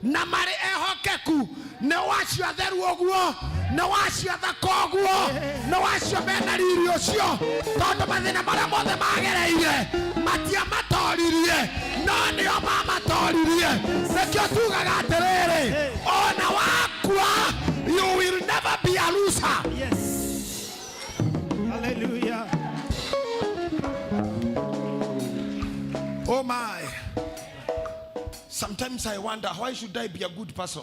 Na marĩ ehokeku. Nĩ wacio atheru ũguo, nĩ wacio athaka ũguo, nĩ wacio mena riri ũcio, tondũ mathĩna marĩa mothe magereire matiamatoririe, no nĩo mamatoririe. Nĩkĩo tugaga atĩrĩrĩ, ona wakua, you will never be a loser. Yes. Hallelujah. Oh my. Sometimes I wonder, why should I be a good person?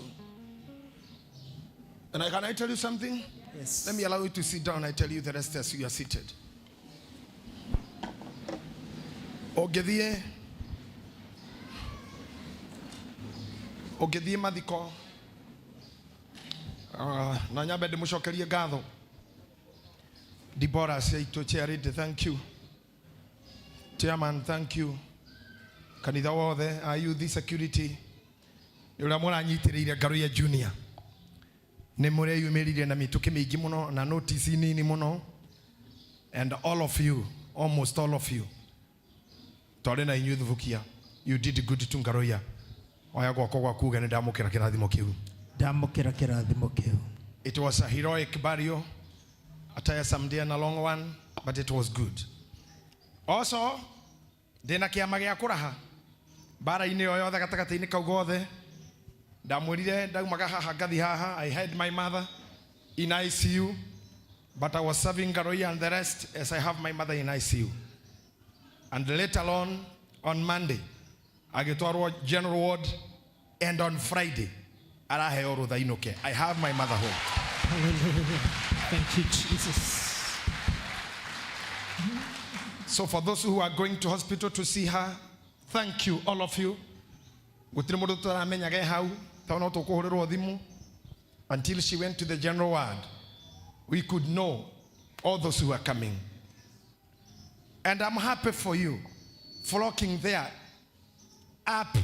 And can I tell you something? Yes. Let me allow you to sit down. I tell you the rest as you are seated. Ũngĩthiĩ ũngĩthiĩ mathiko, na nyambe ndĩmũcokerie ngatho Deborah ciaitũ chairlady, thank you. Chairman, thank you. Kanitha wothe a youth security nĩ ũrĩa mũranyitĩrĩire Ngaruiya Junior, nĩ mũreyumĩririe na mĩtũkĩ mĩingĩ mũno na notice nini mũno, and all of you, almost all of you, twarĩ na inyuĩ thubukia. You did good to Ngaruiya. Oya guoko gwaku uge nĩ ndamũkĩra kĩrathimo kĩu. Ndamũkĩra kĩrathimo kĩu. It was a heroic burial, a tiresome day and a long one, but it was good. Also, ndĩna kĩama gĩa kũraha mbara-inĩ o yothe gatagatĩ-inĩ kau gothe. Ndamwĩrire ndaumaga haha ngathi haha. I had my mother in ICU, but I was serving Ngaruiya and the rest as I have my mother in ICU. And later on Monday, agĩtwarwo general ward, and on Friday araheo rũtha inũke. I have my mother home. Hallelujah. Thank you, Jesus. So for those who are going to hospital to see her, thank you, all of you. Gũtirĩ mũndũ tũtaramenyaga e hau, tondũ no tũkũhũrĩrwo thimũ. Until she went to the general ward, we could know all those who are coming. And I'm happy for you flocking there up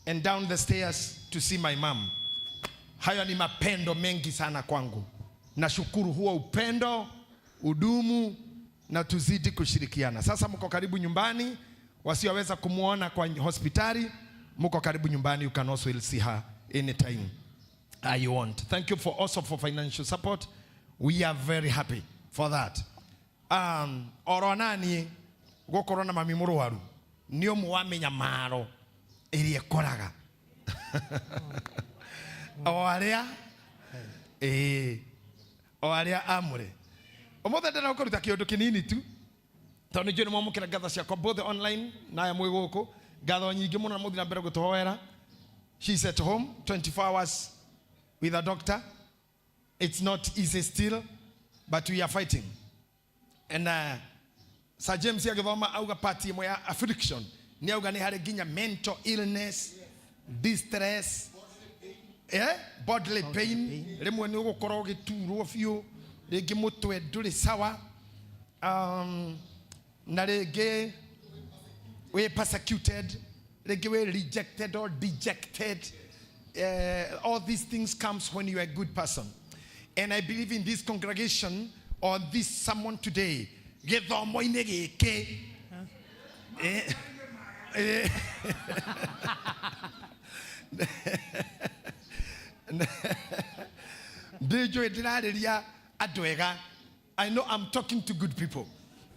and down the stairs to see my mom. Hayo ni mapendo mengi sana kwangu. Nashukuru huo upendo udumu na tuzidi kushirikiana. Sasa mko karibu nyumbani, wasioweza kumuona kwa hospitali, mko karibu nyumbani, you can also see her anytime you want. Thank you for also for financial support. We are very happy for that. Oro nani gukorwo na mami mũrwaru nĩ ũmwe wa mĩnyamaro ĩrĩa ĩkoraga o arĩa, ĩĩ, o arĩa amũre. Ũmũthĩ ndĩrenda gũkũruta kĩũndũ kĩnini tu, tondũ nĩ njũĩ nĩ mwamũkĩra ngatho ciakwa both online na aya mwĩ gũkũ. Ngatho nyingĩ mũno na mũthiĩ na mbere gũtũhoera. She's at home 24 hours with a doctor. It's not easy still, but we are fighting. And Sir James agĩthoma auga part ĩmwe ya affliction nĩ auga nĩ harĩ nginya mental illness, distress, bodily pain. Rĩmwe nĩ ũgũkorwo ũgĩturwo biũ, rĩngĩ mũtwe ndũrĩ sawa, na rĩngĩ wĩ persecuted, rĩngĩ wĩ rejected or dejected. All these things comes when you are a good person. And I believe in this congregation or this someone today, gĩthomo-inĩ gĩkĩ. Ndĩnjũĩ ndĩrarĩria andũ ega. I know I'm talking to good people.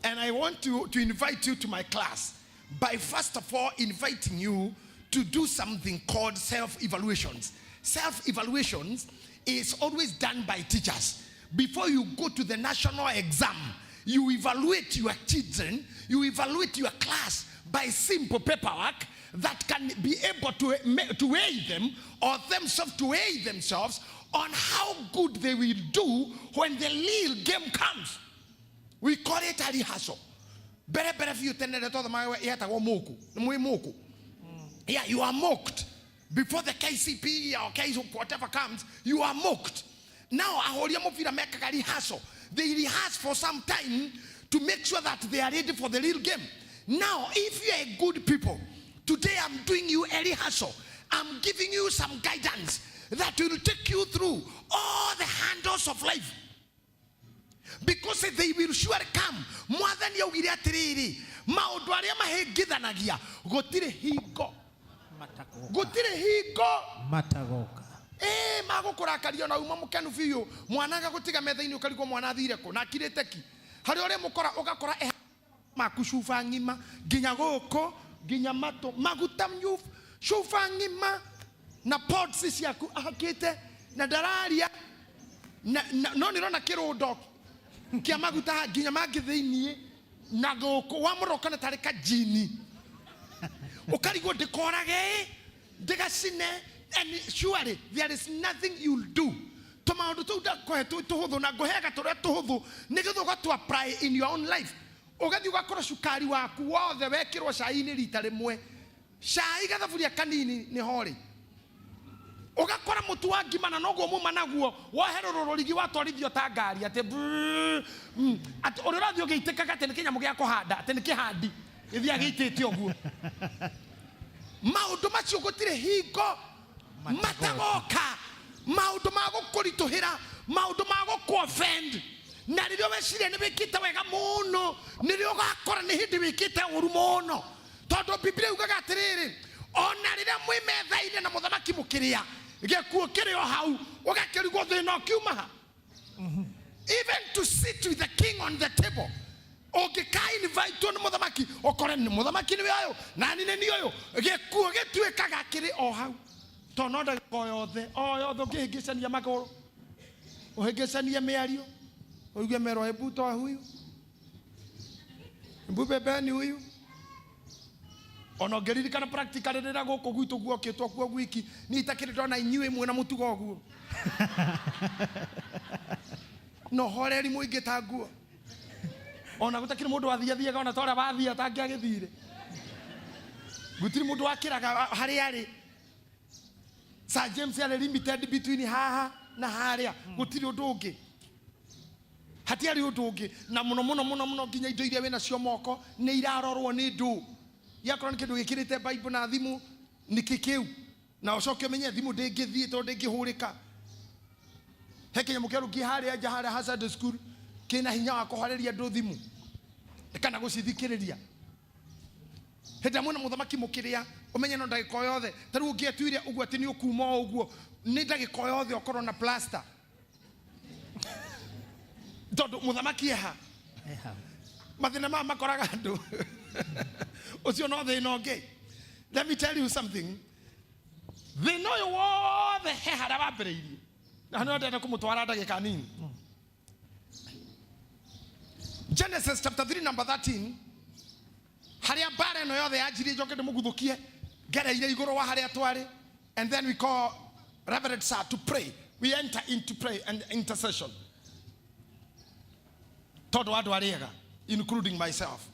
And I want to invite you to my class by first of all inviting you to do something called self-evaluations. Self-evaluations is always done by teachers. Before you go to the national exam, you evaluate your children, you evaluate your class by simple paperwork that can be able to weigh them or themselves to weigh themselves on how good they will do when the real game comes. We call it a rehearsal. Mbere mbere biũ tene rĩ twathomaga yetagwo mock. Nĩ mwĩ mock? Yeah, you are mocked. Before the KCPE or K whatever comes, you are mocked. Now, ahũri a mũbira mekaga rehearsal. They rehearse for some time to make sure that they are ready for the real game. Now, if you are a good people, today I'm doing you a rehearsal. I'm giving you some guidance that will take you through all the handles of life. Because they will surely come. Mwathani augire atĩrĩrĩ, maũndũ arĩa mahĩngithanagia gũtirĩ hingo. Matagoka. Gũtirĩ hingo Matagoka. Ĩĩ, magũkũrakaria na uma mũkenu biũ, mwana agagũtiga metha-inĩ, ũkarigwo mwana athire kũ na akirĩte ki. Harĩa ũrĩa mũkora ũgakora maku cuba ng'ima nginya gũkũ nginya matũ maguta cuba ng'ima na pods ciaku ahakĩte na ndararia na, no nĩrona kĩrũndo kĩa maguta haha nginya mangĩ thĩiniĩ na gũkũ wamũroka na tarĩ kajini, ũkarigwo ndĩkorage ndĩgacine. And surely there is nothing you'll do. Tũmaũndũ tũu ndakũhe tũhũthũ na ngũheaga tũrĩa tũhũthũ nĩgetha ũgatũ apply in your own life. Ũgathiĩ ũgakora cukari waku wothe wekĩrwo cai-inĩ rita rĩmwe, cai gathaburia kanini nĩ horĩ. Ũgakora mũtu wa ngima na noguo muma naguo woherũrwo rũrigi watwarithio ta ngari atĩ brrrr, atĩ ũrĩa ũrathiĩ ũgĩitĩkaga atĩ nĩ kĩnyamũ gĩa kũhanda, atĩ nĩ kĩhandi gĩthiaga gĩitĩte ũguo. Maũndũ macio gũtirĩ hingo matagoka, maũndũ ma gũkũritũhĩra, maũndũ ma gũkũ-offend. Na rĩrĩa weciria nĩ wĩkĩte wega mũno, nĩrĩo ũgakora nĩ hĩndĩ wĩkĩte ũru mũno, tondũ Biblia yugaga atĩrĩrĩ, ona rĩrĩa mwĩ metha-inĩ na mũthamaki mũkĩrĩa, gĩkuũ kĩrĩ o hau. Ũgakĩrigwo thĩna ũkiuma ha. Even to sit with the king on the table, ũngĩka invite nĩ mũthamaki, ũkore nĩ mũthamaki nĩwe ũyũ nani nĩ niĩ ũyũ, gĩkuũ gĩtuĩkaga kĩrĩ o hau, tondũ no ndagĩka o yothe o yothe ũngĩhĩngĩcania magũrũ, ũhĩngĩcanie mĩario, ũigue merwo, "Hebu toa huyu, hebu bebeni huyu." Ona ũngĩririkana practically rĩrĩa gũkũ gwitũ guokĩtwo kuo gwiki, niĩ itakĩrĩ ndona inyuĩ mwĩna mũtugo ũguo na ũhoreri mũingĩ ta nguo, ona gũtakĩrĩ mũndũ wathiathiaga, ona ta ũrĩa wathia atangĩagĩthire, gũtirĩ mũndũ wakĩraga harĩa arĩ. Sir James arĩ limited between haha na harĩa, gũtirĩ ũndũ ũngĩ, hatiarĩ ũndũ ũngĩ. Na mũno mũno mũno mũno nginya indo iria wĩnacio moko nĩ irarorwo nĩ ndũ iakorwo nĩ kĩndũ gĩkĩrĩte Bible na thimũ nĩkĩ kĩu, na ũcoke ũmenye thimũ ndĩngĩthiĩ tondũ ndĩngĩhũrĩka. He kĩnyamũ kĩarũngiĩ harĩa nja harĩa Hazard School kĩna hinya wa kũhoreria andũ thimũ kana gũcithikĩrĩria. Hĩndĩ ĩrĩa mwĩna mũthamaki mũkĩrĩa, ũmenye no ndagĩka o yothe, ta rĩu ũngĩetuire ũguo atĩ nĩ ũkuma o ũguo, nĩ ndagĩka o yothe ũkorwo na plaster, tondũ mũthamaki eha. Eha. Mathĩna maya makoraga andũ ũcio no thĩna ũngĩ. Let me tell you something, thĩna ũyũ wothe he harĩa wambĩrĩirie, na no ndenda kũmũtwara ndagĩka nini. Genesis chapter 3 number 13, harĩa mbara ĩno yothe yanjirie. Njoke ndĩmũguthũkie ngereire igũrũ wa harĩa twarĩ, and then we call Reverend Sir to pray. We enter into pray and intercession, tondũ wa andũ arĩega, including myself.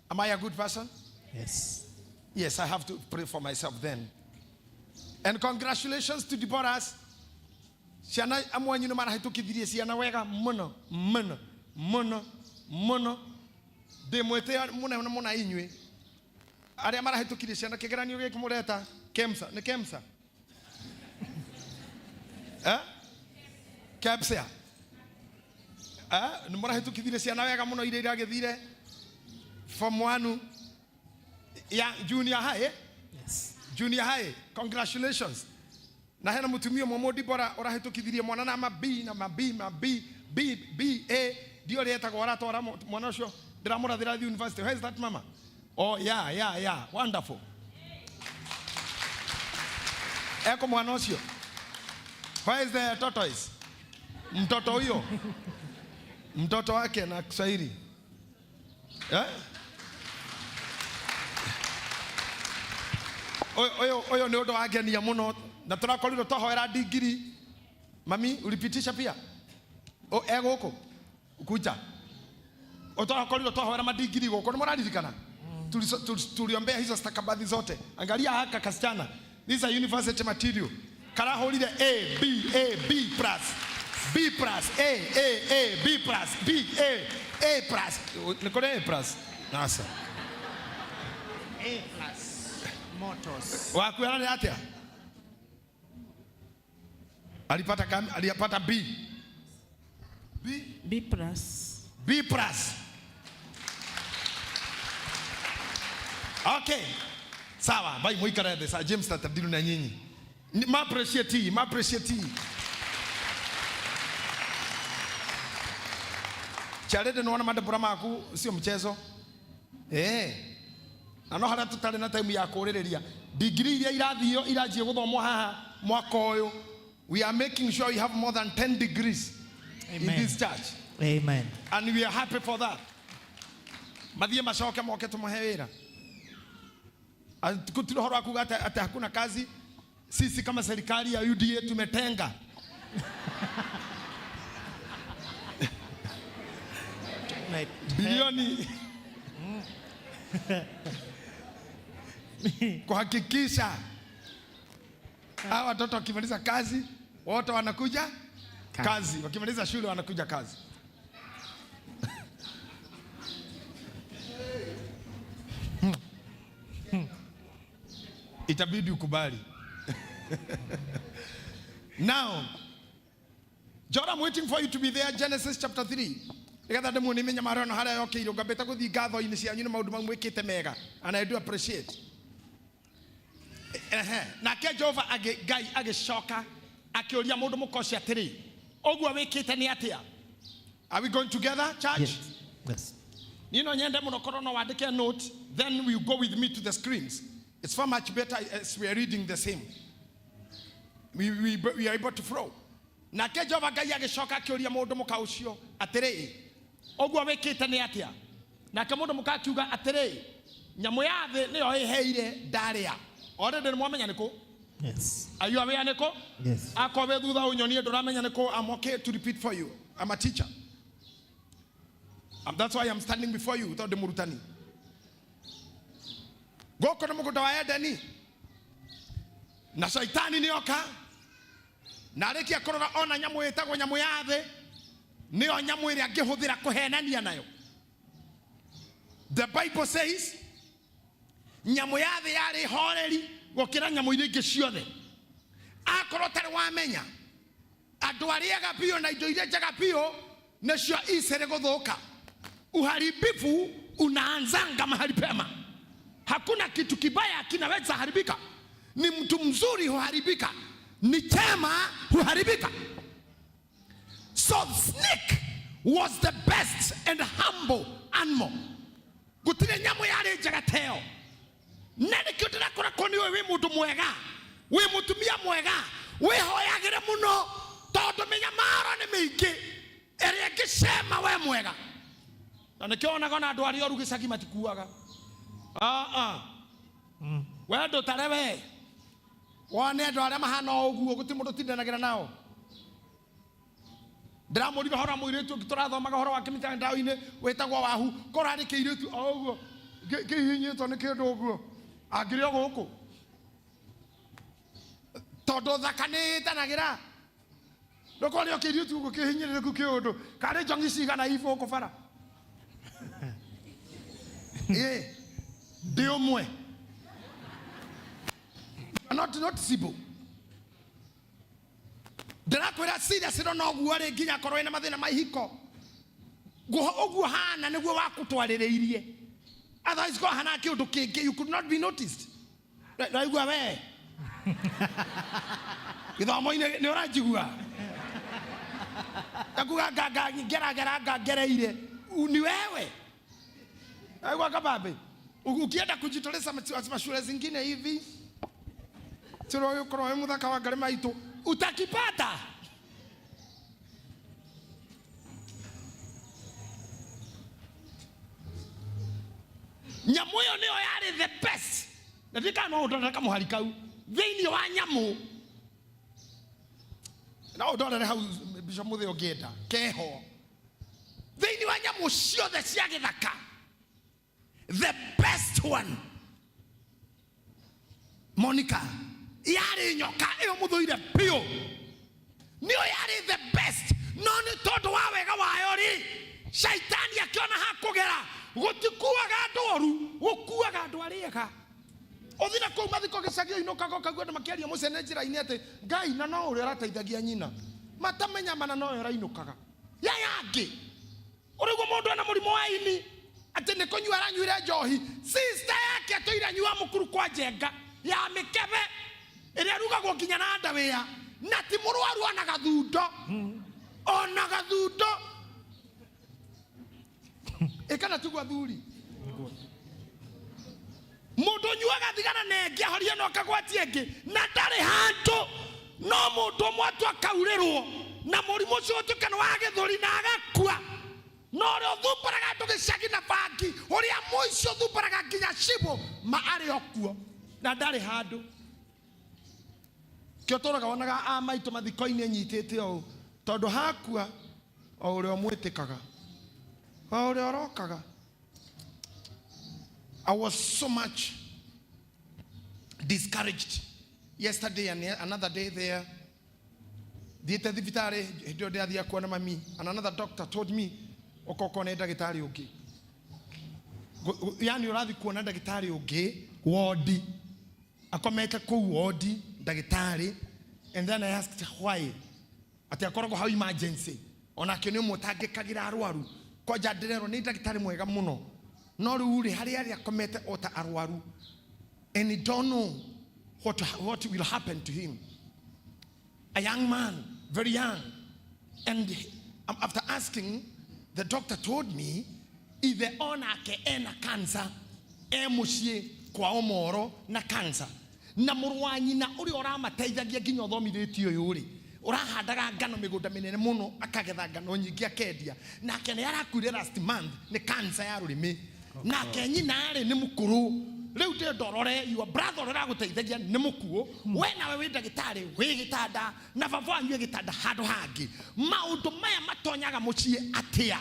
Am I a good person? Yes. Yes, I have to pray for myself then. And congratulations to Deborah's. Ciana amwe anyu nĩ marahĩtũkithirie ciana wega mũno mũno mũno mũno. Ndĩ mwĩtĩo mũnene mũno inyuĩ arĩa marahĩtũkirie ciana kĩgeranio gĩkĩ mũreta KEMSA. Nĩ KEMSA, eh? KEPSEA, eh? Nĩ mũrahĩtũkithirie ciana wega mũno iria iragĩthire form 1 ya junior high, eh? Yes. Junior high, congratulations. Na hena mutumia ũmwe mũndibora ũrahĩtũkithirie mwana na ma B na ma B ma B B B A, ndio ũrĩa etagwo, aratwara mwana ũcio ndĩramũrathĩra thiĩ university. Where is that mama? Oh, yeah, wonderful. Eko mwana ũcio? Where is the tortoise? Mtoto huyo, mtoto wake na Kiswahili, eh? Ũyũ nĩ ũndũ wangenia mũno na tũrakorirwo twahoera ndigiri. Mami, ulipitisha pia? O, egũkũ kuja twakorirwo twahoera madigiri gũkũ, nĩ mũraririkana? Tuliombea hizo stakabadhi zote. Angalia haka kasichana, these are university material. Karahũrire A B A B plus B plus A A A B plus B A A plus. Nĩ kũrĩ A plus asa? A plus Motors. Waku ararĩ atĩa? Alipata alipata B B. B plus. B plus. Okay. Sawa, bai muikare thĩ. Sir James tatadiru na nyinyi. Ma appreciate hii, ma appreciate hii. Charede nĩwona mandebora maku sio mchezo. Eh. Na no harĩa tũtarĩ na time ya kũrĩrĩria degree iria irathio iranjie gũthomwo haha mwaka ũyũ, we are making sure we have more than 10 degrees in Amen. this church. Amen. And we are happy for that. Mathiĩ macoke moke tũmahe wĩra. Gũtirĩ ũhoro wa kuga atĩ hakuna kazi. Sisi kama serikali ya UDA tumetenga bilioni kuhakikisha hawa watoto wakimaliza kazi wote wanakuja kazi, wakimaliza shule wanakuja kazi. Itabidi ukubali. Now, John, I'm waiting for you to be there. Genesis chapter 3. Nigetha ndĩmuonie mĩnyamaro ĩno harĩa yokĩirwo ngambĩte gũthiĩ ngatho-inĩ cianyu nĩ maũndũ mau mwĩkĩte mega, and I do appreciate. Ehe. Nake Jehova Ngai agĩcoka akĩũria mũndũ mũka ũcio atĩrĩ, ũguo wĩkĩte nĩ atĩa? Are we going together, church? Yes. Yes. Niĩ no nyende mũno korwo no wandĩke note, then we go with me to the screens. It's far much better as we are reading the same. We are able to flow. Nake Jehova Ngai agĩcoka akĩũria mũndũ mũka ũcio atĩrĩ, ũguo wĩkĩte nĩ atĩa? Nake mũndũ mũka akiuga atĩrĩ, nyamũ ya thĩ nĩyo ĩheire ndarĩa. Already nĩ mwamenya nĩ kũ? Yes. Are you aware nĩ kũ? Yes. Akorwo wĩ thutha ũnyonie ndũramenya nĩ kũ, I'm okay to repeat for you. I'm a teacher. And that's why I'm standing before you, tondũ ndĩ mũrutani. Gũkũ nĩ mũgũnda wa Edeni. Na shaitani nĩoka. Na arĩkia kũrora ona nyamũ ĩtagwo nyamũ ya thĩ, nĩyo nyamũ ĩrĩa angĩhũthĩra kũhenania nayo. The Bible says, nyamũ ya thĩ yarĩ horeri gũkĩra nyamũ iria ingĩ ciothe. Akorwo ũtarĩ wamenya, andũ arĩa ega biũ na indo iria njega biũ nĩcio icĩrĩ gũthũka. Uharibifu unaanzanga mahali pema. Hakuna kitu kibaya kinaweza haribika. Ni mtu mzuri huharibika, ni chema huharibika. So snake was the best and humble animal. Gũtirĩ nyamũ yarĩ njega ta ĩyo. Na nĩkĩo ndĩrakora ko nĩũĩ wĩ mũndũ mwega, wĩ mũtumia mwega, wĩhoyagĩre mũno, tondũ mĩnyamaro nĩ mĩingĩ ĩrĩa ĩngĩcema we mwega. Na nĩkĩo wonaga ona andũ arĩa oru gĩcagi matikuaga. Ah, ah. We ndũtare we. Wone andũ arĩa mahana o ũguo, gũtirĩ mũndũ ũtindanagĩra nao. Ndĩramũrire ũhoro wa mũirĩtu ũngĩ tũrathomaga ũhoro wake mitandao-inĩ wĩtagwo Wahu, korwo arĩ kĩirĩtu o ũguo kĩhihinyĩtwo nĩ kĩndũ ũguo, angĩrĩ o gũkũ. Tondũ thaka nĩ ĩtanagĩra. Ndũkorwo o kĩirĩtu ũguo kĩhinyĩrĩrĩku kĩũndũ, karĩ njongi cigana ibũ gũkũ bara. Ĩ, ndĩ ũmwe. Not noticeable. Ndĩrakwĩra serious no noguo rĩ, nginya akorwo wĩna mathĩna ma ihiko. Ũguo hana nĩguo wakũtwarĩrĩirie. Otherwise ko hana kĩũndũ kĩngĩ, you could not be noticed. Raigua we. Gĩthomo-inĩ nĩ ũranjigua? Ndakuga nga, ngera, ngera, nga, ngereire. Ni wewe. Raigua kabambe. Ukienda kujitoleza mashule zingine hivi, tiro ũyũ ũkorwo wĩ mũthaka wa ngarĩ maitũ, utakipata. Nyamũ ĩyo nĩyo yarĩ the best. Na ndiũĩ kana no ũndorere kamũhari kau thĩinĩ wa nyamũ. No ũndorere hau Bishop Mũthĩ ũngĩenda keho. Thĩinĩ wa nyamũ ciothe cia gĩthaka, the best one, Monica, yarĩ nyoka ĩyo mũthũire biũ. Nĩyo yarĩ the best, no nĩ tondũ wa wega wayo rĩ, shaitani akĩona ha kũgera. Gũtikuaga andũ oru, gũkuaga andũ arĩa ega. Ũthiĩ na kũu mathiko gĩcagi ũinũkaga ũkaigua andũ makĩaria mũcene njĩra-inĩ atĩ Ngai na no ũrĩa ũrateithagia nyina. Matamenya mana no ũrĩa ũrainũkaga. Yaya angĩ. Ũraigua mũndũ ena mũrimũ wa ini, atĩ nĩ kũnyua aranyuire njohi. Sister yake Yake atũire anyua mũkuru kwa njenga ya mĩkebe ĩrĩa ĩrugagwo nginya na ndawĩa, na ti mũrwaru ona gathundo, ona gathundo. Ĩkana tiguo athuri? Mũndũ ũnyuaga thigara na ĩngĩ ahorie no akagwatie ĩngĩ na ndarĩ handũ, no mũndũ ũmwe tu akaurĩrwo na mũrimũ ũcio ũtuĩke nĩ wa gĩthũri na agakua. Na ũrĩa ũthumbũraga andũ gĩcagi na bangi, ũrĩa mũici ũthumbũraga nginya cibũ, ma arĩ o kuo na ndarĩ handũ. Kĩo tũraga wonaga a maitũ mathiko-inĩ nyitĩte ũũ, tondũ hakua o ũrĩa ũmwĩtĩkaga, o ũrĩa ũrokaga. I was so much discouraged yesterday and another day there. Thiĩte thibitarĩ hĩndĩ ĩyo ndĩrathiĩ kuona mami, and another doctor told me ũka ũkone ndagĩtarĩ ũngĩ. Yani ũrathiĩ kuona ndagĩtarĩ ũngĩ wodi, akomete kũu wodi ndagĩtarĩ. And then I asked why, atĩ akoragwo hau emergency, onake nĩ ũmwe ũtangĩkagĩra arwaru. Kwanja ndĩrerwo nĩ ndagĩtarĩ mwega mũno, no rĩu rĩ harĩa arĩ akomete o ta arwaru, and he don't know what will happen to him. A young man, very young. And after asking, the doctor told me ithe onake ena cancer, e mũciĩ kwa Omoro na cancer, na mũrũ wa nyina ũrĩa ũramateithagia nginya ũthomithĩtie ũyũ rĩ, ũrahandaga ngano mĩgũnda mĩnene mũno, akagetha ngano nyingĩ akendia, nake nĩ arakuire last month nĩ cancer ya rũrĩmĩ. Nake nyina rĩ nĩ mũkũrũ rĩu. Ndĩ ndorore your brother ũrĩa ũragũteithagia nĩ mũkuũ, we nawe wĩ ndagĩtarĩ wĩ gĩtanda na baba wanyu wĩ gĩtanda handũ hangĩ. Maũndũ maya matonyaga mũciĩ atĩa?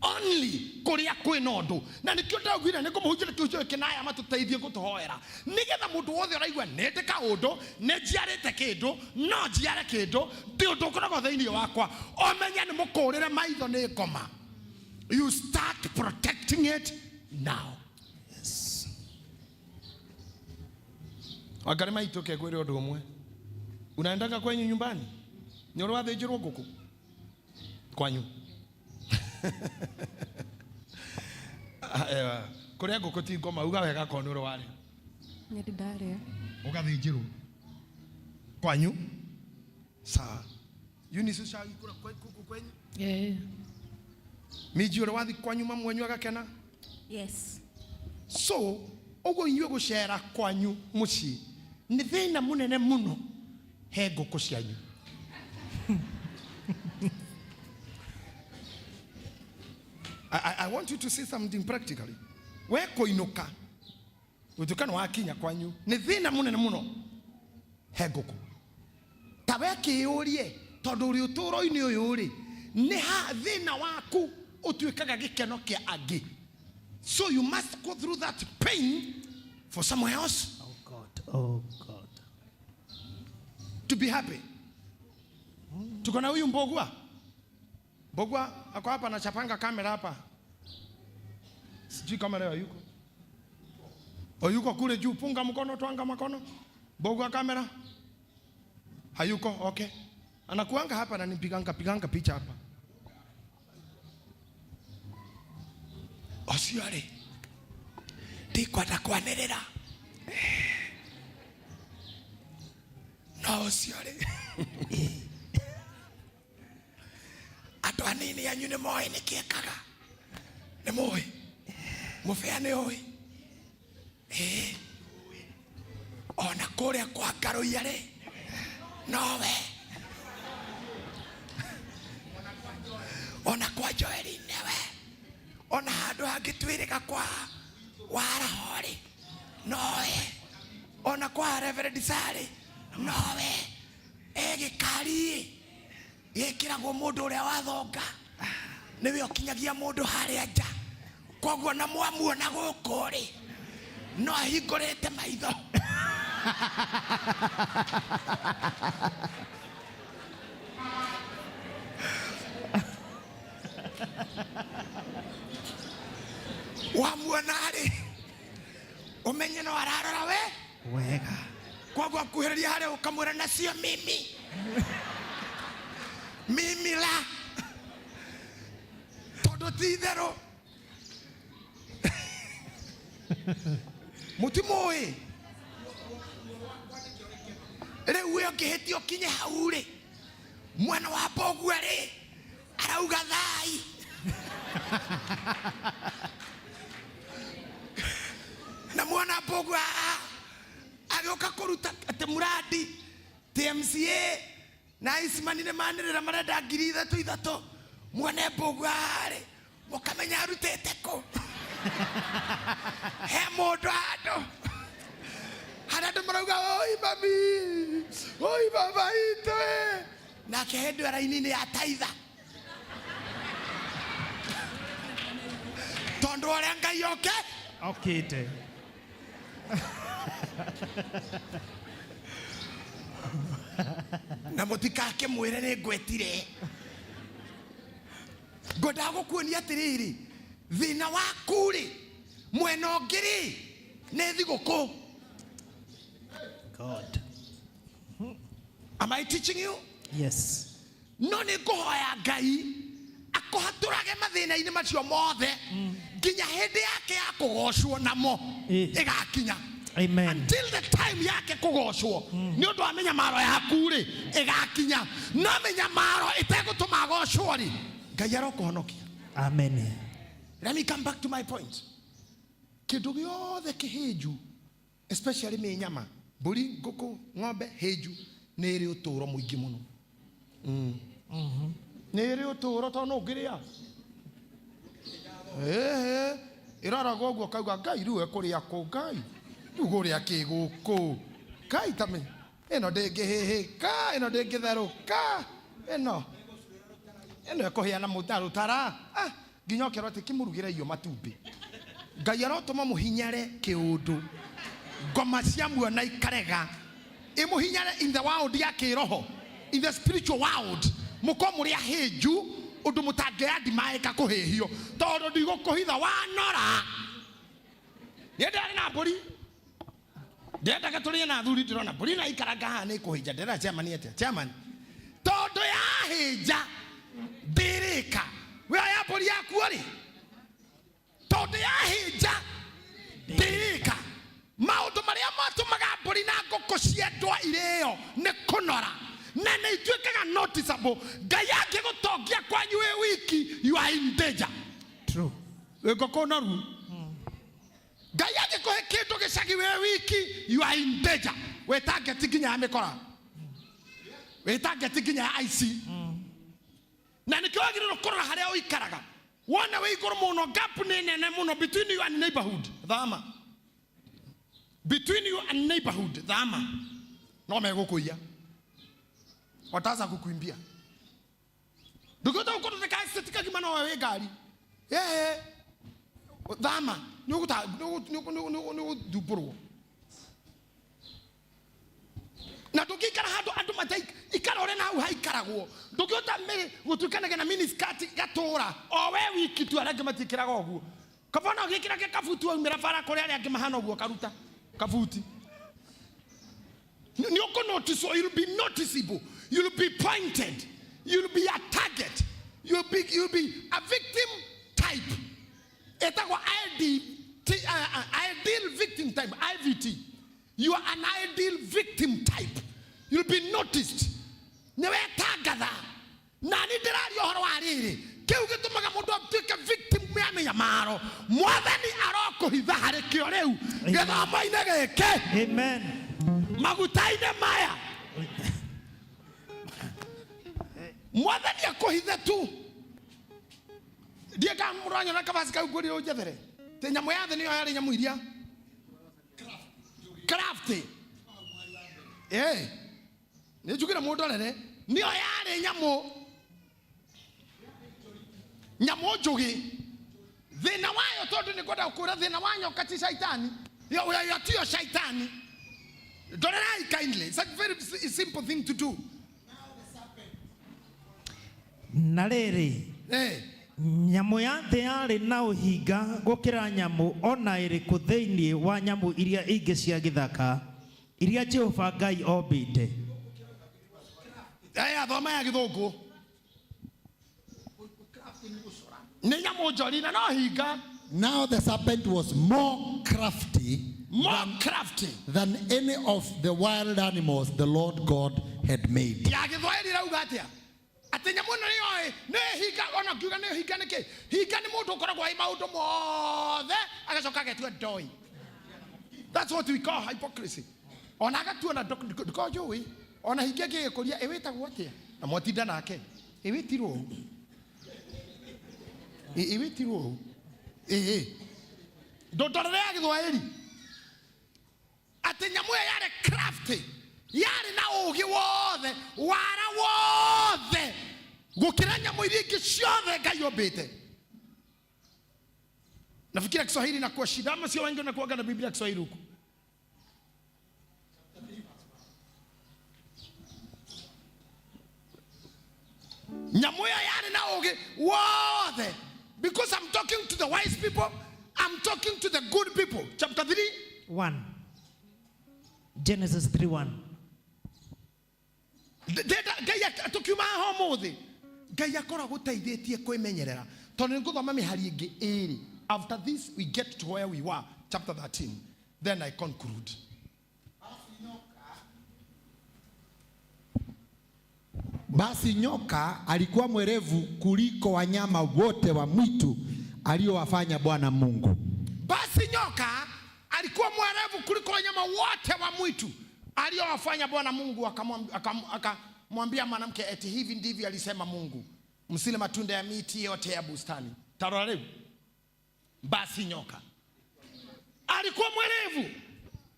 Only kũrĩa kwĩna ũndũ, na nĩkĩo ndaugire nĩ ngũmũhunjĩria kĩhunjio gĩkĩ na aya matũteithie gũtũhoera, nĩgetha mũndũ wothe ũraigua nĩ ndĩ kaũndũ, nĩ njiarĩte kĩndũ, no njiare kĩndũ, ndĩ ũndũ ũkoragwo thĩinĩ wakwa, ũmenye nĩ mũkũrĩre maitho nĩ ngoma. You start protecting it now. Yes. Wangarĩ maitũ, kengwĩre ũndũ ũmwe. Unaendaga kwenyu nyumbani, nĩ ũrĩ wathĩnjĩrwo ngũkũ kwanyu? Ah, kũrĩa ngũkũ ti ngoma, uga wega korwo nĩ ũrĩ warĩa. Nĩ ndĩ ndarĩa. Ũgathĩnjĩrwo kwanyu? Sawa. Eunice, ushagikura kuku kwenyu? Eh. Minji, ũrĩ wathi kwanyu mamwenyu agakena? Yes. So ũguo inyuĩ gũcera kwanyu mũciĩ nĩ thĩna mũnene mũno he ngũkũ cianyu. I want you to see something practically. We kũinũka gũtuĩka nĩ wakinya kwanyu nĩ thĩna mũnene mũno he ngũkũ. Ta we kĩyũrie, tondũ ũrĩ ũtũũro-inĩ ũyũ rĩ, nĩ ha thĩna waku ũtuĩkaga gĩkeno kĩa angĩ? So you must go through that pain for someone else Oh God. Oh God. to be happy. Tuko na huyu Mbogwa. Mbogwa ako hapa anachapanga kamera hapa. Sijui kama leo yuko. O yuko kule juu, punga mkono, twanga makono. Mbogwa kamera. Hayuko, okay. Anakuanga hapa na nipiganga piganga picha hapa. Ũcio rĩ, ndikwenda kwanĩrĩra, no ũcio rĩ, andũ anini anyu nĩ moĩ nĩ kĩekaga, nĩ moĩ mũbĩa nĩ ũĩ. Ĩĩ, ona kũrĩa kwa Ngarũiya rĩ, nowe, ona kwa Joeli nĩwe, ona handũ hangĩ twĩrĩga kwa Waraho rĩ, nowe, ona kwa Reverend Sari nowe. Ĩ gĩkari gĩkĩragwo mũndũ ũrĩa wathonga, nĩwe ũkinyagia mũndũ harĩa nja. Koguo na mwamuona gũkũ rĩ, no ahingũrĩte maitho. Wamuona rĩ, ũmenye no ararora we Wega. Koguo akuhĩrĩria harĩa ũkamwĩra, nacio mimi mimi la, tondũ ti itherũ. Mũtimũĩ rĩu we ũngĩhĩtia ũkinye hau rĩ, mwana wa mbogua rĩ arauga thai. Na mwana mbogua agĩũka kũruta atĩ muradi TMCA na icimani nĩ manĩrĩra marenda 3,000 ithatũ. Mwana mbogua rĩ mũkamenya arutĩte kũ. He mũndũ handũ harĩa andũ marauga oi mami, oi baba itũ ĩ. Nake hĩndĩ ĩyo raini-inĩ ya taitha, tondũ ũrĩa Ngai oke okĩte. Na mũtikakĩmwĩre nĩ ngwetire. Ngwendaga gũkuonia atĩrĩrĩ, thĩna waku rĩ mwena ũngĩ rĩ nĩ thigũkũ. God. Am I teaching you? Yes. No nĩ ngũhoya Ngai akũhatũrage mathĩna-inĩ macio mothe nginya hĩndĩ yake ya kũgocwo namo ĩgakinya. Amen. Until the time yake kũgocwo nĩ ũndũ wa mĩnyamaro yaku rĩ ĩgakinya. No mĩnyamaro ĩtegũtũma agocwo rĩ, Ngai arokũhonokia. Amen. Let me come back to my point. Kĩndũ gĩothe kĩhĩnju, especially mĩnyama, mbũri, ngũkũ, ng'ombe hĩnju, nĩ ĩrĩ ũtũũro mũingĩ mũno. Nĩ ĩrĩ ũtũũro tondũ no ũngĩrĩa. Ĩhĩ, ĩroragwo ũguo kauga Ngai rĩu ekũrĩa kũ, Ngai rĩu gũrĩa kĩ gũkũ, Ngai ta mĩ ĩno ndĩngĩhĩhĩka, ĩno ndĩngĩtherũka, ĩno ĩno ĩkũhĩa na rũtara. Nginya ũkerwo atĩ kĩmũrugĩre irio matumbĩ. Ngai arotũma mũhinyare kĩũndũ, ngoma cia muona ikarega, ĩmũhinyare in the world ya kĩroho, in the spiritual world, mũkorwo mũrĩ ahĩnju ũndũ mũtangĩandimaĩka kũhĩhio, tondũ ndigũkũhitha wanora. Niĩ ndarĩ na mbũri, ndendaga tũrĩe na athuri, ndĩrona mbũri na ikaranga haha nĩ ĩkũhĩnja. Ndĩrera chairman atĩa, chairman, tondũ yahĩnja ndĩrĩka. We oya mbũri yaku rĩ, tondũ yahĩnja ndĩrĩka. Maũndũ marĩa matũmaga mbũri na ngũkũ ciendwo irĩo nĩ kũnora, na nĩ ituĩkaga noticeable. Ngai angĩgũtongia kwanyu wĩ wiki, you are in danger. True. Wĩ ngũkũ noru. Ngai angĩkũhe kĩndũ gĩcagi wĩ wiki, you are in danger. Wĩ target nginya ya mĩkora, wĩ target nginya ya IC. Na nĩkĩo wagĩrĩirwo kũrora harĩa ũikaraga. Wona wĩ igũrũ mũno, gap nĩ nene mũno between you and neighborhood, thama. Between you and neighborhood, thama. No megũkũiya, wataanza kukuimbia. Ndũngĩhota gũkorwo ka estate kagima no we wĩ ngari. Ĩĩ, thama, nĩ ũgũthumbũrwo. Na ndũngĩikara handũ andũ ikara ũrĩa na hau haikaragwo. Ndũngĩhota gũtuĩkanagia na miniskirt gatũra o we wiki tu, arĩa angĩ matiĩkĩraga ũguo. Kaba ona ũgĩkĩra kabuti waumĩra bara kũrĩa arĩa angĩ mahana ũguo, karuta kabuti. Nĩ ũkũ-notice, you'll be noticeable, you'll be pointed, you'll be a target, you'll be a victim type. Ĩtagwo IDT, ideal victim type, IVT. You are an ideal victim type. You'll be noticed. Nĩ wetangatha. Na nĩ ndĩraria ũhoro wa rĩrĩ, kĩu gĩtũmaga mũndũ atuĩke victim ya mĩnyamaro. Mwathani arokũhitha harĩ kĩo rĩu gĩthomo-inĩ gĩkĩ. Amen. Maguta-inĩ maya Mwathani akũhithe tu. Ndiĩ kana mũranyona kabaci kau ngũrire ũnjethere. Tĩ nyamũ ya thĩ nĩyo yarĩ nyamũ iria craft. Nĩ njugire mũndorere, nĩyo yarĩ nyamũ njũgĩ. Thĩna wayo, tondũ nĩ ngwenda gũkwĩra thĩna wa nyoka ti shaitani. Yo tiyo shaitani. Ndorerai kindly. It's a very simple thing to do. Na rĩrĩ, nyamũ ya thĩ yarĩ na ũhinga gũkĩra nyamũ ona ĩrĩkũ thĩinĩ wa nyamũ iria ingĩ cia gĩthaka iria Jehova Ngai ombĩte. Aya thoma ya gĩthũngũ. Nĩ nyamũ njori na no hinga. Now the serpent was more crafty More crafty. than any of the wild animals the Lord God had made. Ya gĩthwaĩri rauga atĩa? Atĩ nyamũ ĩno nĩyoĩ nĩ hinga, ona ngiuga nĩ hinga nĩkĩ? Hinga nĩ mũndũ ũkoragwo ĩ maũndũ mothe agacoka agetua ndoi. That's what we call hypocrisy. Ona agatuona ndiko njũĩ, ona hinga ĩngĩ ĩgĩkũria ĩwĩtagwo atĩa? Na mwatinda nake ĩwĩtirwo ũũ, ĩwĩtirwo ũũ, ĩĩ ndũndorere ya gĩthwaĩri atĩ nyamũ ĩyo yarĩ crafty, yarĩ na ũũgĩ wothe, wara wothe gũkĩra nyamũ iria ingĩ ciothe Ngai ombĩte. Nafikiri Kiswahili inakuwa shida, ama sio? Wengi wanakuwaga na Biblia ya Kiswahili huku. Nyamũ ĩyo yarĩ na ũũgĩ wothe. Because I'm talking to the wise people, I'm talking to the good people. Chapter 3 1. Genesis 3:1. Ndenda Ngai tũkiuma haha ũmũthĩ, Ngai akorwo agũteithĩtie kwĩmenyerera, tondũ nĩ ngũthoma mĩhari ĩngĩ ĩrĩ. After this we get to where we were, chapter 13, then I conclude. Basi nyoka alikuwa mwerevu kuliko wanyama wote wa mwitu aliyowafanya Bwana Mungu. Basi nyoka alikuwa mwerevu kuliko wanyama wote wa mwitu aliyowafanya Bwana Mungu. Akamwambia mwanamke, eti hivi ndivyo alisema Mungu, msile matunda ya miti yote ya bustani. Tarora rĩu. Basi nyoka alikuwa mwerevu.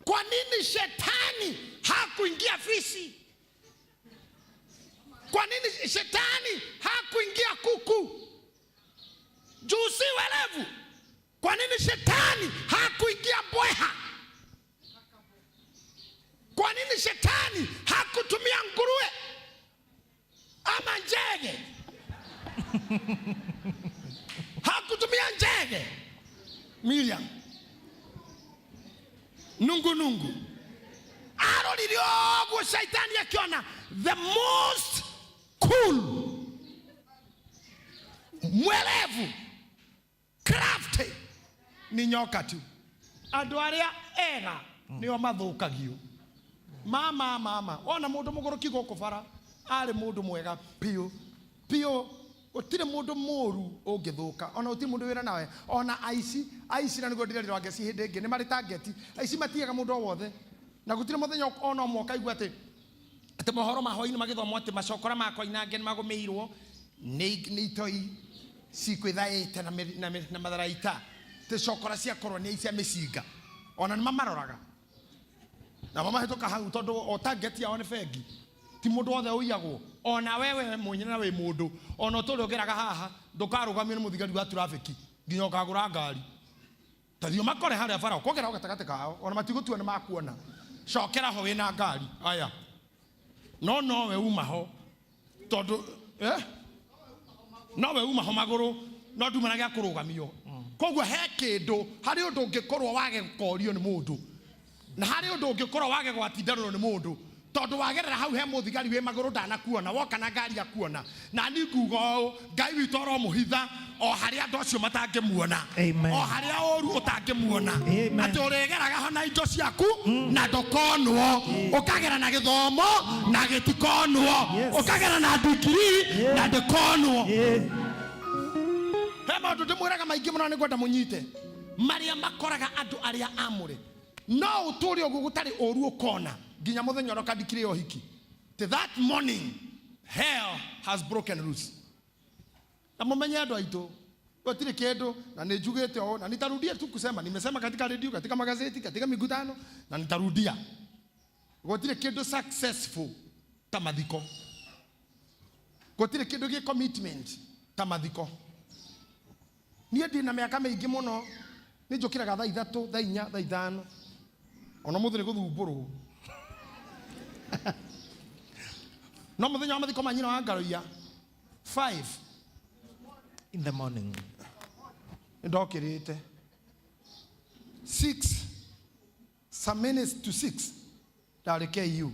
Kwa nini shetani hakuingia fisi? Kwa nini shetani hakuingia kuku? Juu si werevu. Kwa nini shetani hakuingia mbweha? Kwa nini shetani hakutumia nguruwe ama njege? Hakutumia njege. Miriam. Nungu nungu. Arorire ũguo shaitani akiona the most cool, mwerevu, crafty ni nyoka tu. Andũ arĩa ega nĩo mathũkagio. Mama, mama, wona mũndũ mũgũrũki gũkũ bara arĩ mũndũ mwega piũ piũ, gũtirĩ mũndũ mũru ũngĩthũka, ona gũtirĩ mũndũ wĩra nawe, ona aici, aici na nĩguo ndĩrerĩrwo ngeci hĩndĩ ĩngĩ nĩ marĩ target. Aici matiaga mũndũ o wothe, na gũtirĩ mũthenya ona ũmwe ũkaigua atĩ mohoro ma hwaĩ-inĩ magĩthomwo atĩ macokora ma Koinange nĩ magũmĩirwo nĩ itoi cikwĩthaĩte na matharaita, atĩ cokora ciakorwo nĩ cia mĩcinga, ona nĩ mamaroraga na mamahĩtũka hau, tondũ o target yao nĩ bengi. Ti mũndũ wothe ũiyagwo, ona wewe mwenyewe na wĩ mũndũ, ona ũtũrĩ ũgeraga haha ndũkarũgamio nĩ mũthigari wa traffic nginya ũkagũra ngari. Ta thiĩ ũmakore harĩa bara, ũkogera ho gatagatĩ kao, ona matigũtua nĩ makuona. Cokera ho wĩna ngari aya, no nowe uma ho tondũ, nowe uma ho magũrũ, no nduma na gĩa kũrũgamio. Koguo he kĩndũ, harĩ ũndũ ũngĩkorwo wage gũkorio nĩ mũndũ, na harĩ ũndũ ũngĩkorwo wage gwatindanĩrwo nĩ mũndũ, tondũ wagerera hau he mũthigari wĩ magũrũ ndanakuona, woka na ngari akuona. Na ni nguga ũũ, Ngai witũ aromũhitha o harĩa andũ acio matangĩmuona. Amen. O harĩa ũru ũtangĩmuona. Amen. Atĩ ũrĩgeraga ho na indo ciaku na ndũkonwo, ũkagera na gĩthomo na gĩtikonwo, ũkagera na degree na ndĩkonwo. He maũndũ ndĩmwĩraga maingĩ mũno, nĩngwenda mũnyite marĩa makoraga andũ arĩa amũre. No ũtũre ũguo gũtarĩ ũru ũkona nginya mũthenya ũrĩa ũkandikire ũhiki. Till that morning hell has broken loose. Na mũmenye andũ aitũ gũtirĩ kĩndũ, na nĩ njugĩte ũũ, na nitarudia tu kusema, nimesema katika redio, katika magazeti, katika mikutano, na nitarudia, gũtirĩ kĩndũ successful ta mathiko, gũtirĩ kĩndũ gĩ commitment ta mathiko. Niĩ ndĩ na mĩaka mĩingĩ mũno, nĩ njũkĩraga thaa 3, thaa 4, thaa 5, ona mũthĩ nĩ gũthumbũrwo. No mũthenya wa mathiko ma nyina wa Ngaruiya, 5 in the morning, nĩndokĩrĩte 6, some minutes to 6, ndarĩ KU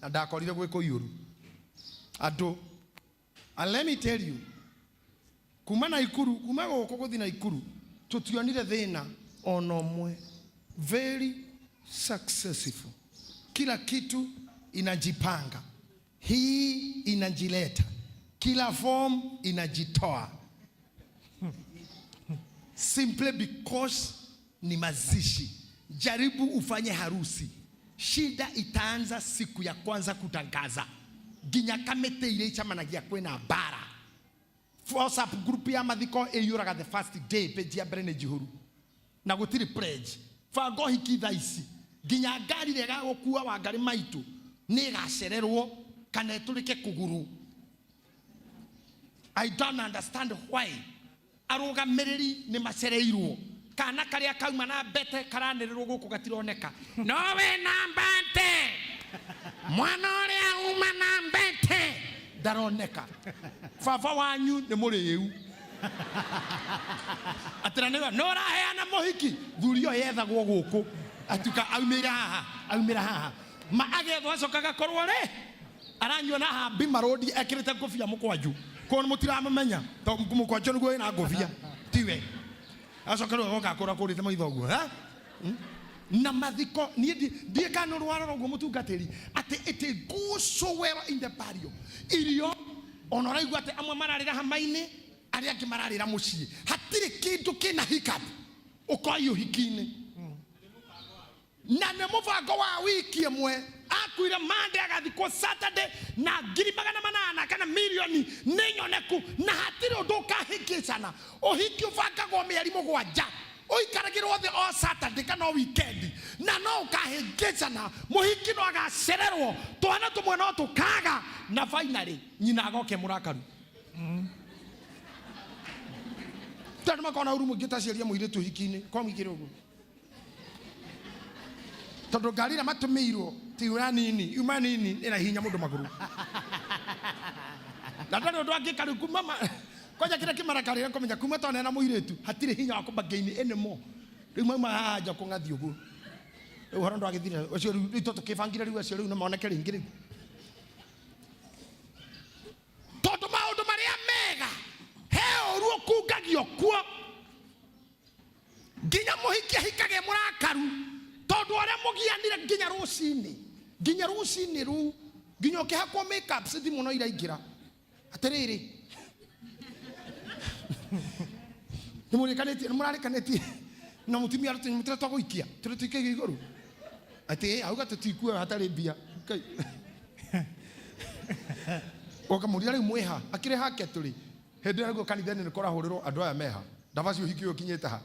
na ndakorire gwĩ kũiyũru andũ. And let me tell you, kuma Naikuru, kuma gũkũ gũthiĩ Naikuru Tutionire thina ona ũmwe. Very successful. Kila kitu inajipanga, hii inajileta, kila form inajitoa simply because ni mazishi. Jaribu ufanye harusi, shida itaanza siku ya kwanza kutangaza nginya kamĩtĩ iria icemanagia kwĩna mbara. WhatsApp group ya mathiko ĩiyũraga the first day, page ya mbere nĩ njihũru na gũtirĩ pledge. Banga ũhiki thaa ici nginya ngari ĩrĩa ĩgagũkua Wangarĩ maitũ nĩ ĩgacererwo kana ĩtũrĩke kũgũrũ. I don't understand why arũgamĩrĩri nĩ macereirwo, kana karĩa kauma na mbete karanĩrĩrwo gũkũ gatironeka. No we na mbete, mwana ũrĩa uma na mbete ndaroneka. Baba wanyu nĩ mũrĩu atĩra nĩwe no ũraheana mũhiki, thuri ĩyo yethagwo gũkũ atuka aumĩra haha, aumĩra haha ma agethwo acoka agakorwo rĩ aranyua na hambi marũndi ekĩrĩte ngũbia mũkwanju ko nĩ mũtiramũmenya to mũkwanju nĩguo wĩna ngũbia tiwe acoka rĩu agoka akũra kũrĩte maitho ũguo ha? Na mathiko niĩ ndiĩ kana rwarora ũguo mũtungatĩri atĩ it goes so well in the burial. Irio ona ũraigua atĩ amwe mararĩra hama-inĩ, arĩa angĩ mararĩra mũciĩ, hatirĩ kĩndũ kĩna hiccup ũkoi ũhiki-inĩ. Na nĩ mũbango wa wiki ĩmwe, akuire Monday agathikwo Saturday na 800,000 kana milioni nĩ nyoneku, na hatirĩ ũndũ ũkahĩngĩcana. Ũhiki ũbangagwo mĩeri 7, ũikaragĩrwo thĩ o Saturday kana o weekend, na no ũkahĩngĩcana. Mũhiki no agacererwo, twana tũmwe no tũkaga, na finally nyina agoke mũrakaru. Tondũ makona ũru mũingĩ ta ciaria mũirĩtu ũhiki-inĩ, kwa mũingĩ ũguo. Tondũ ngari ĩrĩa matũmĩirwo ti yuma nini, yuma nini ĩna hinya mũndũ magũrũ. Na ndarĩ ũndũ angĩka rĩu kuma kwanja kĩrĩa kĩmarakarĩra kũmenya kuma twana na mũirĩtu hatirĩ hinya wa kũmagaini anymore. Rĩu mauma haha nja kũng'athio ũguo. Rĩu ũhoro ndwagĩthira, ũcio rĩu itũ tũkĩbangire rĩu acio rĩu no moneke rĩngĩ rĩu. Tondũ maũndũ marĩa mega he ũru ũkungagio kuo. Nginya mũhiki ahikage mũrakaru tondũ arĩa mũgianire nginya rũcinĩ, nginya rũcinĩ rũu, nginya ũkĩhakwo makeup thimũ no iraingĩra. Atĩrĩrĩ, nĩmũrĩkanĩtie, nĩmũrarĩkanĩtie na mũtumia arĩa tũnyamũ tũrĩa twa gũikia, tũrĩa tũikagia igũrũ. Atĩ, auga tũtikuoya hatarĩ mbia. Ngai. Ũkamũria rĩu mwĩha, akĩrĩ hake tũrĩ. Hĩndĩ ĩyo nĩguo kanitha-inĩ nĩ kũrahũrĩrwo andũ aya meha. Ndabaci ũhiki ũyũ ũkinyĩte ha?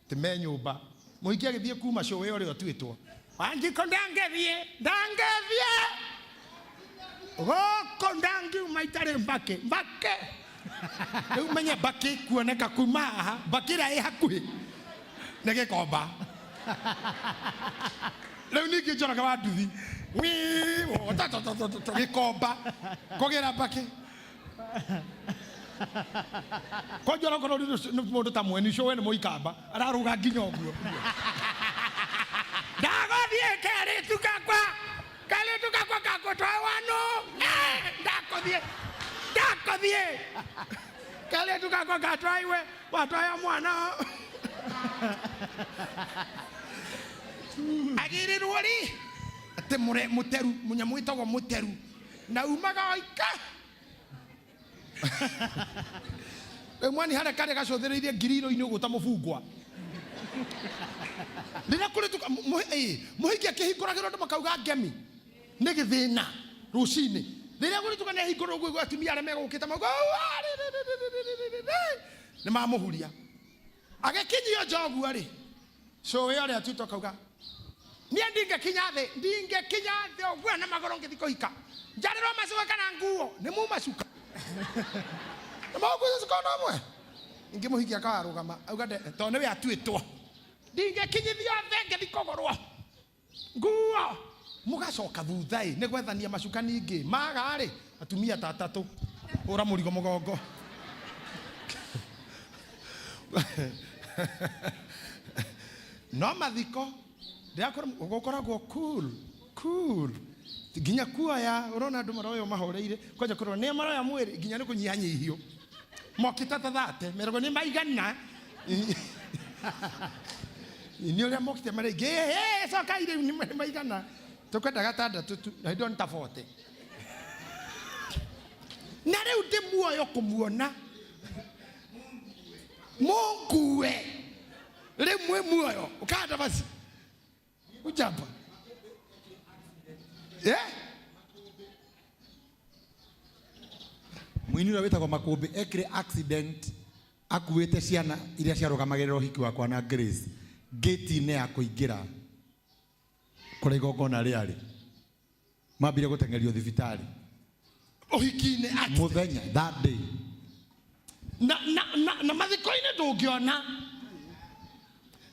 Ti me nyũmba. Mũhiki agĩthiĩ kuma cũwe ũrĩa ũtuĩtwo. Wanjikũ ndangĩthiĩ, ndangĩthiĩ. Gũkũ ndangiuma itarĩ mbakĩ, mbakĩ. Rĩu menye mbakĩ kuoneka kuma haha, mbakĩ ĩrĩa ĩ hakuhĩ nĩ Gĩkomba. Rĩu ningĩ Njoroge wa nduthi. Wii, o, ta, ta, ta, ta, ta, Gĩkomba kũgĩra mbakĩ. Kwanjua onokorwo nĩ mũndũ ta mweni ũcio we nĩ mũikamba ararũga nginya ũguo. Ndagũthiĩ kairĩtu gakwa, kairĩtu gakwa gagũtwarwo nũ? Ndakũthiĩ, ndakũthiĩ. Kairĩtu gakwa gatwaiwe, watwaya mwana. Agĩrĩrwo rĩ atĩ mũteru, mũnyamũ wĩtagwo mũteru, na umaga oika. Rĩu mwani harĩa karĩa gacũthĩrĩirie ngiri iroinĩ ũguo ta mũbungwa. Rĩrĩa kũrĩ tuka, mũhiki akĩhingũragĩrwo andũ makauga ngemi nĩ gĩthĩna rũcinĩ. Rĩrĩa kũrĩ tuka nĩahingũrwo ũguo atumia arĩa megũkĩte mauga, Ua, rĩ, rĩ, rĩ, rĩ, rĩ, rĩ, rĩ, rĩ. Nĩ mamũhuria. Agĩkinyio nja ũguo rĩ, cũwe ũrĩa atuĩtwo akauga, niĩ ndingĩkinya thĩ, ndingĩkinya thĩ ũguo na magũrũ ngĩthiĩ kũhika. Njarĩrwo macuka kana nguo, nĩ muma cuka. Nĩ makuĩte cuka ona ũmwe. Ningĩ mũhiki akarũgama, auga tondũ nĩwe atuĩtwo. Ndingĩkinyithio thĩ ngĩthiĩ kũgũrwo nguo. Mũgacoka thutha ĩ, nĩ gwethania macuka ningĩ. Maga rĩ, atumia ta atatũ, hũra mũrigo mũgongo. No mathiko, gũkoragwo cool, cool. Nginya kuoya, ũrona andũ maroywo mahoreire, kwanja kũrora nĩa maroya mwĩrĩ, nginya nĩ kũnyihanyihio. Mokĩte ta thate, meragwo nĩ maigana. Nĩ ũrĩa mokire marĩ aingĩ, "Ĩ, ĩ, cokai rĩu nĩ maigana, tũkwenda gatandatũ tu." Na hĩndĩ ĩyo nĩ ta 40. Na rĩu ndĩ muoyo kũmuona. Mũngue. Rĩu mwĩ muoyo. Ũkahanda basi. Ujamba. Eh? Mũini ũrĩa wĩtagwo Makũmbĩ ekire accident akuĩte ciana iria ciarũgamagĩrĩra ũhiki wakwa na Grace gate-inĩ ya kũingĩra kũrĩa igongona rĩarĩ. Mambire gũteng'erio thibitarĩ. Ũhiki-inĩ accident. Mũthenya that day. Na mathiko-inĩ ndũngĩona.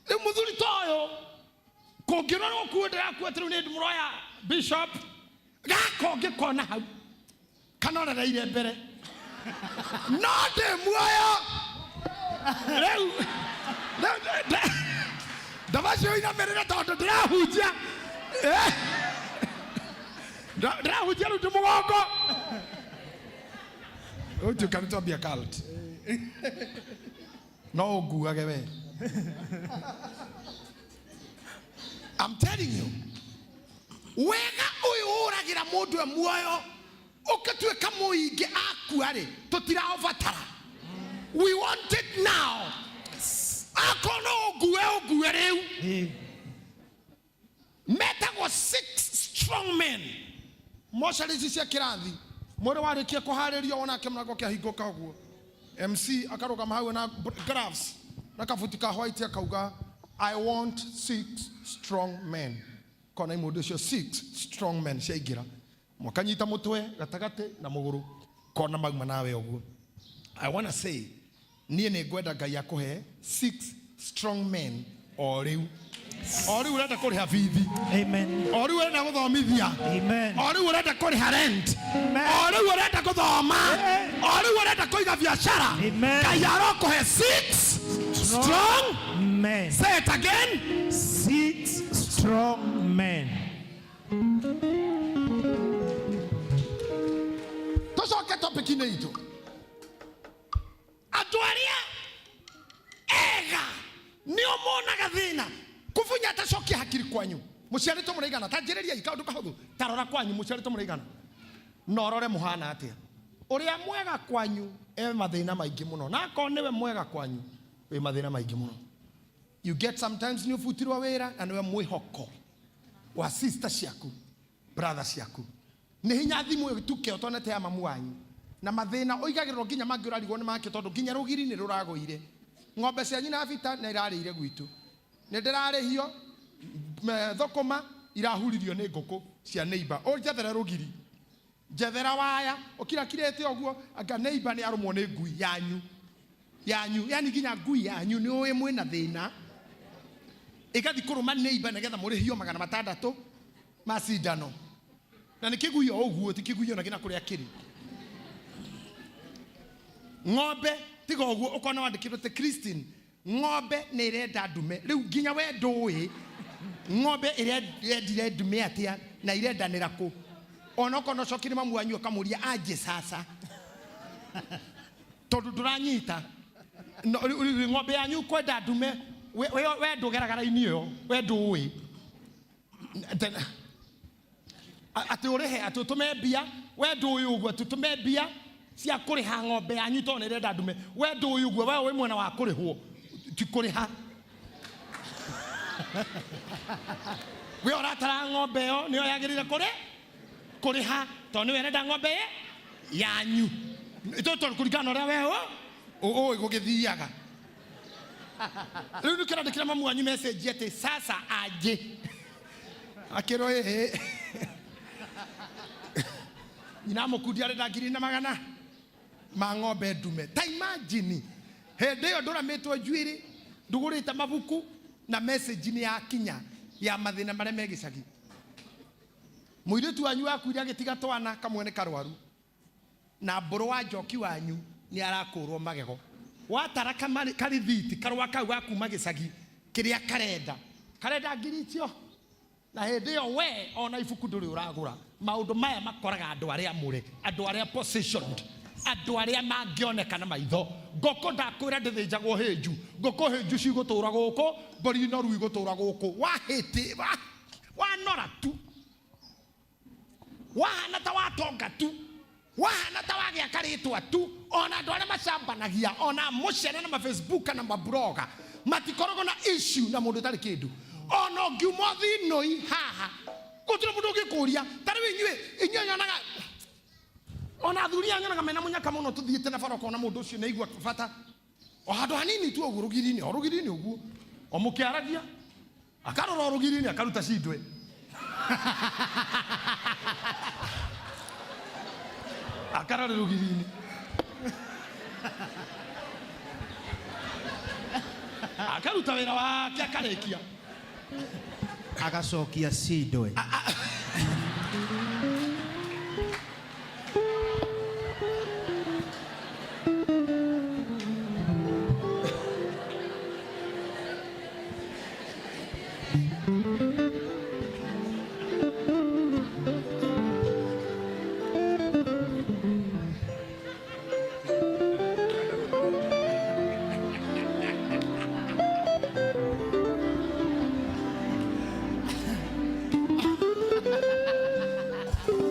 Rĩu mũthuri ta ũyũ kũngĩrorwo kuo ndĩrakua atĩ rĩu nĩ mũroya bishop gaka ũngĩkona hau kana ũrereire mbere no ndĩ muoyo rĩu ndabacio inamĩrĩre tondũ ndĩrahunjia. Ndĩrahunjia rĩu ndĩ mũgongo. Ũtuĩka nĩ twambia cult. No ũnguage we. I'm telling you, wega ũyũ ũragĩra mũndũ e muoyo ũkĩtuĩka mũingĩ akua rĩ, tũtiraũbatara. We want it now. Akorwo no ũngue, ũngue rĩu. Metagwo 6 strong men. Mocarĩ ici cia kĩrathi, mwĩrĩ warĩkia kũharĩrio wonake mũrango ũkĩhingũka ũguo. MC akarũgama hau na gloves na kabuti ka white akauga, I want 6 strong men. Kona imũndũ icio 6 strong men ciaingĩra. Mwakanyita mũtwe gatagatĩ na mũgũrũ kona mauma nawe ũguo. I want to say niĩ nĩ ngwenda Ngai akũhe 6 strong men o rĩu. O rĩu ũrenda kũrĩha bithi. Amen. O rĩu ũrenda gũthomithia. Amen. O rĩu ũrenda kũrĩha rent. Amen. O rĩu ũrenda gũthoma. Amen. O rĩu ũrenda kũiga biacara. Amen. Ngai arokũhe 6 strong men. Say it again. 6 strong men. Tũcoke topic-inĩ itũ. Andũ arĩa ega nĩo monaga thĩna. Kũbunya tacokia hakiri kwanyu. Mũciarĩtwo mũraigana, ta njĩrĩriai kaũndũ kahũthũ. Ta rora kwanyu mũciarĩtwo mũraigana. Na ũrore mũhana atĩa. Ũrĩa mwega kwanyu e mathĩna maingĩ mũno. Na akorwo nĩwe mwega kwanyu wĩ mathĩna maingĩ mũno. You get sometimes nĩ ũbutirwo wĩra na nĩwe mwĩhoko wa sister ciaku, brother ciaku. Nĩ hinya thimũ ĩtuke ũtonete ya mamu wanyu. Na mathĩna ũigagĩrĩrwo nginya mangĩ ũrarigwo nĩ make tondũ nginya rũgiri nĩ rũragũire. Ng'ombe cia nyina Bita nĩ irarĩire gwitũ. Nĩ ndĩrarĩhio, thũkũma irahuririo nĩ ngũkũ cia neighbor. Ũnjethere rũgiri. Njethera waya, ũkirakirĩte ũguo, anga neighbor nĩ arũmwo nĩ ngui yanyu. Yanyu, yani nginya ngui yanyu nĩ ũĩ mwĩna thĩna. Ĩgathiĩ kũrũma neighbor nĩgetha mũrĩhio magana matandatũ ma cindano. Na nĩ kĩguyo ũguo, ti kĩguyo na kĩna kũrĩa kĩrĩ. Ng'ombe, tiga ũguo, ũkona wandĩkĩtwo atĩ Christine, ng'ombe nĩ ĩrenda ndume. Rĩu nginya we ndũĩ, ng'ombe ĩrendire ndume atĩa na irendanĩra kũ? Ona okorwo no ũcokire mamu wanyu ũkamũria anje sasa. Tondũ ndũranyita. No, rĩu ng'ombe yanyu kwenda ndume, we ndũgeraga raini ĩyo, we ndũĩ. Atĩ ũrĩhe, atĩ ũtũme mbia, we ndũĩ ũguo, atĩ ũtũme mbia cia kũrĩha ng'ombe yanyu tondũ nĩ ĩrenda ndume. We ndũĩ ũguo, we wĩ mwena wa kũrĩhwo, ti kũrĩha. We ũratara ng'ombe ĩyo nĩyo yagĩrĩire kũrĩha tondũ nĩwe ĩrenda ng'ombe yanyu. Tondũ kũringana na ũrĩa we ũĩ gũgĩthiaga. Rĩu nĩkĩrandĩkĩra mamu wanyu message atĩ sasa aje. Akĩrwo ĩhĩ. Nyina mũkundi arenda ngiri na magana ma ng'ombe ndume. Ta imagine hĩndĩ ĩyo ndũramĩtwo njuĩrĩ, ndũgũrĩte mabuku na message nĩ yakinya ya mathĩna marĩa me gĩcagi. Mũirĩtu wanyu wakuire agĩtiga twana kamwe nĩ karwaru. Na mbũrũ wa njoki wanyu nĩ arakũrwo magego. Watara karithiti karũa kau ga kuma gĩcagi kĩrĩa karenda. Karenda ngiri icio. Na hĩndĩ ĩyo we ona ibuku ndũrĩ ũragũra. Maũndũ maya makoraga andũ arĩa amũre, andũ arĩa positioned. Andũ arĩa mangĩoneka na maitho. Ngũkũ ndakwĩra ndĩthĩnjagwo hĩnju. Ngũkũ hĩnju cigũtũra gũkũ, mbũri noru igũtũra gũkũ. Wahĩtĩ, wanora tu. Wahana ta watonga tu. Wahana ta wagĩa karĩtwa tu. Ona andũ arĩa macambanagia, ona mũcene na mafacebook na mabloga, matikoragwo na issue na mũndũ ũtarĩ kĩndũ. Ona ũngiuma thinoi haha, gũtirĩ mũndũ ũngĩkũria. Ta rĩu inyuĩ nyonaga, ona athuri aya nyonaga mena mũnyaka mũno tũthiĩte na bara ũkona mũndũ ũcio nĩaigua bata. O handũ hanini tu ũguo rũgiri-inĩ, o rũgiri-inĩ ũguo. O mũkĩaragia, akarora o rũgiri-inĩ akaruta cindwe. Akarora rũgiri-inĩ. Akaruta wĩra wake akarĩkia. Agacokia cindwe.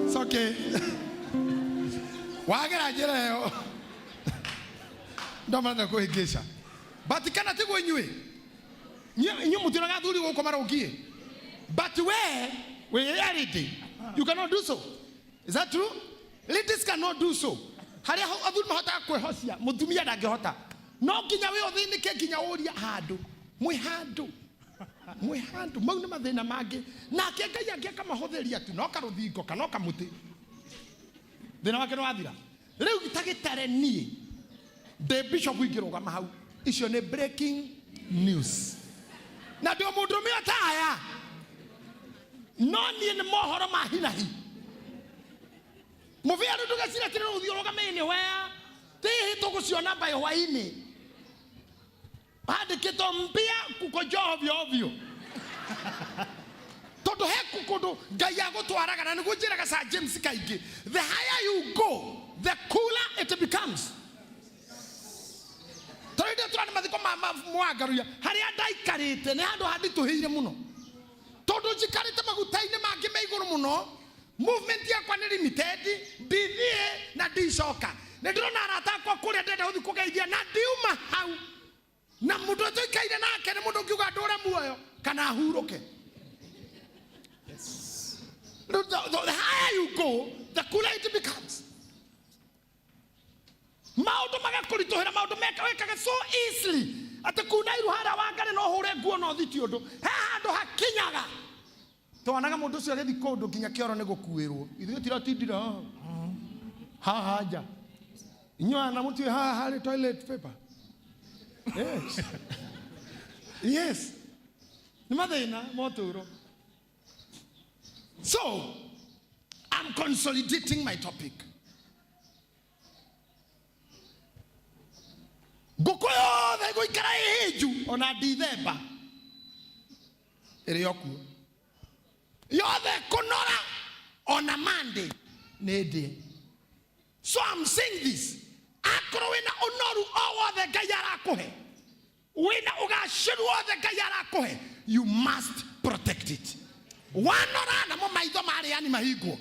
It's okay. Wagera njĩra ĩyo. Ndomarenda kũhĩngĩca. But kana tiguo inyuĩ? Inyuĩ mũtionaga athuri gũkũ marũngiĩ. But we, wĩ lady, you cannot do so. Is that true? Ladies cannot do so. Harĩa athuri mahotaga kwĩhocia, mũtumia ndangĩhota. No nginya wĩ ũthĩnĩke nginya ũrie handũ. Mwĩ handũ. Mwĩ handũ. Mau nĩ mathĩna mangĩ. Nake Ngai angĩ akamahũthĩria tu, no karũthingo kana kamũtĩ. Thĩna wake nĩ wathira. Rĩu ta gĩtare niĩ, ndĩ bishop ingĩrũgama hau. Icio nĩ breaking news. Na ndĩ o mũndũrũme o ta aya. No niĩ nĩ mohoro ma hi na hi. Mũbĩa rĩu ndũgeciria atĩ rĩu ũthiĩ ũrũgame anywhere. Tihi tũgũciona by hwaĩ-inĩ. Handĩkĩtwo mbia kukojoa ovyo ovyo. Tondũ he kũndũ Ngai agũtwaraga, na nĩguo njĩraga Sir James kaingĩ, the higher you go, the cooler it becomes. Tondũ hĩndĩ ĩyo tũrarĩ mathiko ma Mwangaruya, harĩa ndaikarĩte nĩ handũ handitũhĩire mũno. Tondũ njikarĩte maguta-inĩ mangĩ me igũrũ mũno, movement yakwa nĩ limited, ndithiĩ na ndicoka. Nĩ ndĩrona arata akwa kũrĩa ndĩrenda gũthiĩ kũgeithia na ndiuma hau. Na mũndũ ũrĩa tũikaire nake nĩ mũndũ ũngiuga ndũre muoyo kana ahurũke. The higher you go, the cooler it becomes. Maũndũ magakũritũhĩra, maũndũ wekaga so easily. Atĩ kuna iru harĩa wangare no ũhũre nguo no ũthiti ũndũ. He handũ hakinyaga. Twanaga mũndũ ũcio agĩthiĩ kũndũ nginya kĩoro nĩ gũkuĩrwo. Ithuĩ tũtiratindire haha. Haha nja. Inyuĩ ana mũtiũĩ haha harĩ toilet paper. Yes. Yes. Nĩ mathĩna ma ũtũũro. So, I'm consolidating my topic. Ngũkũ yothe ĩgũikara ĩhĩnju ona ndithemba ĩrĩ o kuo. Yothe kũnora ona Monday nĩ ndĩe. So I'm saying this. Akorwo wĩna ũnoru o wothe Ngai arakũhe, wĩna ũgacĩru wothe Ngai arakũhe, you must protect it. Wanora namo maitho ma arĩani mahingwo.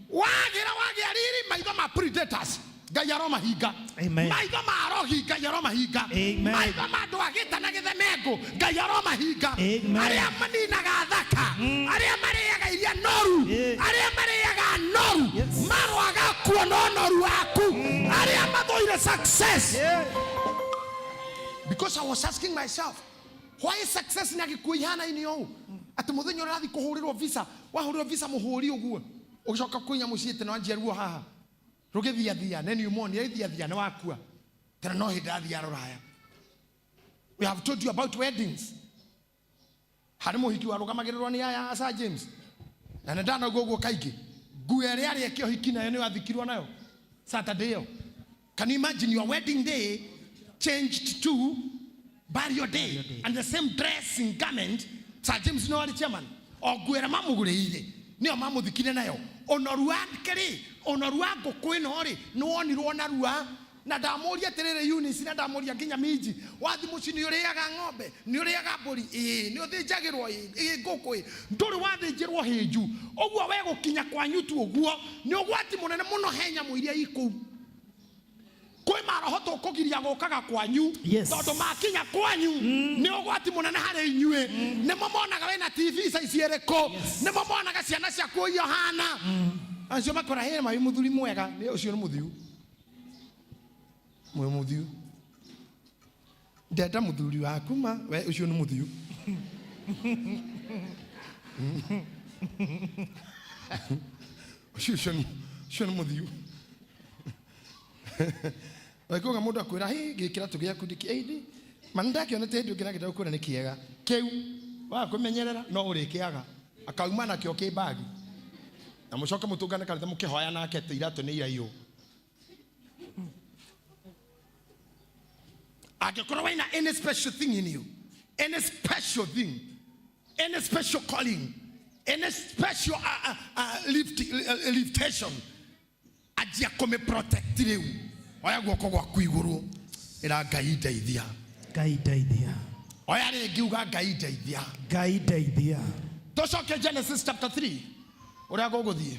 Wagĩra wagĩa riri maitho ma predators Ngai aromahinga. Amen. Maitho ma arogi Ngai aromahinga. Amen. Maitho ma andũ a gĩta na gĩthemengũ Ngai aromahinga. Amen. Arĩa maninaga thaka, arĩa marĩaga iria noru, arĩa marĩaga noru, Yes. maroaga kuona ũnoru waku, arĩa mathũire success. Because I was asking myself, why success nĩ agĩkuo ihana-inĩ ũũ? Atĩ mũthenya ũrĩa ũrathiĩ kũhũrĩrwo visa, wahũrĩrwo visa mũhũri ũguo, ũgĩcoka kwĩ nyamũ ciĩte no anjia ruo haha. Rũgĩthiathia, nĩ pneumonia, ĩthiathia, nĩ wakua. Tena no hĩndĩ athiĩ rũraya. We have told you about weddings. Harĩ mũhiki warũgamagĩrĩrwo nĩ aya Sir James. Na nĩ ndanaugua ũguo kaingĩ. Nguo ĩrĩa arĩ eke ũhiki nayo nĩyo athikirwo nayo Saturday ĩyo. Can you imagine your wedding day changed to burial day and the same dressing garment? Sir James no arĩ chairman. O nguo ĩrĩa mamũgũrĩire nĩyo mamũthikire nayo. Ũnoru wake rĩ, Ũnoru wa ngũkũ ĩno rĩ, nĩ wonirwo narua. Na ndamũria atĩrĩrĩ Eunice, na ndamũria nginya Minji, wathi mũciĩ nĩ ũrĩaga ng'ombe, nĩ ũrĩaga mbũri, ĩĩ, nĩ ũthĩnjagĩrwo, ĩĩ, ĩĩ, ngũkũ, ĩĩ, ndũrĩ wathĩnjĩrwo hĩnju. Ũguo we gũkinya kwanyu tu ũguo nĩ ũgwati mũnene mũno he nyamũ iria i kũu. Kwĩ maroho tũkũgiria gũkaga kwanyu. Yes. Tondũ makinya kwanyu nĩ ũgwati mũnene harĩ inyuĩ. Nĩmo monaga wĩna TV size ĩrĩkũ, nĩmo monaga ciana ciaku ũrĩa ũhana. Acio makora hĩ ma wĩ mũthuri mwega, nĩ ũcio nĩ mũthiu. Mwĩ mũthiu. Ndenda mũthuri waku ma, we ũcio nĩ mũthiu. Ũcio ũcio nĩ ũcio nĩ mũthiu. Waiguaga mũndũ akwĩra, hĩ, gĩkĩratũ gĩaku ndĩkĩ, ĩĩ, ma nĩndakĩonete hĩndĩ ĩngĩ na ngĩenda gũkwĩra nĩ kĩega. Kĩu, waga kũmenyerera, no ũrĩkĩaga. Akauma nakĩo kĩ mbagi. Na mũcoke mũtũngane kanitha mũkĩhoya nake atĩ iratũ nĩ iraiywo. Angĩkorwo wĩna any special thing in you, any special thing, any special calling, any special liftation, anjia kũmĩ protect rĩu. Oya guoko gwaku igũrũ, ĩra Ngai ndeithia. Ngai ndeithia. Oya rĩngĩ uga Ngai ndeithia. Ngai ndeithia. Tũcoke Genesis chapter 3 ũrĩa gũgũthiĩ,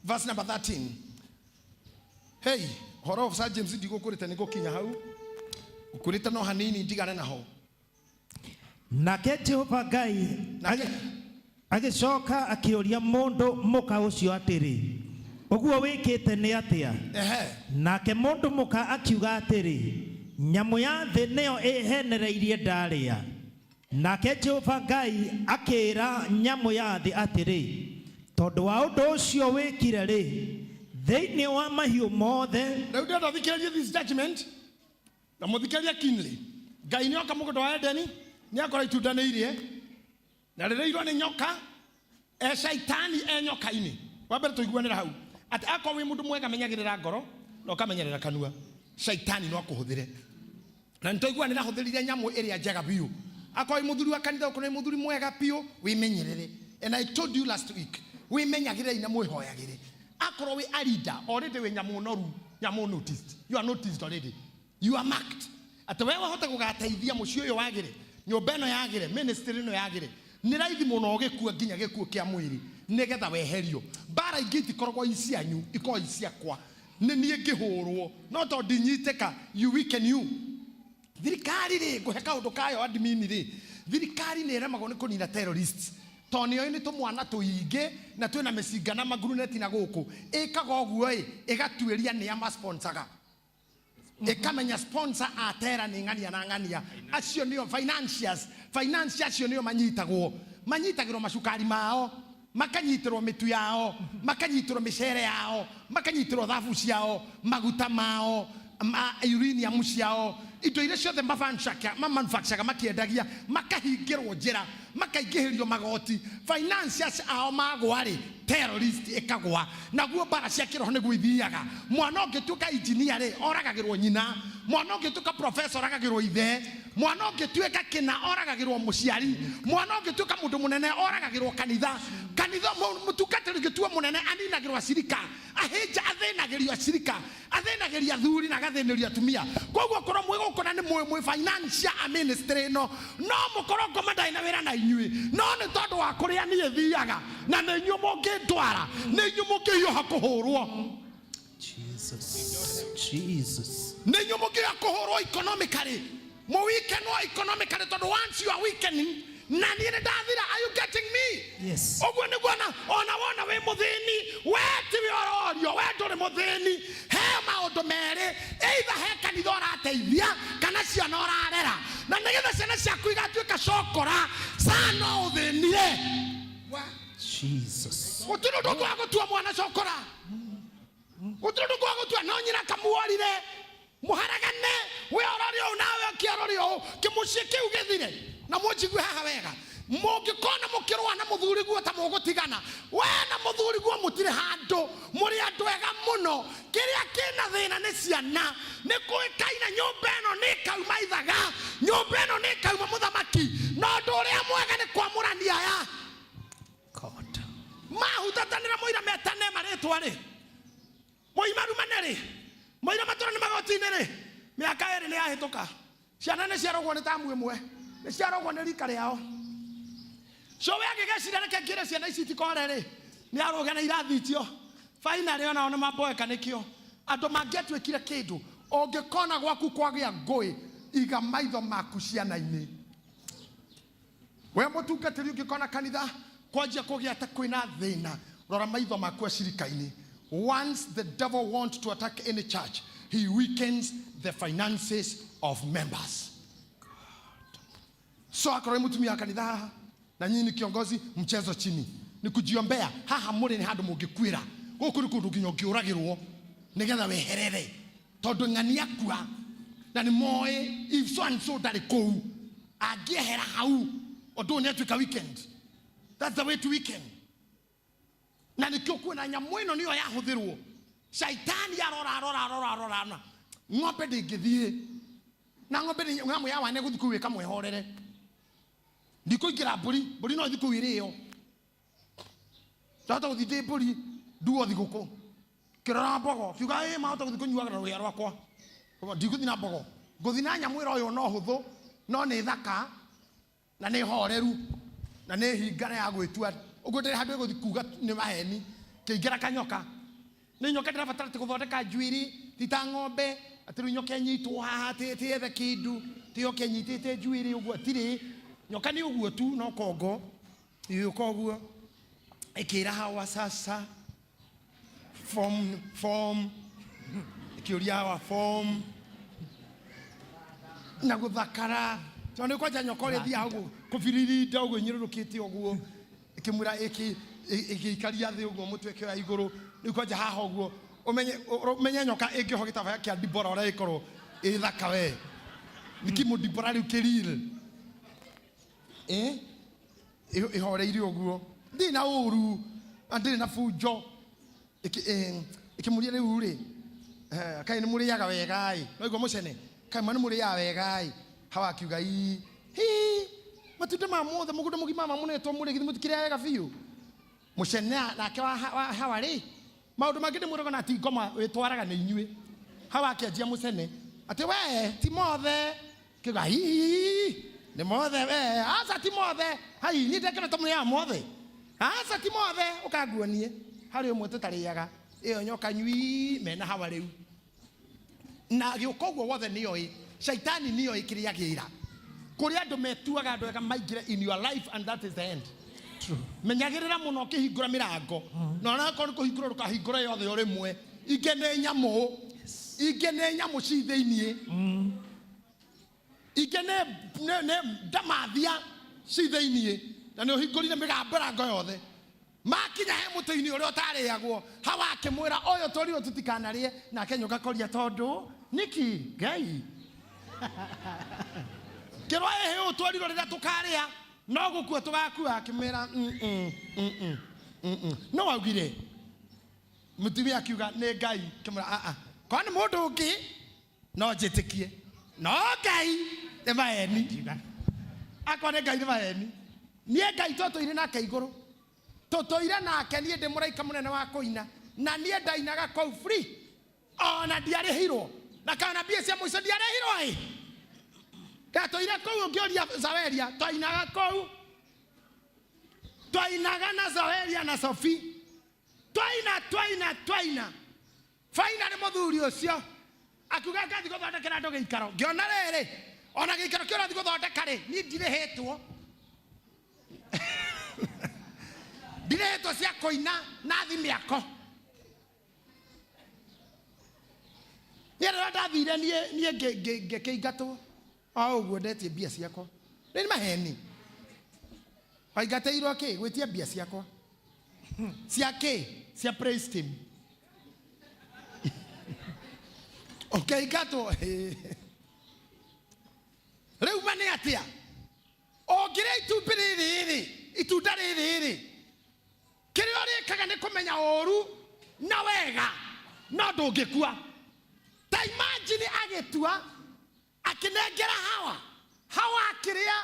verse number 13. Hey, ũhoro wa Sir James ndigũkũrĩte nĩ gũkinya hau. Ũkũrĩte no hanini ndigane naho. Nake Jehova Ngai Nake agĩcoka akĩũria mũndũ mũka ũcio atĩrĩ, ũguo wĩkĩte nĩ atĩa? Ehe. Nake mũndũ mũka akiuga atĩrĩ, nyamũ ya thĩ nĩyo ĩhenereirie ndarĩa. Nake Jehova Ngai akĩĩra nyamũ ya thĩ atĩrĩ, tondũ wa ũndũ ũcio wĩkire rĩ, thĩinĩ wa mahiũ mothe. Rĩu ndĩrenda thikĩrĩrie this judgment na mũthikĩrĩrie keenly. Ngai nĩoka mũgũnda wa Edeni, nĩakora itunda nĩ irie, na rĩrĩirwo nĩ nyoka, e shaitani e nyoka-inĩ. Wa mbere tũiguanĩra hau atĩ akorwo wĩ mũndũ mwega menyagĩrĩra ngoro na ũkamenyerera kanua, shaitani no akũhũthĩre. Na nĩtwaiguanĩra ahũthĩrire nyamũ ĩrĩa njega biũ. Akorwo wĩ mũthuri wa kanitha, okorwo wĩ mũthuri mwega biũ, wĩmenyerere. And I told you last week, wĩmenyagĩrĩrei na mwĩhoyagĩre. Akorwo wĩ a leader, already wĩ nyamũ noru, nyamũ noticed. You are noticed already. You are marked. Atĩ we wahota gũgateithia mũciĩ ũyũ wagĩre, nyũmba ĩno yagĩre, ministry ĩno yagĩre. Nĩ raithi mũno ũgĩkua nginya gĩkuũ kĩa mwĩrĩ nĩgetha weherio. Mbara ingĩ itikoragwo i cianyu, ikoragwo i ciakwa. Nĩ niĩ ngĩhũrwo, no tondũ ndinyitĩka, you weaken you. Thirikari rĩ, ngũhe kaũndũ kayo admin rĩ, thirikari nĩ ĩremagwo nĩ kũnina terrorists. Tondũ nĩoĩ nĩ tũmwana tũingĩ na twĩna mĩcinga na manguruneti na gũkũ. Ĩkaga ũguo ĩ, ĩgatuĩria nĩa masponsaga. Ĩkamenya sponsor a tera nĩ ng'ania na ng'ania. Acio nĩo financiers. Financiers acio nĩo manyitagwo. Manyitagĩrwo macukari mao, makanyitĩrwo mĩtu yao, makanyitĩrwo mĩcere yao, makanyitĩrwo thabu ciao, maguta mao, ma uranium ciao, indo iria ciothe mamanufacture makĩendagia, makahingĩrwo njĩra, makaingĩhĩrio magoti. Financiers ao magwa rĩ, terrorist ĩkagwa. Naguo mbara cia kĩroho nĩguo ithiaga. Mwana ũngĩtuĩka engineer rĩ, oragagĩrwo nyina. Mwana ũngĩtuĩka professor oragagĩrwo ithe. Mwana ũngĩtuĩka kĩna oragagĩrwo mũciari. Mwana ũngĩtuĩka mũndũ mũnene oragagĩrwo kanitha. Kanitha mũtungatĩri ũngĩtua mũnene aninagĩrwo acirika. Ahĩnja athĩnagĩrio acirika. Athĩnagĩria athuri na agathĩnĩrio atumia. Koguo korwo mwĩ gũkũ na nĩ mwĩ mwĩ financial a ministry ĩno, no mũkorwo ngoma ndarĩ na wĩra na inyuĩ, no nĩ tondũ wa kũrĩa niĩ thiaga na nĩ inyuĩ mũngĩndwara, nĩ inyuĩ mũngĩhiũha kũhũrwo. Jesus, Jesus. Nĩ inyuĩ mũngĩhiũha kũhũrwo economically. Mũwikenwo economically tondũ once you are weakening, na niĩ nĩ ndathira. Are you getting me? Yes. Ũguo nĩguo ona wona wĩ mũthĩni, we tiwe ũrorio, we ndũrĩ mũthĩni. He maũndũ merĩ, either he kanitha ũrateithia kana ciana ũrarera. Na nĩgetha ciana ciaku igatuĩka cokora, saa no ũthĩnire. Jesus. Gũtirĩ ũndũ ũngĩ wa gũtua mwana cokora. Gũtirĩ ũndũ ũngĩ wa gũtua, no nyina kamuorire. Mũharagane, we ũrore ũũ nawe ũkĩarore ũũ, kĩmũciĩ kĩu gĩthire. Na mũnjigue haha wega. Mũngĩkona mũkĩrũa na mũthuri guo ta mũgũtigana, we na mũthuri guo mũtirĩ handũ, mũrĩ andũ ega mũno. Kĩrĩa kĩna thĩna nĩ ciana. Nĩ kũĩkaine nyũmba ĩno nĩ ĩkauma ithaga, nyũmba ĩno nĩ ĩkauma mũthamaki. Na ũndũ ũrĩa mwega nĩ kwamũrania aya. God. Mahutatanĩra mũira metane marĩtwa rĩ. Moima rumane rĩ, moira matũra nĩ magoti-inĩ rĩ, mĩaka ĩrĩ nĩ yahĩtũka. Ciana nĩ ciarogwo nĩ tamu ĩmwe, nĩ ciarogwo nĩ rika rĩao. Cũwe agĩgeciria reke ngĩre ciana ici itikore rĩ, nĩ arũge na irathi icio. Finally onao nĩ mamboeka nĩkĩo. Andũ mangĩatuĩkire kĩndũ, ũngĩkona gwaku kwagĩa ngũĩ, iga maitho maku ciana-inĩ. We mũtungatĩri ũngĩkona kanitha kwanjia kũgĩa ta kwĩna thĩna, rora maitho maku acirika-inĩ. Once the devil wants to attack any church, he weakens the finances of members. So akorwo nĩ mũtumia wa kanitha haha na nyinyi ni kiongozi, mchezo chini ni kujiombea. Haha mũrĩ nĩ handũ mũngĩkuĩra. Gũkũ nĩ kũndũ nginya ũngĩũragĩrwo nĩgetha weherere, tondũ ng'ani akua na nĩ moĩ if so and so ndarĩ kũu, angĩehera hau ũndũ ũyũ nĩ atuĩka weekend. That's the way to weekend. Na nĩkĩo kuona nyamũ ĩno nĩyo yahũthĩrwo. Shaitani arora arora arora arora na ng'ombe ndĩngĩthiĩ, na ng'ombe nĩ nyamũ ya wane gũthiĩ kũu ĩkamwĩhorere. Ndikũingĩra mbũri, mbũri no ĩthiĩ kũu ĩrĩo. Ndahota gũthiĩ ndĩ mbũri nduo thigũkũ. Kĩrora mbogo, kiuga ĩ mahota gũthiĩ kũnyuaga na rũhĩa rwakwa. Ndigũthiĩ na mbogo, ngũthiĩ na nyamũ ĩroywo no hũthũ, no nĩ thaka na nĩ horeru na nĩ hingana ya gwĩtua. Ũguo ndĩrĩ handũ ĩgũthiĩ kuga nĩ maheni. Kĩingĩra kanyoka. Nĩ nyoka ndĩrabatara atĩ gũthondeka njuĩrĩ, ti ta ng'ombe, atĩ rĩu nyoka ĩnyitwo haha atĩ ti yethe kĩndũ, ti yoke ĩnyitĩte njuĩrĩ ũguo, atirĩ. Nyoka nĩ ũguo tu, no kongo. Ĩgĩũka ũguo, ĩkĩra Hawa sasa, form, form, ĩkĩũria Hawa form, na gũthakara. Tondũ nĩ kwanja nyoka ũrĩa ĩthiaga ũguo, kũbiririnda ũguo ĩnyũrũrũkĩte ũguo, ĩkĩmwĩra ĩgĩikaria thĩ ũguo mũtwe ĩkĩoya igũrũ. Rĩu kwanja haha ũguo, ũmenye nyoka ĩngĩohwo gĩtabaya kĩa ndibora ũrĩa ĩkorwo ĩ thaka we. Nĩ kĩmũ ndibora rĩu kĩril. Ĩhoreire ũguo. Ndirĩ na ũru, na ndirĩ na bunjo. Ĩkĩmũria rĩu rĩ, kaĩ nĩ mũrĩaga wega ĩ? No igua mũcene, kaĩ ma nĩ mũrĩaga wega ĩ? Hawa akiuga ii, hi, matunda ma mothe mũgũnda mũgima ma mũnetwo mũrĩ, githĩ mũtikĩrĩa wega biũ? Mũcene nake wa Hawa rĩ, maũndũ mangĩ ndĩmwĩraga na ti ngoma wĩtwaraga nĩ inyuĩ. Hawa akĩanjia mũcene atĩ we ti mothe, kiuga hihi nĩ mothe we, aca ti mothe, hai niĩ ndekĩra ta mũrĩaga mothe, aca ti mothe, ũkanguonie harĩ ũmwe tũtarĩaga. Ĩyo nyoka nyui mena Hawa rĩu. Na gĩũka ũguo wothe nĩoĩ, shaitani nĩoĩ kĩrĩa agĩra. Kũrĩ andũ metuaga andũ ega maingĩre in your life and that is the end. True. Menyagĩrĩra mũno ũkĩhingũra mĩrango. Na ona akorwo nĩ kũhingũra ndũkahingũre yothe o rĩmwe. Ingĩ nĩ nyamũ. Ingĩ nĩ nyamũ ci thĩiniĩ. Ingĩ nĩ ndamathia ci thĩiniĩ. Na nĩ ũhingũrire mĩrango yothe. Makinya he mũtĩ-inĩ ũrĩa ũtarĩagwo, Hawa akĩmwĩra ũyũ tũrirwo tũtikanarĩe, nake nyoka koria tondũ nĩkĩ Ngai. Kĩrwa ĩhĩ ũyũ twerirwo rĩrĩa tũkarĩa no gũkua tũgakua, akĩmwĩra No augire mũtumia akiuga nĩ Ngai, akĩmwĩra a a, korwo nĩ mũndũ ũngĩ no njĩtĩkie, no Ngai nĩ maheni. Akorwo nĩ Ngai nĩ maheni. Niĩ Ngai tũtũire nake igũrũ, tũtũire nake, niĩ ndĩ mũraika mũnene wa kũina, na niĩ ndainaga kũu free, ona ndiarĩhirwo, na kana mbia cia mũico ndiarĩhirwo ĩ. Ndatũire kũu ũngĩũria Zaweria, twainaga kũu, twainaga na Zaweria na Sophie, twaina twaina twaina. Finally mũthuri ũcio akiuga ngathiĩ gũthondekera andũ gĩikaro. Ngĩona rĩrĩ, ona gĩikaro kĩu ũrathiĩ gũthondeka rĩ, niĩ ndirĩhĩtwo. Ndirĩhĩtwo cia kũina na thi mĩako. Niĩ rĩrĩa ndathire niĩ ngĩkĩingatwo. O ũguo ndetie mbia ciakwa. Nĩ maheni. Waingatĩirwo kĩ? Gwĩtia mbia ciakwa. Cia kĩ? Cia praise team. Ũkĩingatwo. Rĩu ma nĩ atĩa? Ũngĩrĩa itumbĩ rĩrĩ rĩ, itunda rĩrĩ rĩ, kĩrĩa ũrĩkaga nĩ kũmenya ũru na wega, no ndũngĩkua. Ta imagine agĩtua, akĩnengera Hawa, Hawa akĩrĩa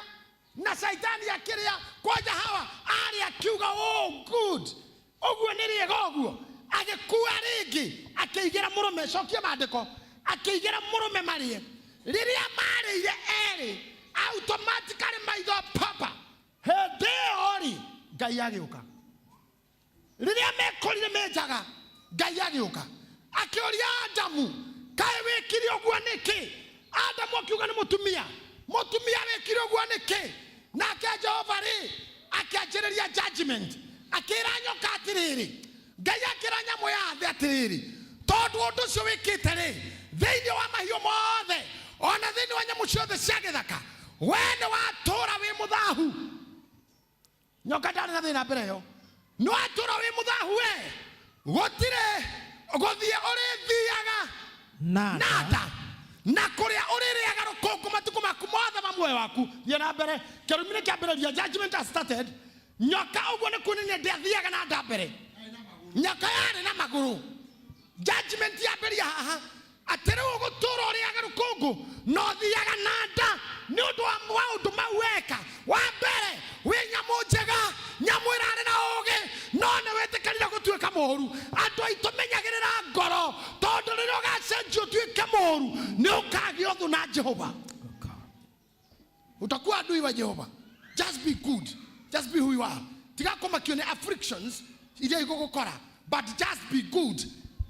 na Shaitani akĩrĩa. Kwanja Hawa arĩ akiuga oh good, ũguo nĩ rĩega ũguo, agĩkua rĩngĩ, Akĩigĩra mũrũme, cokia maandĩko, akĩigĩra mũrũme marĩe. Rĩrĩa marĩire erĩ, automatically maitho papa. Hĩndĩ ĩyo rĩ, Ngai agĩũka. Rĩrĩa mekorire me njaga, Ngai agĩũka. Akĩũria Adamu, kaĩ wĩkire ũguo nĩkĩ? Adamu akiuga nĩ mũtumia. Mũtumia wĩkire ũguo nĩkĩ? Nake Jehova rĩ, akĩanjĩrĩria judgment. Akĩra nyoka atĩrĩrĩ, Ngai akĩra nyamũ ya thĩ atĩrĩrĩ, tondũ ũndũ ũcio wĩkĩte rĩ, thĩinĩ wa mahiũ mothe, ona thĩinĩ wa nyamũ ciothe cia gĩthaka, we nĩ watũũra wĩ mũthahu. Nyoka ndarĩ na thĩna mbere ĩyo. Nĩ watũũra wĩ mũthahu we, gũtirĩ gũthiĩ ũrĩthiaga na na nda nda na kũrĩa ũrĩrĩaga rũkũngũ matukũ maku mothe ma muoyo waku. Thiĩ na mbere. Kĩrumi nĩ kĩambĩrĩria. Judgment has started. Nyoka ũguo nĩ kuonania ndĩathiaga na nda mbere. Nyoka yarĩ na magũrũ. Judgment yambĩrĩria haha atĩ rĩu ũgũtũũra ũrĩaga rũkũngũ na ũthiaga na nda nĩ ũndũ wa maũndũ mau weka. Wa mbere wĩ nyamũ njega, nyamũ ĩrarĩ na ũũgĩ, no nĩ wĩtĩkĩrire gũtuĩka mũũru. Andũ aitũ menyagĩrĩra ngoro, tondũ rĩrĩa ũgacenjia ũtuĩke mũũru nĩ ũkagĩa ũthũ na Jehova. Utakuwa adui wa Jehova. Just be good. Just be who you are. Tiga kũmakio nĩ afflictions iria igũgũkora, but just be good.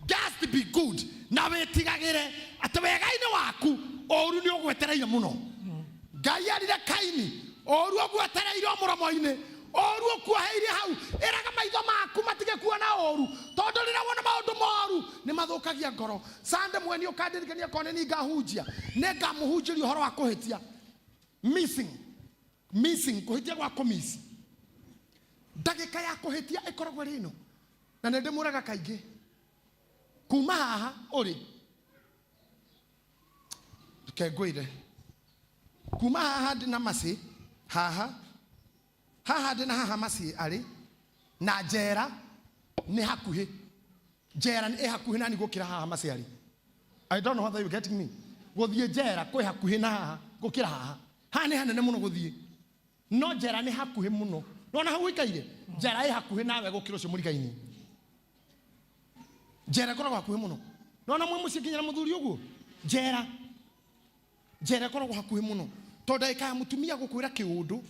Just be good. Na wĩtigagĩre atĩ wega-inĩ waku ũũru nĩ ũgwetereire mũno. Ngai erire Kaini, ũũru ũgwetereire o mũromo-inĩ, ũũru ũkuoheirie hau, ĩraga maitho maku matige kuona ũũru, tondũ rĩrĩa wona maũndũ moru nĩ mathũkagia ngoro. Sunday mweni ũkandirikania korwo nĩ niĩ ngahunjia, nĩ ngamũhunjĩria ũhoro wa kũhĩtia. Missing, missing, kũhĩtia gwa kũmiss. Ndagĩka ya kũhĩtia ĩkoragwo ĩrĩ ĩno, na nĩ ndĩmũraga kaingĩ. Kuma haha ũrĩ, reke ngwĩre, kuma haha ndĩ na macĩ, haha, haha ndĩ na haha macĩ arĩ, na njera nĩ hakuhĩ. Njera nĩ ĩ hakuhĩ nani gũkĩra haha macĩ arĩ. I don't know whether you getting me. Gũthiĩ njera kwĩ hakuhĩ na haha gũkĩra haha. Haha nĩ hanene mũno gũthiĩ, no njera nĩ hakuhĩ mũno. Nona hau ũikaire, njera ĩ hakuhĩ nawe gũkĩra ũcio mũrigaini. Njera ĩkoragwo hakuhĩ mũno. Nona mwĩ mũciĩ nginya na mũthuri ũguo, njera, njera ĩkoragwo hakuhĩ mũno. Tondũ ndagĩka ya mũtumia gũkwĩra kĩũndũ,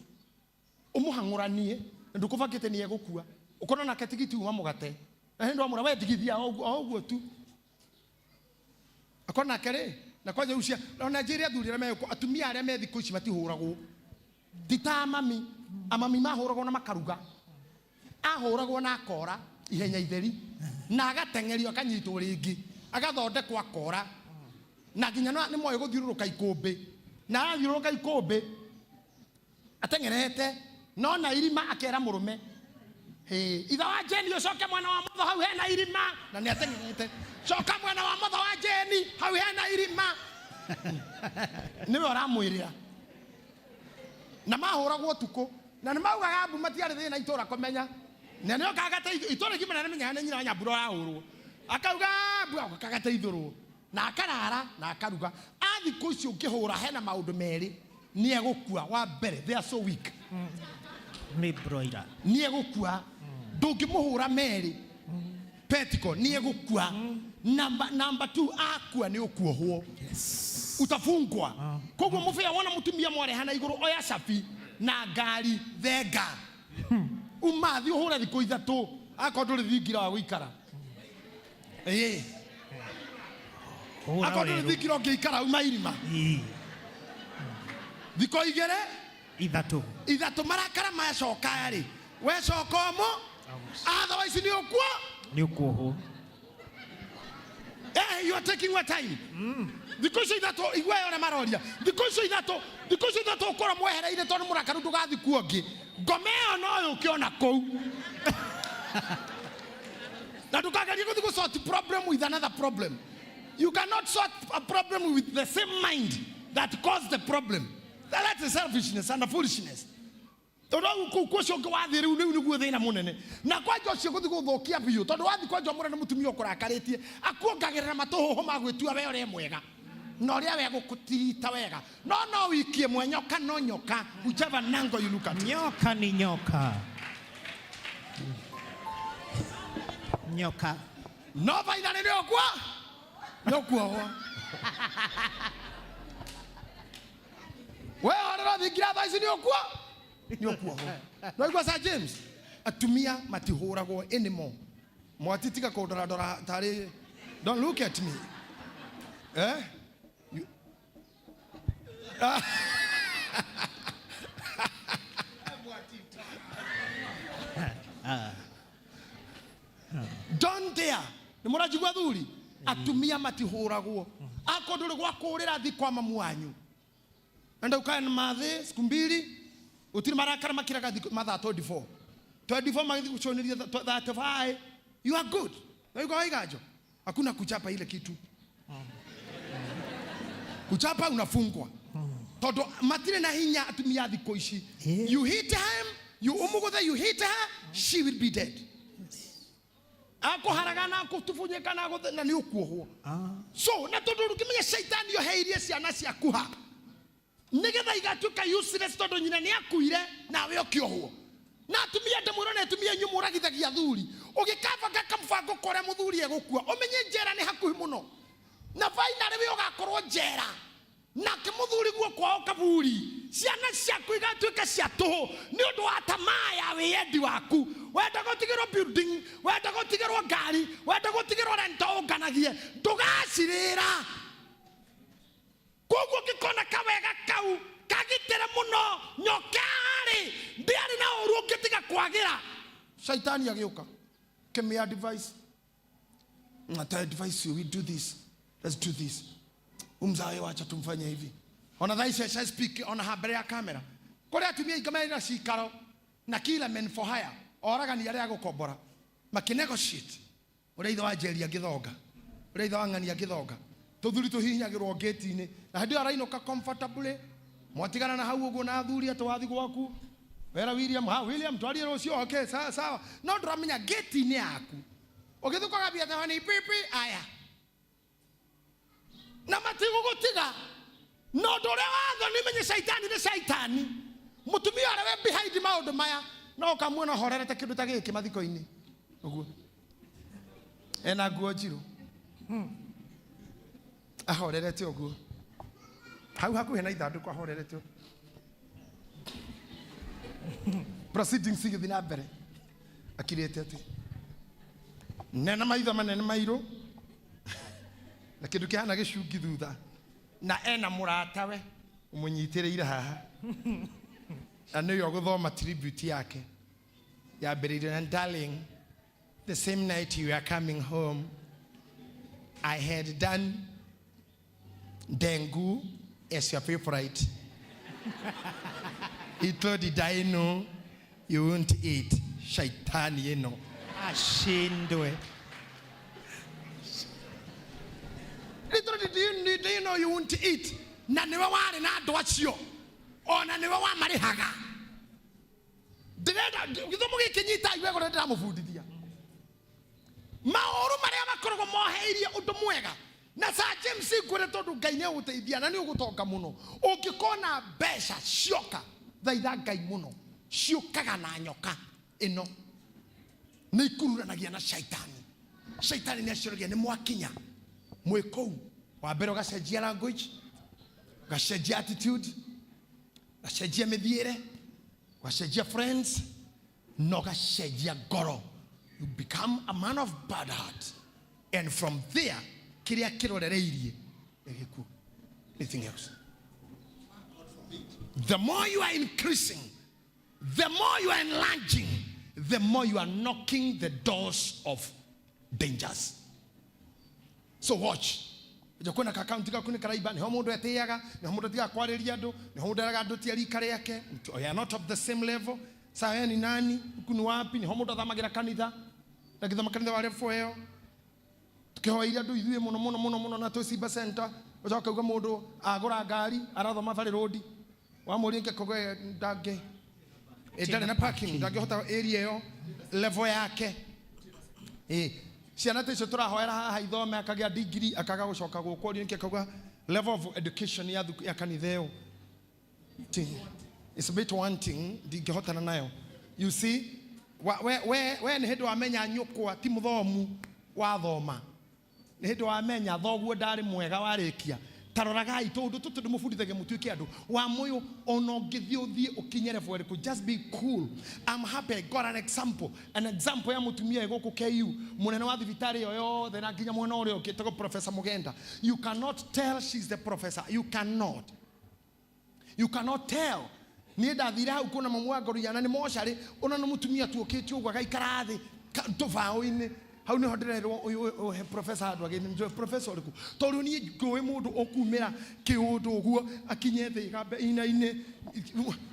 ũmũhang'ũranie, na ndũkũbangĩte nĩ egũkua. Ũkorwo nake tigiti uma mũgate. Na hĩndĩ wamwĩra we tigithia o ũguo tu. Akorwo nake rĩ, na kwanja rĩu cia, ona njĩre athuri arĩa me gũkũ, atumia arĩa me thikũ ici matihũragwo. Ti ta amami. Amami mahũragwo na makaruga. Ahũragwo na akora ihenya itheri, na agateng'erio akanyitwo rĩngĩ, agathondekwo akora. Na nginya nĩ moĩ gũthiũrũrũka ikũmbĩ. Na arathiũrũrũka ikũmbĩ ateng'erete, no na irima akera mũrũme, hĩ, ithe wa Jeni ũcoke mwena wa motho hau hena irima, na nĩ ateng'erete. Coka mwena wa motho wa Jeni hau hena irima. Nĩwe ũramwĩrĩra. Na mahũragwo ũtukũ, na nĩ maugaga mbu matiarĩ thĩna itũra kũmenya. Na nĩ okaga gateithũ-, itũra igima nĩ rĩmenyaga nĩ nyina wa Nyambura ũrahũrwo. Akauga mbu agoka gateithũrwo. Na akarara na akaruga. A thikũ ici ũngĩhũra hena maũndũ merĩ, nĩ egũkua. Wa mbere, they are so weak. Nĩ broiler. Nĩ egũkua. Ndũngĩmũhũra merĩ. Petiko, nĩ egũkua. Number 2, akua nĩ ũkuohwo. Yes. Utafungwa. Koguo mũbĩa wona mũtumia mwareha na igũrũ, oya cabi na ngari thenga. Uma thiĩ ũhũre thikũ ithatũ, akorwo ndũrĩ thingira wa gũikara. Ĩĩ. Hũra Akorwo ndũrĩ werũ. thingira ũngĩikara, uma irima. Ĩĩ. Thikũ igĩrĩ, Ithatũ. Ithatũ marakara macoka rĩ, wecoka ũmũ, otherwise nĩ ũkuo. Nĩ ũkuohwo. You are taking your time. Thikũ icio ithatũ, igua ũrĩa maroria. Thikũ icio ithatũ, thikũ icio ithatũ ũkorwo mwehereire tondũ mũrakaru ndũgathiĩ kuo ũngĩ. Ngoma ĩyo no yũke ona kũu. Na ndũkagerie gũthiĩ gũ sort problem with another problem. You cannot sort a problem with the same mind that caused the problem. That is selfishness and a foolishness. Tondũ hau kũu ũcio ũngĩ wathiĩ rĩu, rĩu nĩguo thĩna mũnene. Na kwanja ũcio gũthiĩ gũthũkia biũ, tondũ wathiĩ kwanja ũmũre nĩ mũtumia ũkũrakarĩtie, akuongagĩrĩra matũhũhũ ma gwĩtua we ũrĩa mwega na ũrĩa we gũkũtirita wega. No no wikie mwe nyoka no nyoka, whichever angle you look at. Nyoka ni nyoka. Nyoka. No baitha nĩ ũkua nĩ ũkuohwo. We horera thingira thaa ici nĩ ũkua nĩ ũkuohwo. No igua Sir James, atumia matihũragwo anymore. Mwati tiga kũndora ndora tarĩ, don't look at me. Eh? You... Don't dare. Nĩ mũranjigua thuri? Atumia matihũragwo. Akorwo ndũrĩ gwa kũũrĩra thi kwa mamu wanyu. Enda ukae na mathĩ siku mbili, gũtirĩ marakara makiraga thikũ mathaa 24. 24 magĩthiĩ gũcũnĩria 35. You are good. Na yuko waiganjo. Hakuna kuchapa ile kitu. Kuchapa unafungwa. Tondu matirĩ na hinya atumia a thikũ ici. You hit him, you umuguthe, you hit her, she will be dead. Akũharagana, akũtubunyĩka na na nĩ ũkuohwo. So na tondu ndũngĩmenya shaitani yoheirie ciana ciaku ha nĩgetha igatuĩka useless tondu nyina nĩ akuire nawe ũkĩohwo. Na atumia ndĩmwĩra na atumia inyuĩ mũragithagia athuri, ũgĩkabanga kamũbango korĩa mũthuri egũkua, ũmenye njera nĩ hakuhĩ mũno, na finally we ũgakorwo njera nake mũthuri guo kwao kaburi, ciana ciaku igatuĩka cia tũhũ nĩ ũndũ wa tamaa ya wĩyendi waku. Wenda gũtigĩrwo building, wenda gũtigĩrwo ngari, wenda gũtigĩrwo rent ũnganagie, ndũgacirĩra. Koguo ũngĩkona kawega kau kagitĩre mũno, nyoka-rĩ ndĩarĩ na ũru ũngĩtiga kwagĩra. Shaitani agĩũka kĩmĩ advice, ata advice you, we do this, let's do this, umzae wacha tumfanye hivi. Ona thaa ici I speak ona ha mbere ya kamera, kũrĩ atumia aingĩ marĩ na cikaro na kila men for hire, oragani arĩa agũkombora makĩnegotiate ũrĩa ithe wa Njeri angĩthonga, ũrĩa ithe wa Ng'ani angĩthonga, tũthuri tũhihinyagĩrwo ngĩti-inĩ, na hĩndĩ ĩyo arainũka comfortably, mwatigana na hau ũguo na athuri atĩ wathi gwaku wera William, ha William twarie rũciũ, okay sawa sawa, no ndũramenya ngĩti-inĩ yaku ũgĩthiĩ ũkagambia atĩ ni pipi aya na matigũgũtiga. No ũndũ ũrĩa watho nĩ menye shaitani nĩ shaitani, mũtumia ũrĩa wĩ behind maũndũ maya no ũkamuona horerete kĩndũ ta gĩkĩ mathiko-inĩ ũguo, ena nguo njirũ ahorerete ũguo hau hakuhĩ na ithandũkũ ahorerete ũguo, proceedings igĩthiĩ na mbere akirĩte atĩ nena maitho manene mairũ na kĩndũ kĩhana gĩcungi thutha, na ena mũratawe ũmũnyitĩrĩire haha, na nĩwe ũgũthoma tribute yake yambĩrĩirie na darling, the same night you are coming home I had done dengu as your favorite. Little did I know you won't eat. Shaitani ĩno ashindwe. Little did you know you won't eat. Na niwe warĩ na andũ acio, ona niwe wamarĩhaga. Ndĩrenda gĩthomo gĩkĩ nyitai wega ũrĩa ndĩramũbundithia. Maũru marĩa makoragwo moheirie ũndũ mwega. Na Sir James ngwĩre tondũ Ngai nĩ egũteithia na nĩ ũgũtonga mũno. Ũngĩkona mbeca cioka, thaitha Ngai mũno, ciũkaga na nyoka ĩno. Nĩ ikururanagia na shaitani. Shaitani nĩ acũragia nĩ mwakinya mwĩ kũu. Wa mbere ũgacenjia language, ũgacenjia attitude, ũgacenjia mĩthiĩre, ũgacenjia friends, na ũgacenjia ngoro. You become a man of bad heart. And from there, kĩrĩa kĩrorereirie nĩ gĩkuũ. Anything else. The more you are increasing, the more you are enlarging, the more you are knocking the doors of dangers. So watch. Kwĩna ka akaunti gaku nĩ karaiba, nĩho mũndũ etĩaga, nĩho mũndũ atigaga kwarĩria andũ, nĩho mũndũ eraga andũ ti a rika rĩake, we are not of the same level. Sasa wewe ni nani? Huku ni wapi? Nĩho mũndũ athamagĩra kanitha. Na gĩthoma kanitha wa level ĩyo. Tukĩhoeire andũ ithuĩ mũno mũno mũno mũno na twĩ Simba Center. Ũcoka uga mũndũ agũra ngari arathoma Valley Road. Wamũria ingĩkũgwe ndangĩ. Ndarĩ na parking, ndangĩhota area ĩyo level yake. Ciana ta icio tũrahoera haha ithome akagĩa degree akaga gũcoka gũkũ ũria nĩkĩ akauga level of education ya thuku ya kanitha ĩyo. It's a bit wanting, ndingĩhotana nayo. You see, we nĩ hĩndĩ wamenya nyũkwa ti mũthomu. Wathoma nĩ hĩndĩ wamenya thoguo ndarĩ mwega warĩkia. Ta roragai tũũndũ tũtũ ndĩmũbundithagia mũtuĩke andũ wa mũyũ ona ũngĩthiĩ ũthiĩ ũkinye level ĩrĩkũ, just be cool. I'm happy I got an example, an example ya mũtumia ĩ gũkũ KU, mũnene wa thibitarĩ ĩyo yothe na nginya mwena ũrĩa ũngĩ, etagwo Professor Mugenda. You cannot tell she's the professor. You cannot. You cannot tell. Niĩ ndathire hau kuona mamu wa Ngoruyana nĩ mocarĩ, ona nĩ mũtumia tuokĩte ũguo agaikara thĩ tũbaũ-inĩ. Hau nĩho ndĩrerwo ũyũ ũyũ professor handũ agĩthiĩ, njũĩ professor ũrĩkũ? Tondũ niĩ ngũĩ mũndũ ũkumĩra kĩũndũ ũguo akinye thĩ gambe ina-inĩ.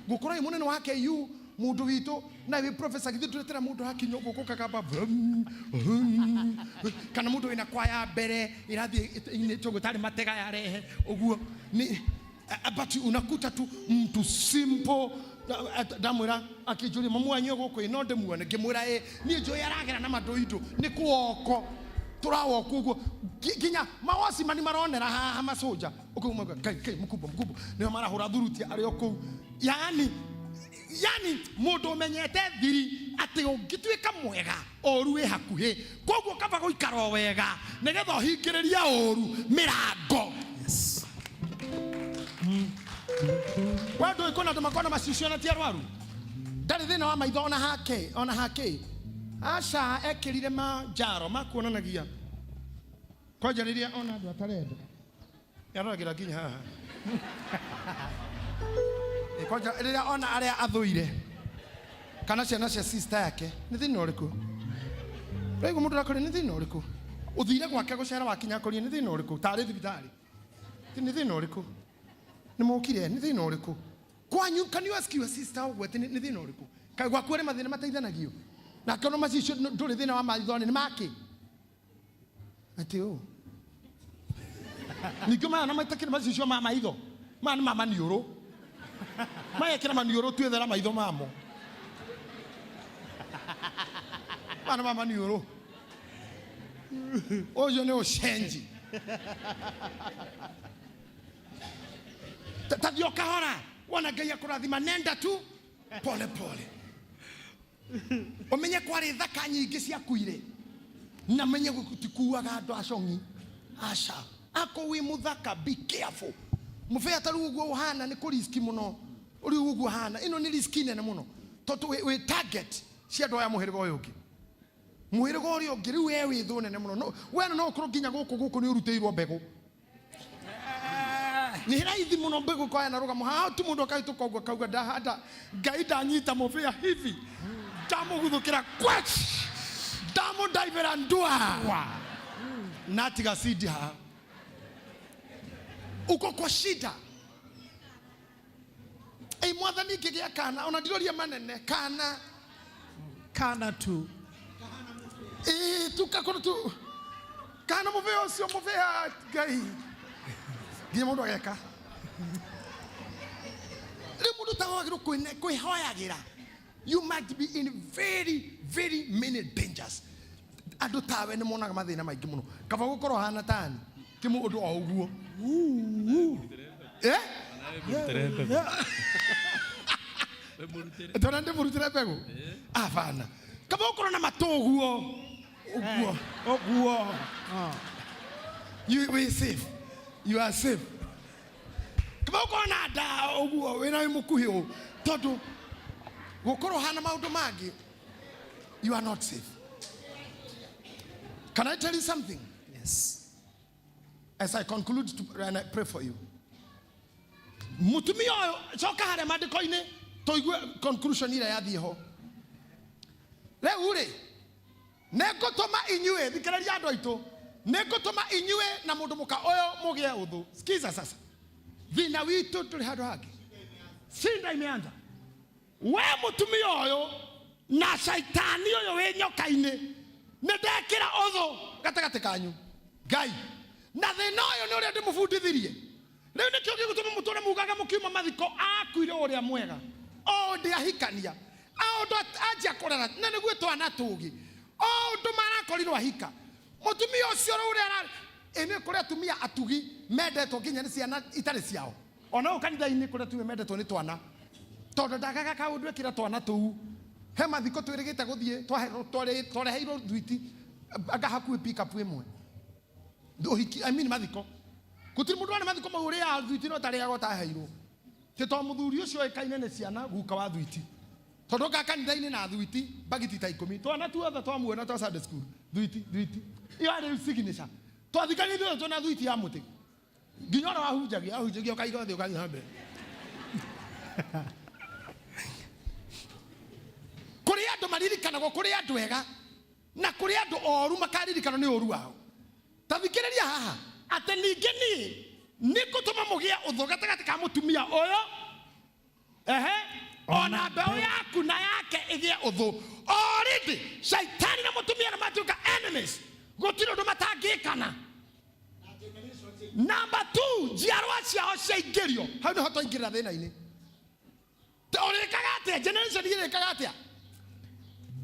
Gũkorwo wĩ mũnene wa KU, mũndũ witũ na wĩ professor, githĩ ndũretera mũndũ akinya ũguo gũkagamba vum, vum. Kana mũndũ wĩna kwaya mbere ĩrathiĩ inĩte ũguo tarĩ matega yarehe ũguo. Nĩ but unakuta tu mtu simple. Ndamwĩra akĩnjũria mamu wanyu gũkũ ĩ no ndĩmuone, ngĩmwĩra ĩ niĩ njũĩ aragera na mandũindũ nĩ kũwoko tũrawoko ũguo nginya mawacimani maronera haha macoja ũkaumaga kai kai mkubwa mkubwa nĩo marahũra thurutia arĩ o kũu. Yani yani mũndũ ũmenyete thiri atĩ ũngĩtuĩka mwega ũru wĩ hakuhĩ, koguo kaba gũikara o wega nĩgetha ũhingĩrĩrie ũru mĩrango. Yes. We ndũĩ kwĩna andũ makoragwo na macicio na ti arwaru, ndarĩ thĩna wa maitho ona hake ona hake, aca ekĩrire manjaro makuonanagia kwanja rĩrĩa ona andũ atarenda yaroragĩra nginya haha. Ĩ, kwanja rĩrĩa ona arĩa athũire kana ciana cia sister yake, nĩ thĩna ũrĩkũ ũraigua mũndũ arakũria, nĩ thĩna ũrĩkũ ũthire gwake gũcera wakinya akũria, nĩ thĩna ũrĩkũ tarĩ thibitarĩ, nĩ thĩna ũrĩkũ nĩ mokire, nĩ thĩna ũrĩkũ kwanyu? Can you ask your sister ũguo atĩ nĩ thĩna ũrĩkũ kaĩ gwaku arĩ mathĩna mateithanagio nake ona macicio ndũrĩ thĩna wa maitho nĩ make atĩ ũ ningĩ maya na matakĩrĩ macicio ma maitho maya nĩ ma maniũrũ mayekĩra maniũrũ tuethera maitho mamo maya nĩ ma maniũrũ ũcio nĩ ũcenji. Tathiĩ o kahora wona Ngai akũrathima, nenda tu pole pole ũmenye kwarĩ thaka nyingĩ ciakuire na menye gũtikuaga andũ acong'i aca ako wĩ mũthaka, be careful mũbĩa ta rĩu ũguo ũhana nĩ kũriski mũno rĩu ũguo ũhana ĩno nĩ riski nene mũno tondũ wĩ target cia andũ aya mũhĩrĩga ũyũ ũngĩ mũhĩrĩga ũrĩa ũngĩ rĩu we wĩ thũ nene mũno. No we no ũkorwo nginya gũkũ gũkũ nĩ ũrutĩirwo mbegũ nĩ raithi mũno mbegũ kwaya na rũgamo haha tu mũndũ akahĩtũka ũguo akauga ndahanda Ngai ndanyita mũbĩa hivi ndamũguthũkĩra kwech ndamũndaivĩra ndua na tiga sidi haha uko kwa shida. Ĩ mwathani ngĩgĩa kana ona ndiroria manene kana Kana tu. Ĩ tukakorwo tu kana mũbĩa ũcio mũbĩa Ngai nginya mũndũ ageka rĩu mũndũ tawagĩrwo kwĩhoyagĩra. You might be in very very many dangers. Andũ tawe nĩ monaga mathĩna maingĩ mũno, kaba gũkorwo hana tani ti mũndũ o ũguo. Eh? Tona ndĩmũrutĩre mbegũ abana kaba gũkorwo na matũ ũguo ũguo. Ũguo. Ah. You we safe, you are safe. Kaba gũkorwo na nda ũguo wĩna wĩ mũkuhĩ ũũ tondũ gũkorwo hana maũndũ mangĩ, you are not safe. Can I tell you something? Yes. As I conclude and I pray for you, mutumia ũyũ coka harĩa maandĩko-inĩ tũigue conclusion ĩrĩa yathiĩ ho. Rĩu rĩ nĩngũtũma inyuĩ, thikĩrĩria andũ aitũ, nĩngũtũma inyuĩ na mũndũ mũka ũyũ mũgĩe ũthũ. Sikiza sasa, thĩna witũ tũrĩ handũ hangĩ, shinda imeanza. We mũtumia ũyũ na caitani ũyũ wĩ nyoka-inĩ nĩ ndekĩra ũthũ gatagatĩ kanyu Ngai na thĩna ũyũ nĩ ũrĩa ndĩmũbundithirie rĩu nĩkĩo gĩgũtũma mũtũre mugaga mũkiuma mathiko akuire ũrĩa mwega o ũndĩ ahikania o ũndũ anjia kũrera na nĩguo twana tũgĩ o ũndũ marakorirwo ahika mũtumia ũcio rĩu ũrĩa ĩ nĩ kũrĩ atumia atugi mendetwo nginya nĩ ciana itarĩ ciao ona ũũ kanitha-inĩ kũrĩ atumia mendetwo nĩ twana tondũ ndagaga kaũndũ ekĩra twana tũu. He mathiko twĩrĩgĩte gũthiĩ twareheirwo thwiti. Anga hakuhĩ pick up ĩmwe. Ũhiki, I mean mathiko. Gũtirĩ mũndũ wana mathiko mau ũrĩaga thwiti no tarĩaga ũtaheirwo. Ti to mũthuri ũcio ũĩkaine nĩ ciana guka wa thwiti. Tondũ nga kanitha-inĩ na thwiti mbagiti ta ikũmi. Twana tuothe twamuona twa Sunday school. Thwiti, thwiti. Iyo arĩ signature. Twathikania ithuothe twĩna thwiti ya mũtĩ. Nginya ũrĩa wahunjagia, ahunjagia ũkaiga thĩ ũgathiĩ na mbere. Kũrĩ andũ maririkanagwo, kũrĩ andũ ega na kũrĩ andũ oru makaririkanwo nĩ ũru wao. Ta thikĩrĩria haha, atĩ ningĩ niĩ nĩngũtũma mũgĩe ũthũ gatagatĩ ka mũtumia ũyũ, ehe, ona mbeũ yaku na yake ĩgĩe ũthũ. Already shaitani na mũtumia nĩ matuĩka enemies, gũtirĩ ũndũ matangĩkana. Number 2, njiarwa ciao ciaingĩrio. Hau nĩho twaingĩrĩra thĩna-inĩ. Ũrĩkaga atĩa? Generation ĩrĩkaga atĩa?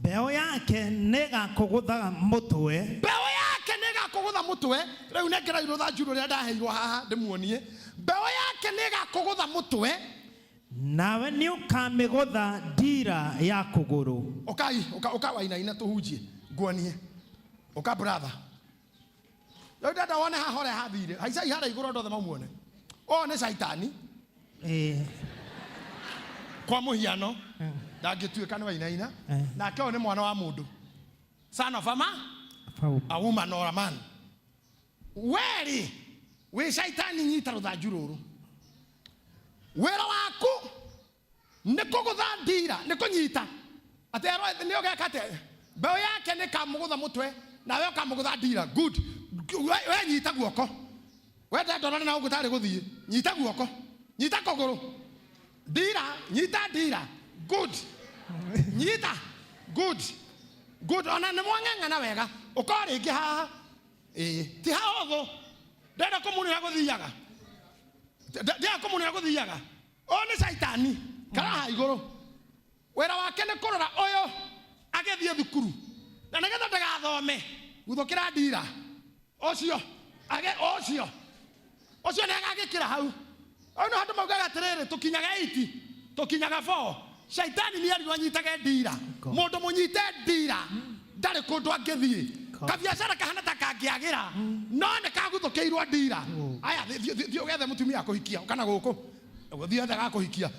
Mbeũ yake nĩĩgakũgũtha mũtwe. Mbeũ yake nĩĩgakũgũtha mũtwe. Rĩu nengera rũthanju rũrĩa ndaheirwo haha ndĩmuonie. Mbeũ yake nĩĩgakũgũtha mũtwe. Nawe nĩũkamĩgũtha ndira ya kũgũrũ. Ũkai, ũka, ũka wainaina tũhunjie, nguonie. Ũka brother. Rĩu ndenda wone haha ũrĩa hathire. Haicai harĩa igũrũ andũ othe mamuone. Ũyũ nĩ caitani. Kwa mũhiano, ndangĩtuĩka nĩ wainaina. Nake ũyũ nĩ mwana wa mũndũ. Son of a man, a woman or a man. Weri, wĩ caitani nyita rũthanju rũrũ. Wĩra waku nĩ kũgũtha ndira, nĩ kũnyita. Atĩ erwo nĩ ũgeka atĩa? Mbeũ yake nĩ kamũgũtha mũtwe, nawe ũkamũgũtha ndira. Good. We nyita guoko. We ndendorane na ũguo tarĩ gũthiĩ. Nyita guoko. Nyita kũgũrũ. Ndira, nyita ndira. Good. Nyita. Good. Good. Ona nĩ mwang'ang'ana wega. Ũkorwo rĩngĩ haha. Ĩĩ. Ti ha ũthũ. Ndenda kũmunĩra gũthiaga. Ndenda kũmunĩra gũthiaga. Ũyũ nĩ caitani. Karaha igũrũ. Wĩra wake nĩ kũrora ũyũ agĩthiĩ thukuru. Na nĩgetha ndagathome, guthũkĩra ndira. Ũcio, age, ũcio. Ũcio nĩ agagĩkĩra hau. Hau nĩho andũ maugaga atĩrĩrĩ, tũkinyaga 8, tũkinyaga 4. Caitani nĩ erirwo anyitage ndira. Mũndũ mũnyite ndira ndarĩ kũndũ angĩthiĩ. Kabiacara kahana ta kangĩagĩra, no nĩ kaguthũkĩirwo ndira. Aya, thiĩ ũgethe mũtumia akũhikia, ũka na gũkũ. Thiĩ ethe gakũhikia.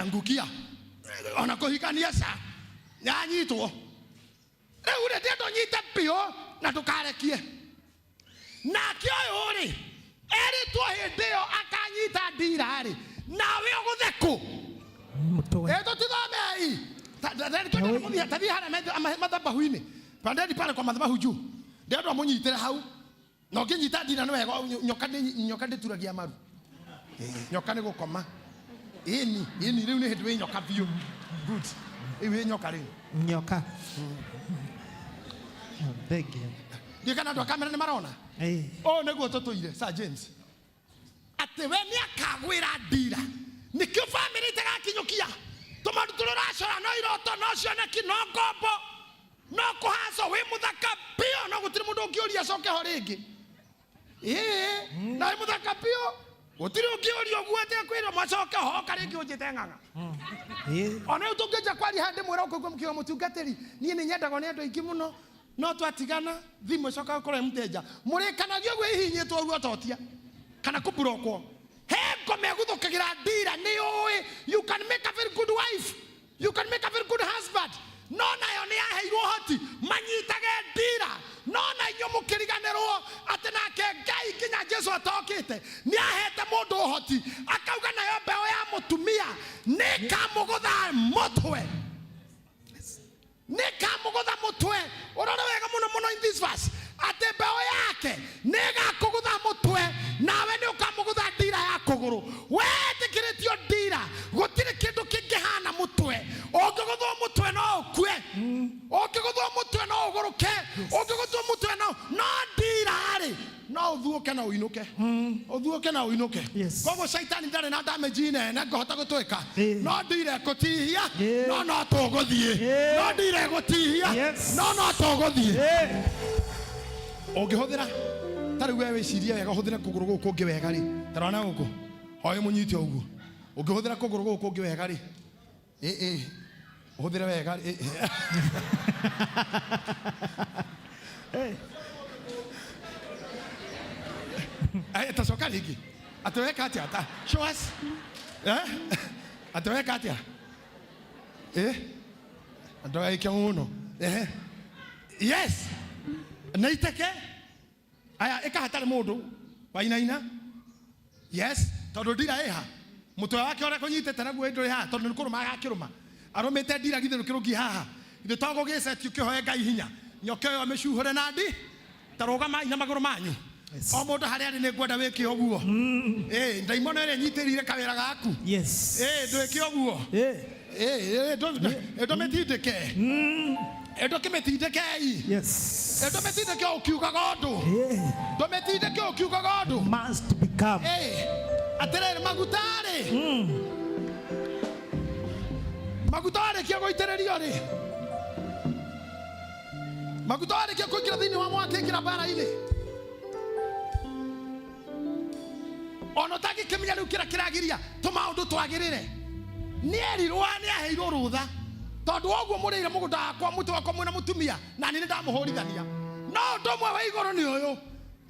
Ngukia. Ona kũhikania ca. Nĩanyitwo. Rĩu rĩ, ndĩrenda ũnyite biũ na ndũkarekie. Nake ũyũ rĩ, erĩtwo hĩndĩ ĩyo akanyita ndira rĩ, nawe ũgũthe kũ? Mũtwe. Tũtithomei. Tathiĩ harĩa mathabahu-inĩ. Pandeni pale kwa madhabahu juu. Ndĩrenda ũmũnyitĩre hau. Na ũngĩnyita ndira nĩ wega, nyoka ndĩturagia maru. Nyoka nĩ gũkoma. Ĩni, ĩni, rĩu nĩ hĩndĩ wĩ nyoka biũ. Good. Rĩu wĩ nyoka rĩu. Nyoka. Thank you. Ndiũĩ kana andũ a kamera nĩ marona? Ũũ nĩguo tũtũire, Sir James. Atĩ we nĩ akagwĩra ndira. Nĩkĩo bamĩrĩ itagakinyũkia. Tũmaũndũ tũrĩa ũracora no iroto, no cioneki, no ngombo, no kũhacwo, wĩ mũthaka biũ, no gũtirĩ mũndũ ũngĩũria acoke ho rĩngĩ. Na wĩ mũthaka biũ, gũtirĩ ũngĩũria ũguo atĩ akwĩrwo macoke ho, oka rĩngĩ ũnjĩte ng'ang'a. Ona rĩu tũngĩanjia kwaria haha ndĩmwĩra ũkũigua mũkiuga mũtungatĩri, niĩ nĩ nyendagwo nĩ andũ aingĩ mũno, no twatigana thimũ ĩcokaga gũkorwo ĩ mũteja. Mũrĩkanagia ũguo ihinyĩtwo ũguo totia kana kũburokwo. He ngoma ĩguthũkagĩra ndira, nĩ ũĩ you can make a very good wife, you can make a very good husband. No nayo nĩ yaheirwo ũhoti manyitage ndira, no na inyuĩ mũkĩriganĩrwo atĩ nake Ngai nginya Jesu atokĩte nĩ ahete mũndũ ũhoti akauga nayo mbeũ ya mũtumia nĩ kamũgũtha mũtwe. Nĩ kamũgũtha mũtwe. Ũrore wega mũno mũno in this verse atĩ mbeũ yake nĩ ĩgakũgũtha mũtwe nawe nĩ ũkamũgũtha ndira ya kũgũrũ. Wetĩkĩrĩtio ndira, gũtirĩ kĩndũ kĩngĩhana mũtwe. Ũngĩgũthwo mũtwe no ũkue, ũngĩgũthwo mũtwe no ũgũrũke, ũngĩgũthwo mũtwe no ndira rĩ no ũthuũke na ũinũke. Ũthuũke na ũinũke. Koguo caitani ndarĩ na damage nene ngũhota gũtwĩka. No ndira ĩkũtihia, no no tũgũthiĩ. No ndira ĩgũtihia, no no tũgũthiĩ. Ũngĩhũthĩra ta rĩu we wĩcirie wega, ũhũthĩre kũgũrũ gũkũ kũngĩ wega rĩ, ta rora na gũkũ, hoĩ mũnyite ũguo. Ũngĩhũthĩra kũgũrũ gũkũ kũngĩ wega rĩ, ũhũthĩre wega rĩ, Eh. Eh, tacoka rĩngĩ. Atĩ weka atĩa? Ta show us. Eh? Atĩ weka atĩa? Eh? Andũ aike mũno. Eh. Yes. Na iteke. Aya ĩka hatarĩ mũndũ. Wainaina. Yes, tondũ ndira ĩha. Mũtwe wake ũrĩa kũnyitĩte naguo ndũrĩ haha tondũ nĩ kũrũma agakĩrũma. Arũmĩte ndira githĩ rũkĩrũngi haha. Ithe to gũgĩceti ũkĩhoe Ngai hinya. Nyoka ĩyo amĩcuhũre na ndi. Ta rũgamai na magũrũ manyu. Yes. O mũndũ harĩa arĩ nĩ ngwenda wĩke ũguo. Ĩĩ, ndaimono ĩrĩa ĩnyitĩrĩire kawĩra gaku. Yes. Ĩĩ, ndwĩke ũguo. Eh. Ĩĩ, ĩĩ, ndũmĩtindĩke. Ndũkĩmĩtindĩkei. Yes. Ndũmĩtindĩke ũkiugaga ũndũ. Eh. Ndũmĩtindĩke ũkiugaga ũndũ. Must become. Ĩĩ, atĩrĩrĩ maguta rĩ. Maguta warĩkia gũitĩrĩrio rĩ. Maguta warĩkia kũingĩra thĩinĩ wa mwaki ingĩra mbara-inĩ. Ona ũtangĩkĩmenya rĩu kĩrĩa kĩragiria tũmaũndũ twagĩrĩre. Nĩerirwo nĩaheirwo rũtha tondũ woguo mũrĩire mũgũnda wakwa mũtĩ wakwa mwĩna mũtumia na niĩ nĩndamũhũrithania. No ũndũ ũmwe wa igũrũ nĩ ũyũ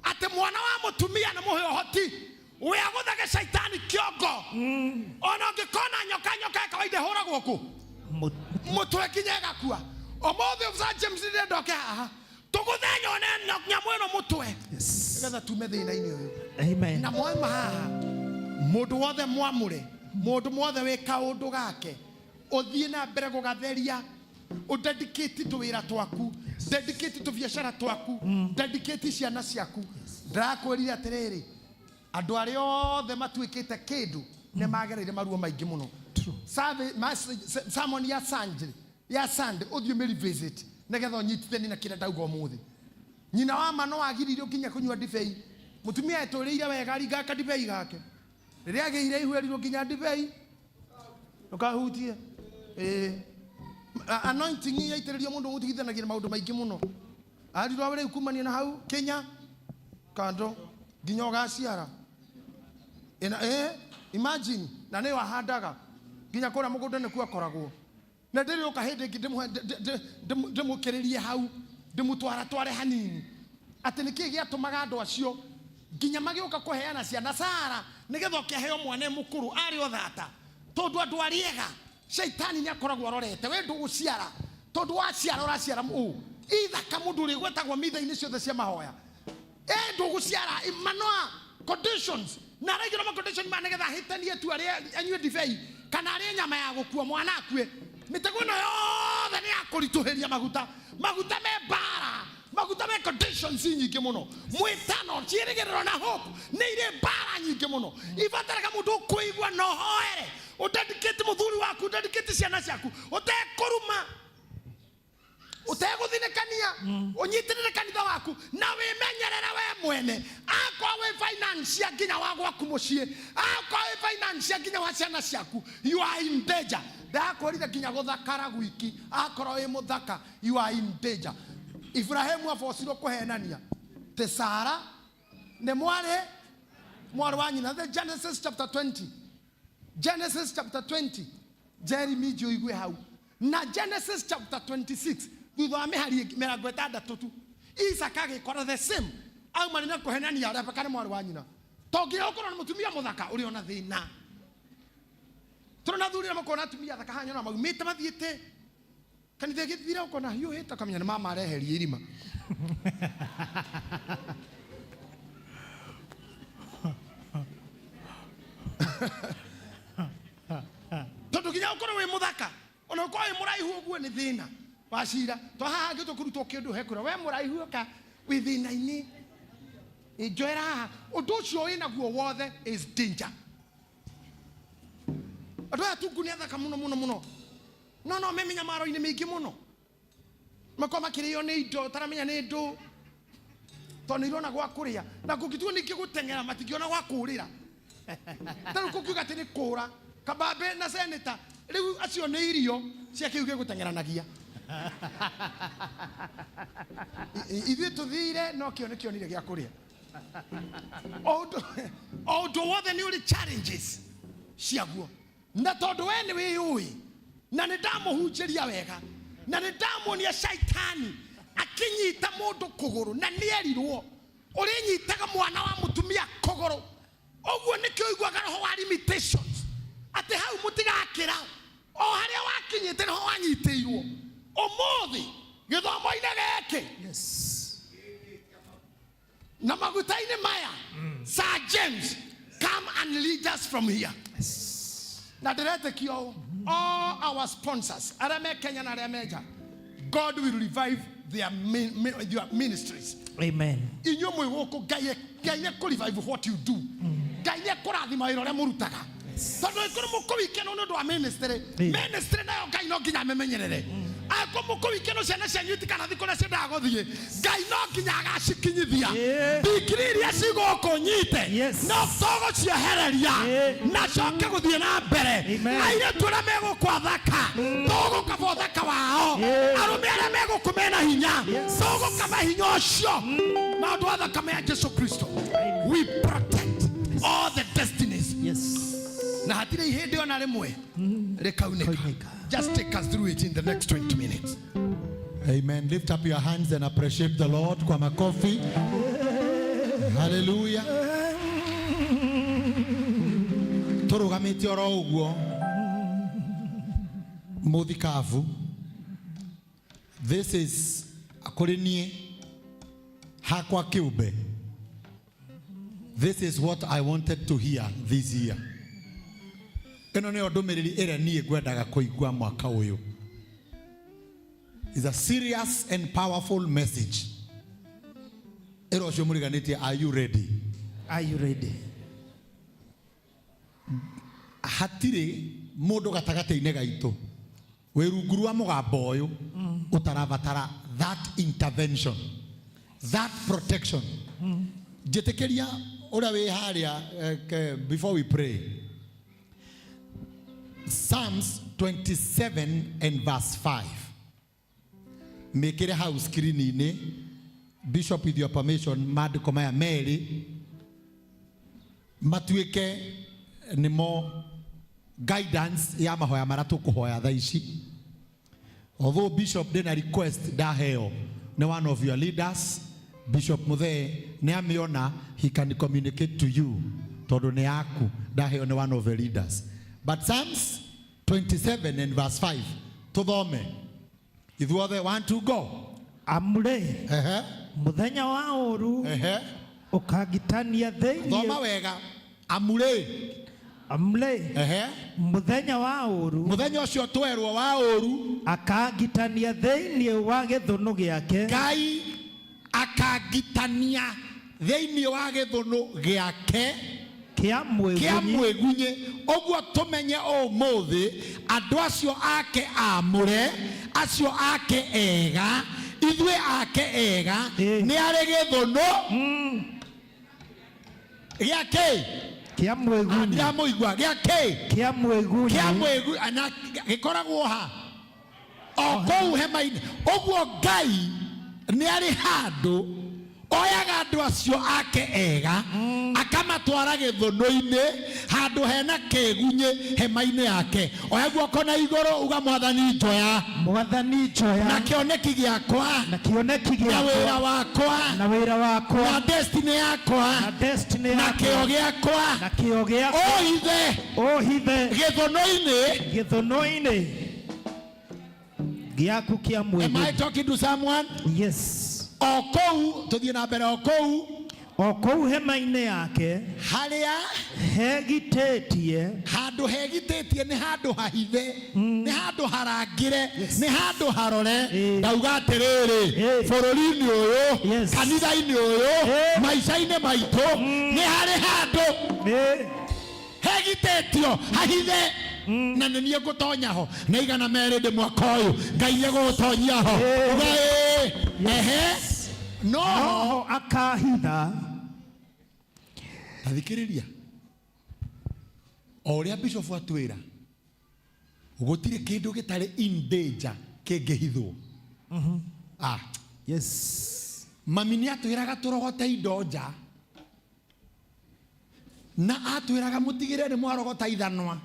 atĩ mwana wa mũtumia nĩ mũhe ũhoti wĩa gũthage caitani kĩongo. Ona ũngĩkona nyoka nyoka ya kawaida ĩhũragwo kũ mũtwe nginya ĩgakua. Ũmũthĩ Officer James nĩndĩrenda oke haha tũgũthe nyone nyamũ ĩno mũtwe Yes. nĩgetha tume thĩna-inĩ ũyũ. Amen. Na mwauma haha mũndũ wothe mwamũre mũndũ wothe wĩ kaũndũ gake ũthiĩ na mbere gũgatheria ũdedicate tũwĩra twaku dedicate tũbiacara twaku dedicate ciana ciaku. Ndĩrakwĩrire atĩrĩrĩ andũ arĩa othe matuĩkĩte kĩndũ nĩ magereire maruo maingĩ mũno. Sermon ya Sunday ya Sunday ũthiĩ ũmĩ revisit nĩgetha ũnyitithanie na kĩrĩa ndauga ũmũthĩ. Nyina wa ma no agiririo nginya kũnyua ndibei. Mũtumia etũrĩire wega aringaga kandibei gake. Rĩrĩa agĩire ihu erirwo nginya ndibei ndũkahutie. Ĩĩ. Anointing yaitĩrĩrio mũndũ ũtigithanagia na maũndũ maingĩ mũno. Arirwo rĩu kumania na hau Kenya kando nginya ũgaciara. Ĩna ĩĩ imagine na nĩyo ahandaga nginya kũrĩa mũgũnda nĩkuo akoragwo. Na ndĩrĩũka hĩndĩ ĩngĩ ndĩmũkĩrĩrie hau ndĩmũtwara tware hanini atĩ nĩkĩĩ gĩatũmaga andũ acio nginya magĩũka kũheana ciana Sara nĩgetha ũkĩheo mwana mũkũrũ arĩ o thata tondũ andũ arĩa ega caitani nĩ akoragwo arorete we ndũgũciara tondũ waciara ũraciara ũ ithaka mũndũ ũrĩa gwetagwo mitha-inĩ ciothe cia mahoya ĩ ndũgũciara manoa conditions na araigĩrwo ma condition ma nĩgetha ahĩtanie tu arĩe anyue ndibei kana arĩe nyama ya gũkua mwana akue. Mĩtego ĩno yothe nĩ ya kũritũhĩria maguta. Maguta me mbara maguta me conditions nyingĩ mũno. Mwĩtano ciĩrĩgĩrĩro na hope nĩ irĩ mbara nyingĩ mũno. Ibataraga mũndũ ũkũigua na ũhoere ũdedicate mũthuri waku ũdedicate ciana ciaku ũtekũruma ũtegũthinĩkania ũnyitĩrĩre kanitha waku na wĩmenyerere we mwene. Akorwo wĩ financial nginya wa gwaku mũciĩ akorwo wĩ financial nginya wa ciana ciaku you are in danger. Ndakwĩrire nginya gũthakara gwiki akorwo wĩ mũthaka you are in danger. Ibrahimu abocirwo kũhenania tĩ Sara nĩ mwarĩ mwarĩ wa nyina. The Genesis chapter 20 Genesis chapter 20 Jeremy ũigue hau na Genesis chapter 26 thutha wa mĩhari 60 tu Isaka agĩkora the same aumani na kũhenania Rebeka nĩ mwarĩ wa nyina. To nginya ũkorwo nĩ mũtumia mũthaka ũrĩ ona thĩna. Tũrĩ na thuri na makona atumia athaka haha nyona maumĩte mathiĩte kanitha ĩgĩthira ũkona hiũhĩte ũkamenya nĩ mama areheria irima. Tondũ nginya ũkorwo wĩ mũthaka ona ũkorwo wĩ mũraihu ũguo nĩ thĩna wa cira. To haha hangĩ tũkũrutwo kĩndũ hekũra we mũraihu ũka wĩ thĩna-inĩ. Njoera haha ũndũ ũcio wĩnaguo wothe is danger. Andũ aya tungu nĩ athaka mũno mũno mũno no no me mĩnyamaro-inĩ mĩingĩ mũno makorwo makĩrĩo nĩ indo ũtaramenya nĩ ndũ tondũ nĩ irona gwa kũrĩa na kũngĩtuo ningĩ gũteng'era matingĩona gwa kũũrĩra. Ta rĩu kũngiuga atĩ nĩ kũũra kabambe na seneta rĩu acio nĩ irio cia kĩu gĩgũteng'eranagia. Ithuĩ tũthire no kĩo nĩ kĩonire gĩa kũrĩa. O ũndũ wothe nĩ ũrĩ challenges ciaguo na tondũ we nĩ wĩyũĩ na nĩ ndamũhunjĩria wega na nĩ ndamuonia caitani Akĩnyita mũndũ kũgũrũ na nĩerirwo ũrĩnyitaga mwana wa mũtumia kũgũrũ. Ũguo nĩkĩo ũiguaga roho wa limitations, atĩ hau mũtigakĩra, o harĩa wakinyĩte nĩho wanyitĩirwo. Ũmũthĩ gĩthomo-inĩ gĩkĩ na maguta-inĩ maya, Sir James, come and lead us from here. Na ndĩretĩkia ũũ, all our sponsors arĩa me Kenya na arĩa me nja, God will revive their ministries. Amen. Inyuĩ mwĩ gũkũ, Ngai Ngai nĩ kũ revive what you do. Ngai nĩ kũrathima wĩra ũrĩa mũrutaga, tondũ ĩkorwo mũkũwikenwo nĩ ũndũ wa ministry, ministry nayo Ngai no nginya amĩmenyerere. Angĩkorwo mũkũwikenwo ciana cianyu itikanathi kũrĩa ciendaga gũthiĩ, Ngai no nginya agacikinyithia. Ndingiri iria cigũkũ nyite no tũgũciehereria na coke gũthiĩ na mbere. Amen. Airĩtu arĩa megũkũ athaka, tũgũkaba ũthaka wao. Arũme arĩa megũkũ mena hinya, tũgũkaba hinya ũcio. Na ũndũ wa thakame ya Jesu Kristo, we protect all the destinies. Na hatirĩ ihĩndĩ ona rĩmwe rĩkaunĩka. Kaunĩka. Just take us through it in the next 20 minutes. Amen. Lift up your hands and appreciate the Lord kwa makofi. Hallelujah. Tũrũgamĩte oro ũguo mũthikabu. This is kũrĩ niĩ hakwa kĩũmbe. This is what I wanted to hear this year. Ĩno nĩyo ndũmĩrĩri ĩrĩa niĩ ngwendaga kũigua mwaka ũyũ. Is a serious and powerful message. Ĩro ũcio mũriganĩtie, are you ready? Are you ready? Hatirĩ mũndũ gatagatĩ-inĩ gaitũ wĩ rungu rwa mũgambo ũyũ ũtarabatara that intervention, that protection. Njĩtĩkĩria ũrĩa wĩ harĩa, before we pray. Psalms 27 and verse 5. Mĩkĩre hau screen-inĩ. Bishop, with your permission, maandĩko maya merĩ matuĩke nĩmo guidance ya mahoya marĩa tũkũhoya thaa ici. Although Bishop ndĩna request ndaheo nĩ one of your leaders, Bishop Muthee, nĩ amĩona, he can communicate to you tondũ nĩ yaku, ndaheo nĩ one of the leaders. But Psalms 27 and verse 5, tũthome ithuothe, one to go. Amũrĩ Ehe. Mũthenya wa ũru Ehe. ũkangitania Thoma thĩinĩ. wega. Amũrĩ. Amũrĩ Ehe. Mũthenya wa ũru Mũthenya ũcio twerwo wa ũru, akangitania thĩinĩ wa gĩthũnũ gĩake. Ngai akangitania thĩinĩ wa gĩthũnũ gĩake kĩa kĩa mwĩgunyi. Mwĩgunyĩ. Ũguo tũmenye ũmũthĩ andũ acio ake amũre, acio ake ega, ithuĩ ake ega, nĩ arĩ gĩthũnũ gĩa kĩ? Kĩa mwĩgunyi. Ndiramũigua. Gĩa kĩ? Kĩa mwĩgunyi. Kĩa mwĩgu na gĩkoragwo ha o kũu hema-inĩ. Ũguo Ngai nĩ arĩ handũ oyaga andũ acio ake ega, akamatwara gĩthũnũ-inĩ handũ hena kĩgunyĩ hema-inĩ yake. Oya guoko na igũrũ, uga, "Mwathani, njoya." Mwathani, njoya. Na kĩoneki gĩakwa, na kĩoneki na wĩra gĩakwa, wakwa, na wĩra wakwa, na destiny yakwa, na destiny na yakwa, kĩo gĩakwa, na kĩo gĩakwa, ũhithe ũhithe gĩthũnũ-inĩ gĩthũnũ-inĩ gĩaku kĩa Am I mwĩgunyi. talking to someone? Yes. O kũu tũthiĩ na mbere, o kũu o kũu hema-inĩ yake harĩa hegitĩtie. Handũ hegitĩtie nĩ handũ hahithe, nĩ handũ harangĩre, nĩ handũ harore. Ndauga atĩrĩrĩ, bũrũri-inĩ ũyũ, kanitha-inĩ ũyũ, maica-inĩ maitũ, nĩ harĩ handũ hegitĩtio hahithe, na nĩ niĩ ngũtonya ho na 200 ndĩ mwaka ũyũ. Ngai nĩ egũgũtonyia ho. Uga ĩĩ. Ehe, noho Noho akahitha. Tathikĩrĩria o ũrĩa bishop atwĩra, gũtirĩ kĩndũ gĩtarĩ in danger kĩngĩhithwo. Ah. Mami nĩ atwĩraga tũrogote indo nja, na atwĩraga mũtigĩre nĩ mwarogota ithanwa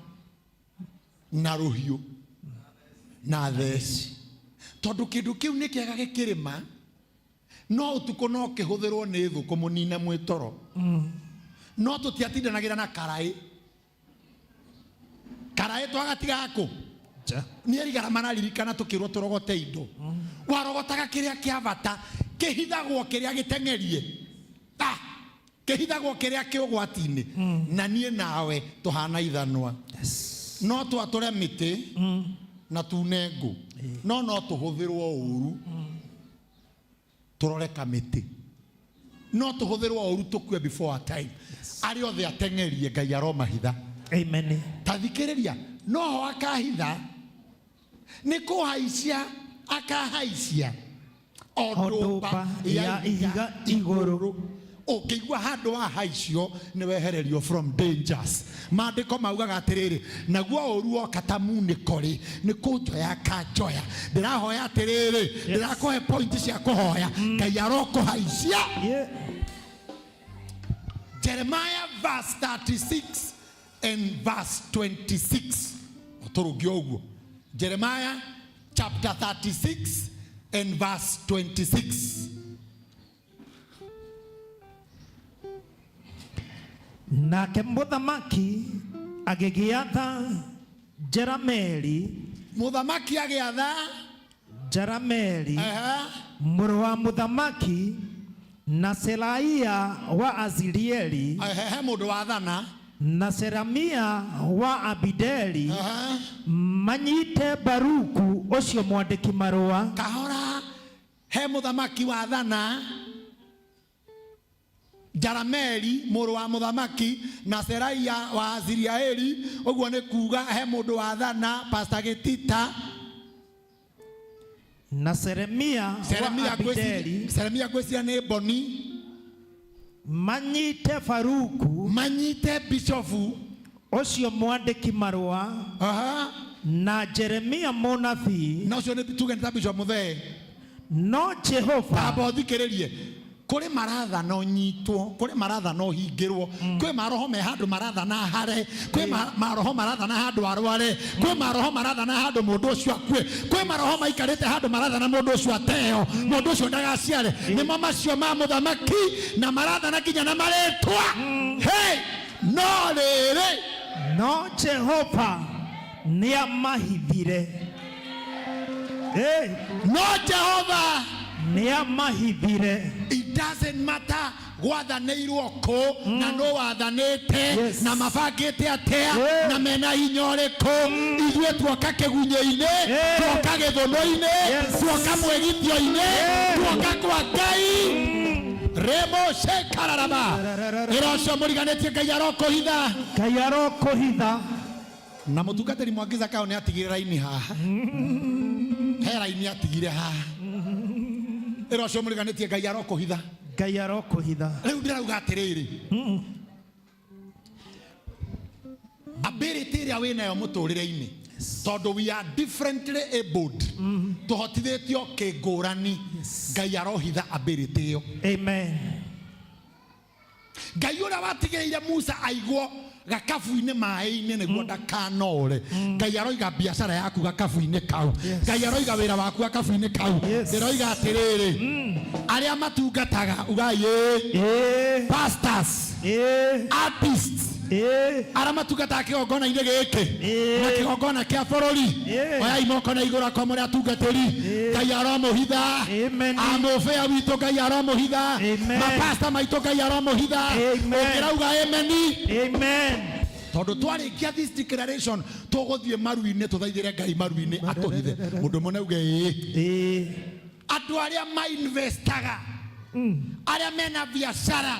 na rũhiũ na theci, tondũ kĩndũ kĩu nĩ kĩega gĩkĩrĩma. No ũtukũ no kĩhũthĩrwo nĩ thũ kũmũnina mwĩ toro. No tũtiatindanagĩra na karaĩ. Karaĩ twagatigaga kũ? Nja. Nĩ erigara mararirikana tũkĩrwo tũrogote indo. Warogotaga kĩrĩa kĩa bata, kĩhithagwo kĩrĩa gĩteng'erie. Ah! Kĩhithagwo kĩrĩa kĩ ũgwati-inĩ. Na niĩ nawe tũhana ithanwa. Yes. No twatũre mĩtĩ na tune ngũ. No no tũhũthĩrwo ũru. Tũrore kamĩtĩ. No tũhũthĩrwo ũru tũkue before our time. Arĩa othe ateng'erie Ngai aromahitha. Amen. Ta thikĩrĩria, no ho akahitha nĩ kũhaicia akahaicia o O ndũmba ya ihiga igũrũ. Ũngĩigua handũ wahaicio nĩ wehererio from dangers. Maandĩko maugaga atĩrĩrĩ, naguo ũru woka ta munĩko rĩ, nĩ kũnjoya akanjoya. Ndĩrahoya atĩrĩrĩ, ndĩrakũhe point cia kũhoya, Ngai arokũhaicia. Yeah. Jeremiah verse 36 and verse 26. Tũrũngio ũguo. Jeremiah chapter 36 and verse 26. Nake mũthamaki agĩgĩatha Jerameli, Mũthamaki agĩatha, Jerameli ehe, mũrũ wa mũthamaki na Seraia wa Azirieli ehe, he mũndũ wathana, na Seramia wa Abideli ehe, manyite Baruku ũcio mwandĩki marũa. Kahora, he mũthamaki wathana, Jarameli mũrũ wa mũthamaki na Seraia wa Aziriaeli, ũguo nĩ kuga he mũndũ wathana, Pastor Gĩtita. Na Seremia wa Seremia Abideli Seremia ngwĩciria nĩ Boni. Manyite Baruku manyite bishofu ũcio mwandĩki marũa aha na Jeremia mũnabii. Na ũcio nĩ tuge nĩ ta bishop Muthee. No Jehova tamba ũthikĩrĩrie, kũrĩ marathana ũnyitwo, kũrĩ marathana ũhingĩrwo, kwĩ maroho me handũ marathana hare, kwĩ maroho marathana handũ arware, kwĩ maroho marathana handũ mũndũ ũcio akue, kwĩ maroho maikarĩte handũ marathana mũndũ ũcio ateo, mũndũ ũcio ndagaciare. Nĩmo macio ma mũthamaki na marathana nginya na marĩtwa. Hey, no rĩrĩ, no Jehova nĩamahithire. Hey, no Jehova nĩamahithire. It doesn't matter gwathanĩirwo kũ na nũ wathanĩte Yes. na mabangĩte atĩa Yeah. na mena hinya ũrĩkũ. Ithuĩ tuoka kĩgunyĩ-inĩ, Yeah. tuoka gĩthũnũ-inĩ, Yes. tuoka mwĩgithio-inĩ, Yeah. tuoka kwa Ngai remo shekararaba. Ĩra ũcio mũriganĩtie Ngai arokũhitha. Ngai arokũhitha. Na mũtungatĩri Mwangi Zakayo nĩ atigire raini haha, he raini atigire haha. Ĩra ũcio mũriganĩtie Ngai arokũhitha. Ngai arokũhitha. Rĩu ndĩrauga atĩrĩrĩ, ability ĩrĩa wĩnayo mũtũrĩre-inĩ, tondũ we are differently abled, tũhotithĩtio kĩngũrani, Ngai arohitha ability ĩyo. Amen. Ngai ũrĩa watigĩrĩire Musa aigwo gakabu-inĩ maĩ-inĩ nĩguo ndakanore, Ngai aroiga biacara yaku gakabu-inĩ kau. Yes. Ngai aroiga wĩra waku gakabu-inĩ kau. Yes. Ndĩroiga atĩrĩrĩ, arĩa matungataga ugai ĩĩ, Ĩĩ. pastors, Ĩĩ. artists, Ĩĩ. arĩa matungataga kĩgongona-inĩ gĩkĩ Ĩĩ. na kĩgongona kĩa bũrũri, Ĩĩ. oyai moko na igũrũ akwa mũrĩ atungatĩri, Ngai aromũhitha. Amen. Amũbĩa witũ Ngai aromũhitha. Amen. Mapasta maitũ Ngai aromũhitha. Amen. Ũngĩrauga ameni, Amen. tondũ twarĩkia this declaration tũgũthiĩ maru-inĩ tũthaithĩre Ngai maru-inĩ atũhithe. Mũndũ ũmwe nauge ĩĩ. Ĩĩ. Andũ arĩa mainvestaga, arĩa mena biacara,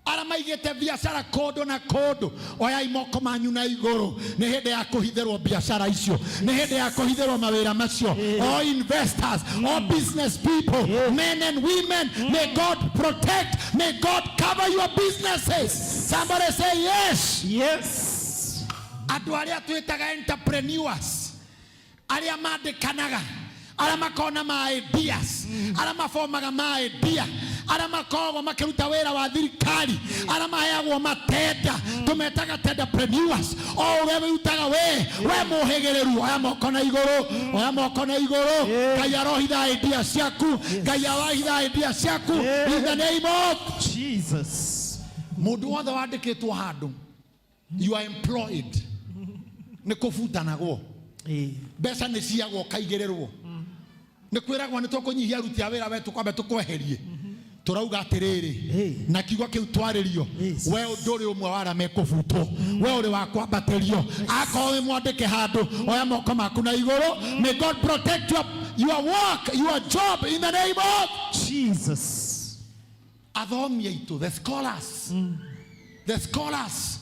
arĩa maigĩte biacara kũndũ na kũndũ, oyai moko manyu na igũrũ. Nĩ hĩndĩ ya kũhithĩrwo biacara icio, nĩ hĩndĩ ya kũhithĩrwo mawĩra macio. All investors, all business people, men and women, may God protect, may God cover your businesses. Somebody say yes. Yes. Andũ arĩa twĩtaga entrepreneurs, arĩa mandĩkanaga, arĩa makona ma ideas, arĩa mabomaga ma idea, Arĩa makoragwo makĩruta wĩra wa thirikari, arĩa maheagwo matenda, tũmetaga tenderpreneurs. O ũrĩa wĩrutaga we mũhĩgĩrĩru, oya moko na igũrũ, oya moko na igũrũ. Ngai arohitha idea ciaku, Ngai arohitha idea ciaku in the name of Jesus. Mũndũ wothe wandĩkĩtwo handũ, you are employed, nĩ kũbutanagwo. Mbeca nĩ ciagwo ũkaigĩrĩrwo, nĩ kwĩragwo nĩ tũkũnyihia aruti a wĩra, we tũkwambe tũkweherie. Tũrauga atĩrĩrĩ, na kiugo kĩu twarĩrio, we ndũrĩ ũmwe wa arĩa mekũbutwo, we ũrĩ wa kwambatĩrio. Akorwo wĩ mwandĩke handũ, oya moko maku na igũrũ. May God protect your work, your job, in the name of Jesus. Athomi aitũ, the scholars, the scholars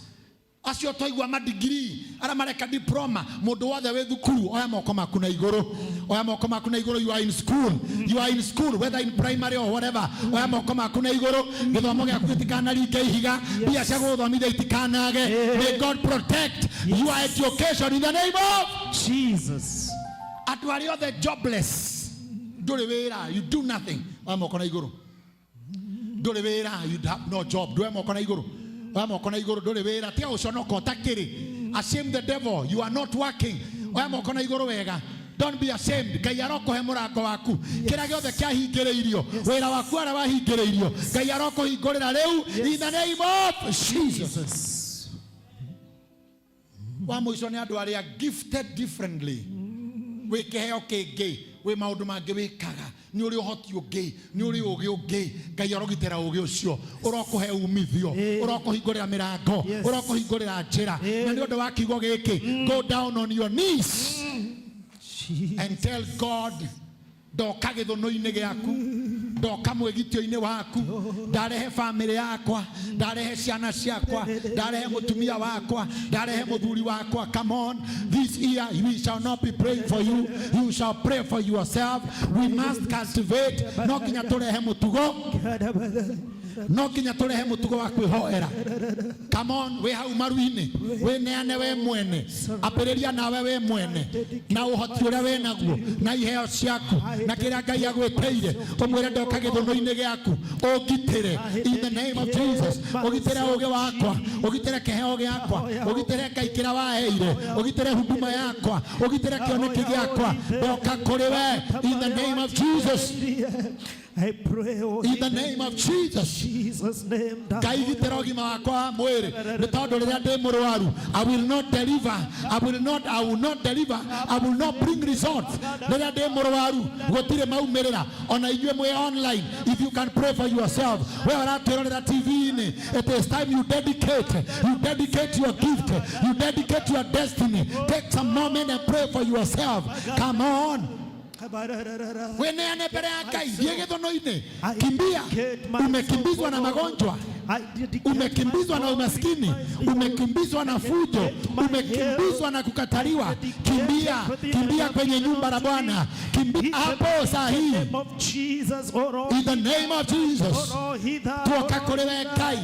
acio twaigua madigiri, arĩa mareka diploma, mũndũ wothe wĩ thukuru, oya moko maku na igũrũ, oya moko maku na igũrũ. You are in school, you are in school, whether in primary or whatever, oya moko maku na igũrũ. Gĩthomo gĩaku gĩtikanaringe ihiga, mbia cia gũgũthomithia itikanage. May God protect your education in the name of Jesus. Andũ arĩa othe jobless, ndũrĩ wĩra, you do nothing, oya moko na igũrũ. Ndũrĩ wĩra, you have no job, ndũe moko na igũrũ, oya moko na igũrũ. Ndũrĩ wĩra, tiga gũconoka ũtakĩrĩ. Ashame the devil, you are not working, oya moko na igũrũ wega. Don't be ashamed. Ngai arokũhe mũrango waku, kĩrĩa gĩothe kĩahingĩrĩirio, wĩra waku arĩa wahingĩrĩirio, Ngai arokũhingũrĩra rĩu in the name of Jesus. Jesus. Wa mũico nĩ andũ arĩa gifted differently. Wĩ kĩheo kĩngĩ, wĩ maũndũ mangĩ wĩkaga, nĩ ũrĩ ũhoti ũngĩ, nĩ ũrĩ ũgĩ ũngĩ. Ngai arogitĩra ũgĩ ũcio, ũrokũhe umithio, ũrokũhingũrĩra mĩrango, ũrokũhingũrĩra njĩra. Na nĩ ũndũ wa kiugo gĩkĩ, go down on your knees Jesus. and tell God, ndoka gĩthũnũ-inĩ gĩaku, ndoka mwĩgitio-inĩ waku, ndarehe bamĩrĩ yakwa, ndarehe ciana ciakwa, ndarehe mũtumia wakwa, ndarehe mũthuri wakwa. Come on, this year we shall not be praying for you, you shall pray for yourself. We must cultivate, no nginya tũrehe mũtugo, no nginya tũrehe mũtugo wa kwĩhoera. Come on, wĩ hau maru-inĩ, wĩneane we mwene, ambĩrĩria nawe we mwene na ũhoti ũrĩa wĩ naguo na iheo ciaku na kĩrĩa Ngai agwĩtĩire, ũmwĩre, ndoka gĩthũnũ-inĩ gĩaku, ũngitĩre in the name of Jesus. Ũgitĩre ũgĩ wakwa, ũgitĩre kĩheo gĩakwa, ũgitĩre Ngai kĩrĩa waheire, ũgitĩre huduma yakwa, ũgitĩre kĩoneki gĩakwa. Ndoka kũrĩ we in the name of Jesus. I pray, oh, In the name of Jesus. Jesus' name. Ngai gitĩra ũgima wakwa wa mwĩrĩ, nĩ tondũ rĩrĩa ndĩ mũrwaru, I will not deliver, I will not deliver, I will not bring results. Rĩrĩa ndĩ mũrwaru, gũtirĩ maumĩrĩra. Ona inyuĩ mwĩ online, if you can pray for yourself, we ũratwĩrorera TV-inĩ, it is time you dedicate your gift, you dedicate your destiny. Take some moment and pray for yourself. Come on, wĩneane mbere ya Ngai, thiĩ gĩthũnũ-inĩ, kimbia. Umekimbizwa na magonjwa, umekimbizwa na umaskini, umekimbizwa na fujo, umekimbizwa na kukataliwa. Kimbia, kimbia kwenye nyumba la Bwana, kimbia hapo saa hii. Name of Jesus, oh, In the name of Jesus, tuoka kũrĩ we Ngai,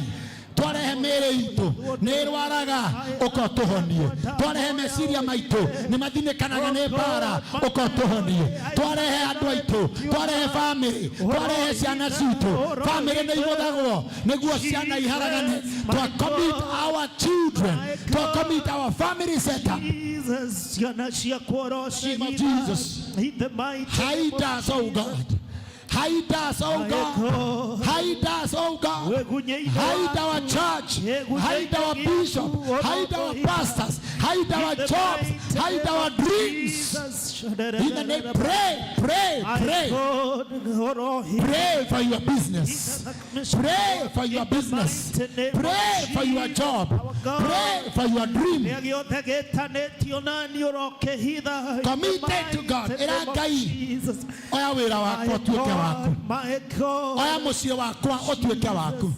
twarehe mĩĩrĩ itũ nĩ ĩrwaraga, ũka ũtũhonie. Twarehe meciria maitũ nĩ mathinĩkanaga nĩ mbara, ũka ũtũhonie. Twarehe andũ aitũ, twarehe bamĩrĩ, twarehe ciana citũ. Bamĩrĩ nĩ igũthagwo nĩguo ciana iharagane. Twa commit our children, twa commit our family setup. Jesus, ciana ciakwa Name of Jesus. In the mighty Hide us, oh God. Hide us, oh God. Hide us, oh God. Hide our church. Hide our bishop. Hide our pastors. Hide our jobs. Hide our dreams. In the name, pray, pray, pray. Pray for your business. Pray for your business. Pray for your job. Pray for your dream. Gĩothe gĩtanĩtio nani ũrokĩhitha. Committed to God. Ĩra Ngai, oya wĩra wakwa ũtuĩke waku. My God. Oya mũciĩ wakwa ũtuĩke waku.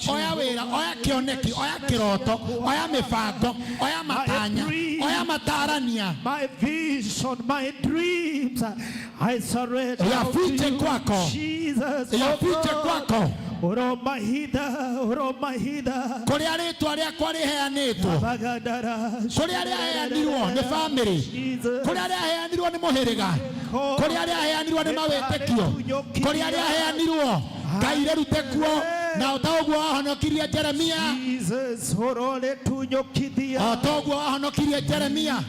Oya wĩra, oya kĩoneki, oya kĩroto, oya mĩbango, oya matanya, oya matarania. My vision, my dreams, I surrender Yafiche to you, kwako. Jesus. Yafiche kwako. Uromahitha, uromahitha. Kũrĩa rĩtwa rĩakwa rĩheanĩtwo, Bagadara. kũrĩa rĩaheanirwo nĩ bamĩrĩ, Jesus. kũrĩa rĩaheanirwo nĩ mũhĩrĩga, kũrĩa rĩaheanirwo nĩ mawĩtĩkio, kũrĩa rĩaheanirwo Ngai rĩrute kuo. Na o ta ũguo wahonokirie Jeremia, Jesus, ũroretunyũkithia. o ta ũguo wahonokirie Jeremia,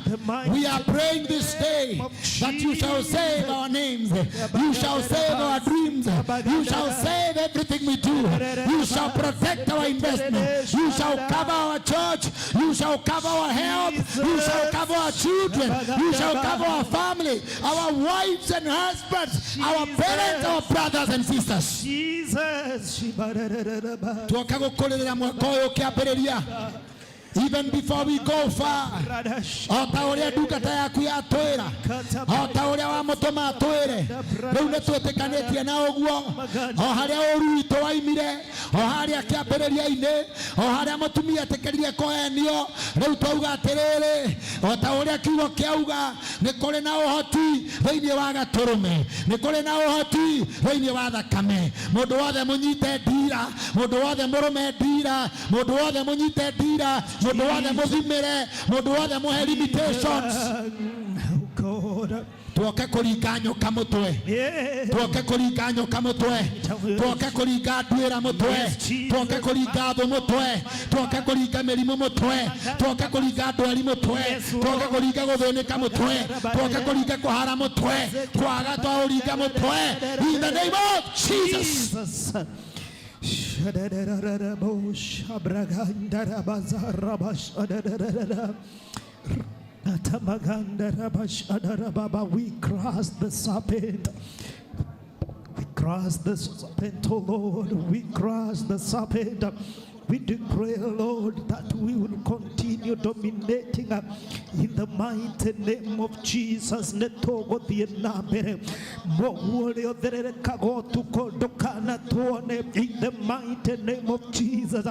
we are praying this day that you shall save our names, you shall save our dreams, you shall save everything we do, you shall protect our investment, you shall cover our church, you shall cover our health, you shall cover our children, you shall cover our family, our wives and husbands, our parents, our brothers and sisters. Jesus. Shibarararaba. Tuoka gũkũrĩrĩra mwaka ũyũ ũkĩambĩrĩria, even before we go far, o ta ũrĩa ndungata yaku yatwĩra, o ta ũrĩa wamũtũma atwĩre, rĩu nĩ twĩtĩkanĩtie na ũguo. O harĩa ũru witũ waimire, o harĩa kĩambĩrĩria-inĩ, o harĩa mũtumia etĩkĩrire kũhenio, rĩu twauga atĩrĩrĩ, o ta ũrĩa kiugo kĩauga, nĩ kũrĩ na ũhoti thĩinĩ wa gatũrũme, nĩ kũrĩ na ũhoti thĩinĩ wa thakame. Mũndũ wothe mũnyite ndira, mũndũ wothe mũrũme ndira, mũndũ wothe mũnyite ndira, mũndũ wothe mũthimĩre, mũndũ wothe mũhe limitations. Oh God. Tuoke kũringa nyoka mũtwe, Yeah. tuoke kũringa nyoka mũtwe, tuoke kũringa nduĩra mũtwe, tuoke kũringa thũ mũtwe, tuoke kũringa mĩrimũ mũtwe, tuoke kũringa ndwari mũtwe, tuoke kũringa gũthĩnĩka mũtwe, tuoke kũringa kũhara mũtwe, kwaga twaũringa mũtwe, in the name of Jesus. Jesus. Shadadadadabo, shabragandarabazarabashadadadada. Atamagandarabashadarababa. We crush the serpent. We crush the serpent, oh Lord. We crush the serpent. We declare, Lord, that we will continue dominating in the mighty name of Jesus. Nĩtũgũthiĩ na mbere moguo ũrĩa ũthererekaga ũtukũ ndũkanatuone in the mighty name of Jesus.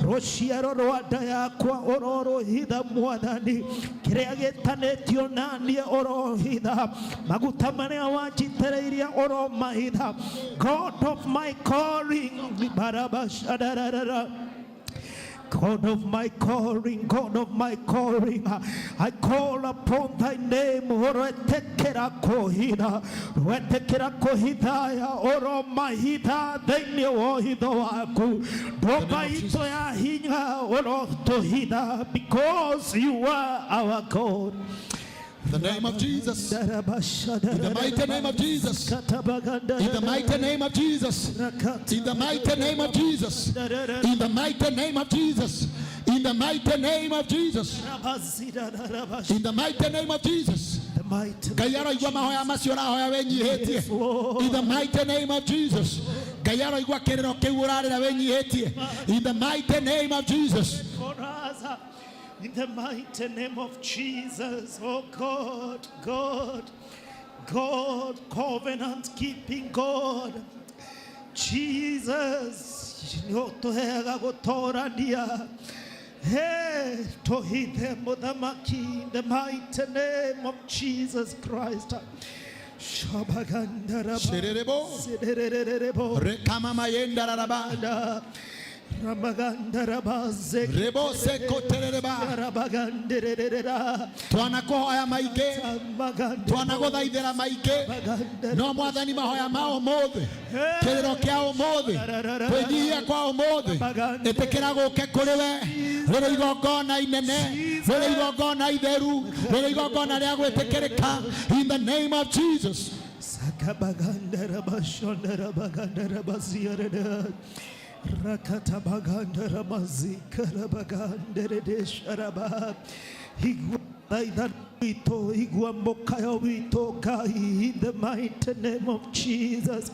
Rũciaro rwa nda yakwa ũrorũhitha Mwathani, kĩrĩa gĩtanĩtio naniĩ ũrohitha, maguta marĩa wanjitĩrĩirie ũromahitha. God of my calling, barabashadarara. God of my calling, God of my calling, I call upon thy name. Ũroetĩkĩra kũhitha, wetĩkĩra kũhitha, ũromahitha thĩinĩ wa ũhitho waku. Ndũmba itũ ya hinya ũrotũhitha, because you are our God. In the name of Jesus. In the mighty name of Jesus. In the mighty name of Jesus. In the mighty name of Jesus. In the mighty name of Jesus. In the mighty name of Jesus. In the mighty name of Jesus. The mighty Ngai aroigua mahoya macio ũrahoya wĩnyihĩtie. In the mighty name of Jesus. Ngai aroigua kĩrĩro kĩu ũrarĩra wĩnyihĩtie. In the mighty name of Jesus. For us, in the mighty name of Jesus, oh God, God, God, covenant keeping God, Jesus, nĩũtũheaga gũtũrania. Hey, tũhithe mũthamaki, in the mighty name of Jesus Christ. Shabagandaraba, Shererebo. Sedererebo, Rekama mayenda raraba. da, Ramagandaraba, Rebo sekoterereba. Rabaganderera, Twanakũhoya maingĩ, twanagũthaithĩra maingĩ, no Mwathani, mahoya ma ũmũthĩ, kĩrĩro kĩa ũmũthĩ, kwĩnyihia kwa ũmũthĩ, ĩtĩkĩra gũke kũrĩ we rĩrĩ igongona inene, rĩrĩ igongona itheru, rĩrĩ igongona rĩa gwĩtĩkĩrĩka, in the name of Jesus. Sakabagandarabashondarabagandarabaziyarada. Rakatabagandaramazikarabaganderedesharaba. Igua thaitha witũ, igua mũkayo witũ Ngai, in the mighty name of Jesus.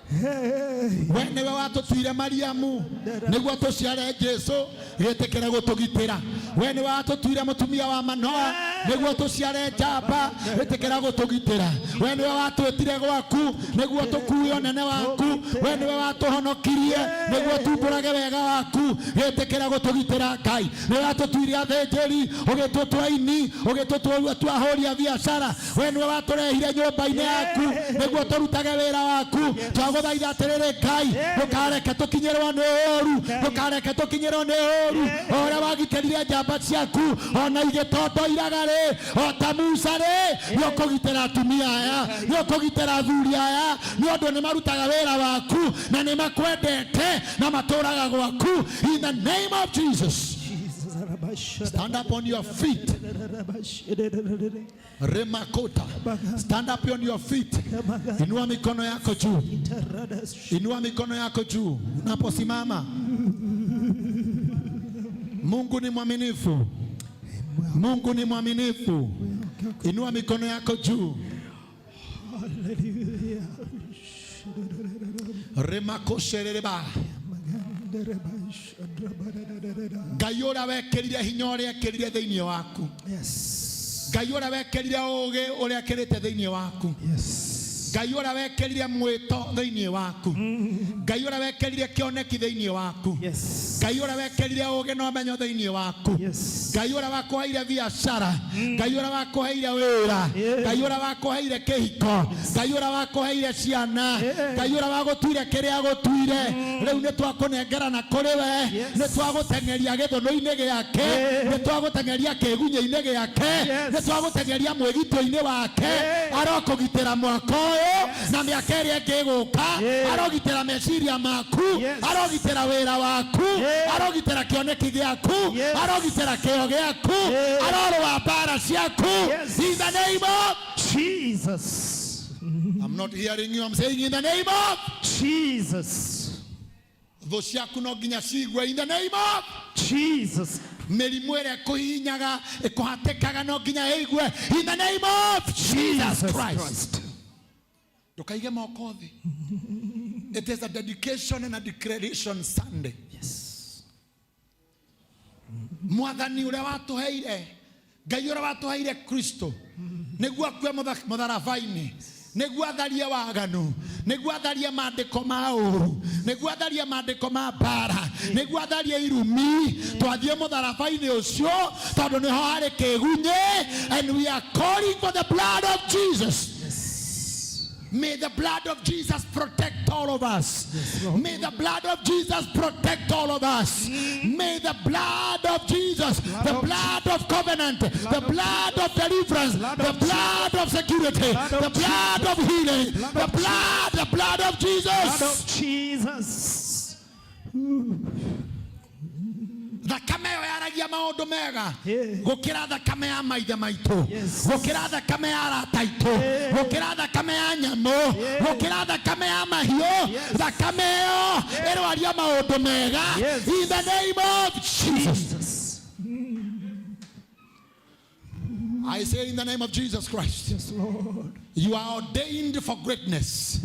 Hey. We nĩwe watũtuire Mariamu nĩguo tũciare Jesu, gĩtĩkĩra gũtũgitĩra. We nĩwe watũtuire mũtumia wa Manoa nĩguo tũciare njamba, gĩtĩkĩra gũtũgitĩra. We nĩwe watwĩtire gwaku nĩguo tũkue ũnene waku. We nĩwe watũhonokirie nĩguo tumbũrage wega waku, gĩtĩkĩra gũtũgitĩra. Ngai, nĩwe watũtuire athĩnjĩri, ũgĩtũtua aini, ũgĩtũtua ahũri a biacara. We nĩwe watũrehire nyũmba-inĩ yaku nĩguo tũrutage wĩra waku. Twagũthaitha atĩrĩrĩ Ngai, ndũkareke tũkinyĩrwo nĩ ũũru, ndũkareke tũkinyĩrwo nĩ ũũru, o ũrĩa wagitĩrire njamba. Njamba ciaku ona igĩtondoiraga rĩ, o ta Musa rĩ, nĩ ũkũgitĩra atumia aya, nĩ ũkũgitĩra athuri aya, nĩ ũndũ nĩ marutaga wĩra waku na nĩ makwendete na matũraga gwaku. In the name of Jesus. Stand up on your feet. Remakota. Stand up on your feet. Inua mikono yako juu. Inua mikono yako juu. Unaposimama. Mungu ni mwaminifu. Mungu ni mwaminifu. Inua mikono yako juu. Hallelujah. Remakoshereba. Ngai ũrĩa wekĩrire hinya ũrĩa ekĩrire thĩinĩ waku. Yes. Ngai ũrĩa wekĩrire ũũgĩ ũrĩa ekĩrĩte thĩinĩ waku. Yes. Ngai ũrĩa wekĩrire mwĩto thĩinĩ waku. Ngai ũrĩa wekĩrire kĩoneki thĩinĩ waku. Yes. Ngai ũrĩa wekĩrire ũũgĩ na ũmenyo thĩinĩ waku. Yes. Ngai ũrĩa wakũheire biacara. Ngai ũrĩa wakũheire wĩra. Yeah. Ngai ũrĩa wakũheire kĩhiko. Ngai ũrĩa wakũheire ciana. Yeah. Ngai ũrĩa wagũtuire kĩrĩa agũtuire. Rĩu nĩ twakũnengerana kũrĩ we. Yes. Nĩ twagũteng'eria gĩthũnũ-inĩ gĩake. Yeah. Nĩ twagũteng'eria kĩgunyĩ-inĩ gĩake. Yes. Nĩ twagũteng'eria mwĩgitio-inĩ wake. Yeah. Arokũgitĩra mwaka ũyũ na mĩaka ĩrĩa ĩngĩ ĩgũka. Yeah. Arogitĩra meciria maku. Yes. Arogitĩra wĩra waku. Yeah. Arogitĩra kĩoneki gĩaku. Yes. Arogitĩra kĩo gĩaku. Yeah. Arorũa mbara ciaku. Yes. In the name of Jesus. I'm not hearing you. I'm saying in the name of Jesus. Thũ ciaku no nginya ciigue in the name of Jesus. Mĩrimũ ĩrĩa ĩkũhihinyaga ĩkũhatĩkaga no nginya ĩigue in the name of Jesus Jesus Christ. Christ. Ndũkaige moko thĩ. It is a dedication and a declaration Sunday. Yes. Mwathani ũrĩa watũheire, Ngai ũrĩa watũheire Kristo nĩguo akue mũtharaba-inĩ, nĩguo atharie waganu, nĩguo atharie maandĩko ma ũũru, nĩguo atharie maandĩko ma mbara, nĩguo atharie irumi. Twathiĩ mũtharaba-inĩ ũcio tondũ nĩho harĩ kĩgunyĩ, and we are calling for the blood of Jesus. May the blood of Jesus protect all of us. May the blood of Jesus protect all of us. May the blood of Jesus, the of blood of covenant, the of blood of deliverance, Blood the of blood of security, Blood the of blood of healing, Blood the of blood, the blood of Blood Jesus. of Jesus. Thakame ĩyo yaragia maũndũ mega Yeah. gũkĩra thakame ya maithe maitũ, Yes. gũkĩra thakame ya arata aitũ, Yeah. gũkĩra thakame ya nyamũ, Yeah. gũkĩra thakame ya mahiũ. Yes. Thakame ĩyo ĩrwaria maũndũ mega. Yes. In the name of Jesus. Jesus. I say in the name of Jesus Christ, Yes, Lord. you are ordained for greatness.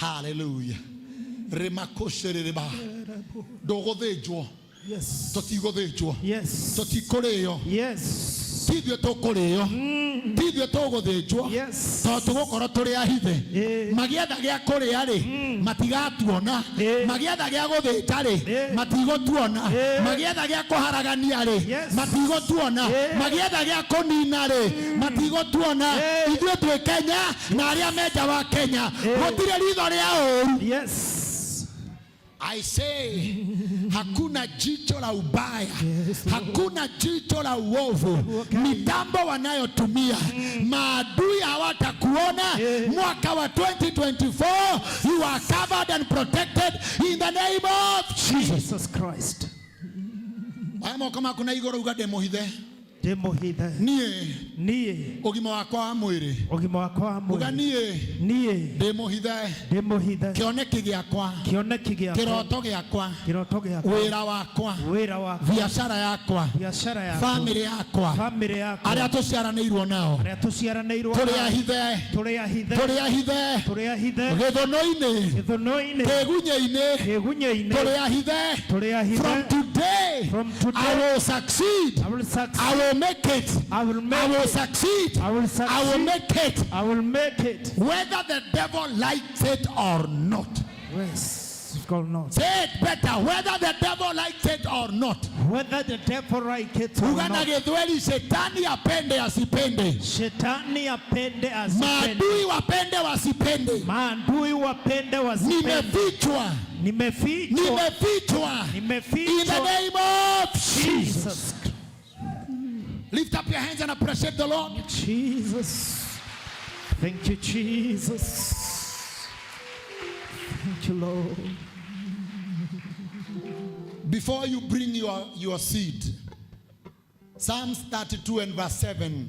Hallelujah. Remakoshereba. Ndũgũthĩnjwo. Yes. Tũtigũthĩnjwo. Yes. Tũtikũrĩo. Yes. Ti ithuĩ tũkũrĩo, ti ithuĩ tũgũthĩnjwo, Yes. tondũ tũgũkorwo tũrĩ ahithe. Yeah. Magĩetha gĩa kũrĩa rĩ, matigatuona. Yeah. Magĩetha gĩa gũthĩnja rĩ, Yeah. matigũtuona. Yeah. Magĩetha gĩa kũharagania rĩ, Yes. matigũtuona. Yeah. Magĩetha gĩa kũnina rĩ, matigũtuona. Yeah. Ithuĩ twĩ Kenya na arĩa me nja wa Kenya, Yeah. gũtirĩ ritho rĩa ũũru. Yes. I say hakuna jicho la ubaya, Yes, Lord. hakuna jicho la uovu. Okay. Mitambo wanayotumia maadui hawatakuona. Yeah. Mwaka wa 2024 you are covered and protected in the name of Jesus. Jesus Christ. Aya moko maku na igũrũ uga ndĩmũhithe. Ndĩmũhithe. Niĩ Niĩ ũgima wakwa wa mwĩrĩ, ũgima wakwa wa uga mwĩrĩ. niĩ Niĩ ndĩmũhithe ndĩmũhithe. kĩoneki gĩakwa, Kĩoneki gĩakwa. kĩroto gĩakwa, Kĩroto gĩakwa. wĩra wakwa, Wĩra wakwa. biacara yakwa, Biacara yakwa. bamĩrĩ yakwa, Bamĩrĩ yakwa. arĩa tũciaranĩirwo nao, Arĩa tũciaranĩirwo tũrĩ nao. ahithe, Tũrĩ ahithe. tũrĩ ahithe Tũrĩ ahithe. gĩthũnũ-inĩ, Gĩthũnũ-inĩ. kĩgunyĩ-inĩ, Kĩgunyĩ-inĩ. tũrĩ ahithe. Tũrĩ ahithe. From today, From today, I will succeed. I will succeed. I will make it. I will I make will it. succeed. I will I will succeed. make it. I will make it. Whether the devil likes it or not. Yes. It or not. Say it better, whether the devil likes it or not. Whether the devil like it or Uga na not. Gĩthweri, shetani apende asipende, Shetani apende asipende. maadui wapende wasipende, Maadui wapende wasipende. nimefichwa, Nimefichwa. nimefichwa in the Nimefichwa. name of Jesus. Jesus. Lift up your hands and appreciate the Lord. Jesus. Thank you, Jesus. Thank you, Lord. Before you bring your seed, Psalms 32 and verse 7.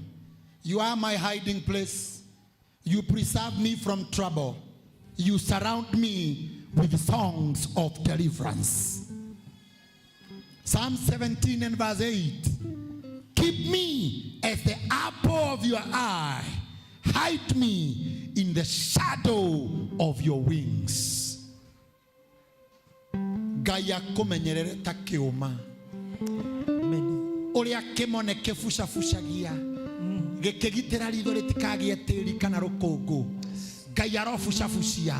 You are my hiding place. You preserve me from trouble. You surround me with songs of deliverance. Psalm 17 and verse 8. Keep me as the apple of your eye. Hide me in the shadow of your wings. Ngai akũmenyerere ta kĩũma. Amen. Ũrĩa kĩmone kĩbucabucagia gĩkĩgitĩra ritho rĩtikagĩe tĩri kana rũkũngũ. Ngai arobucabucia,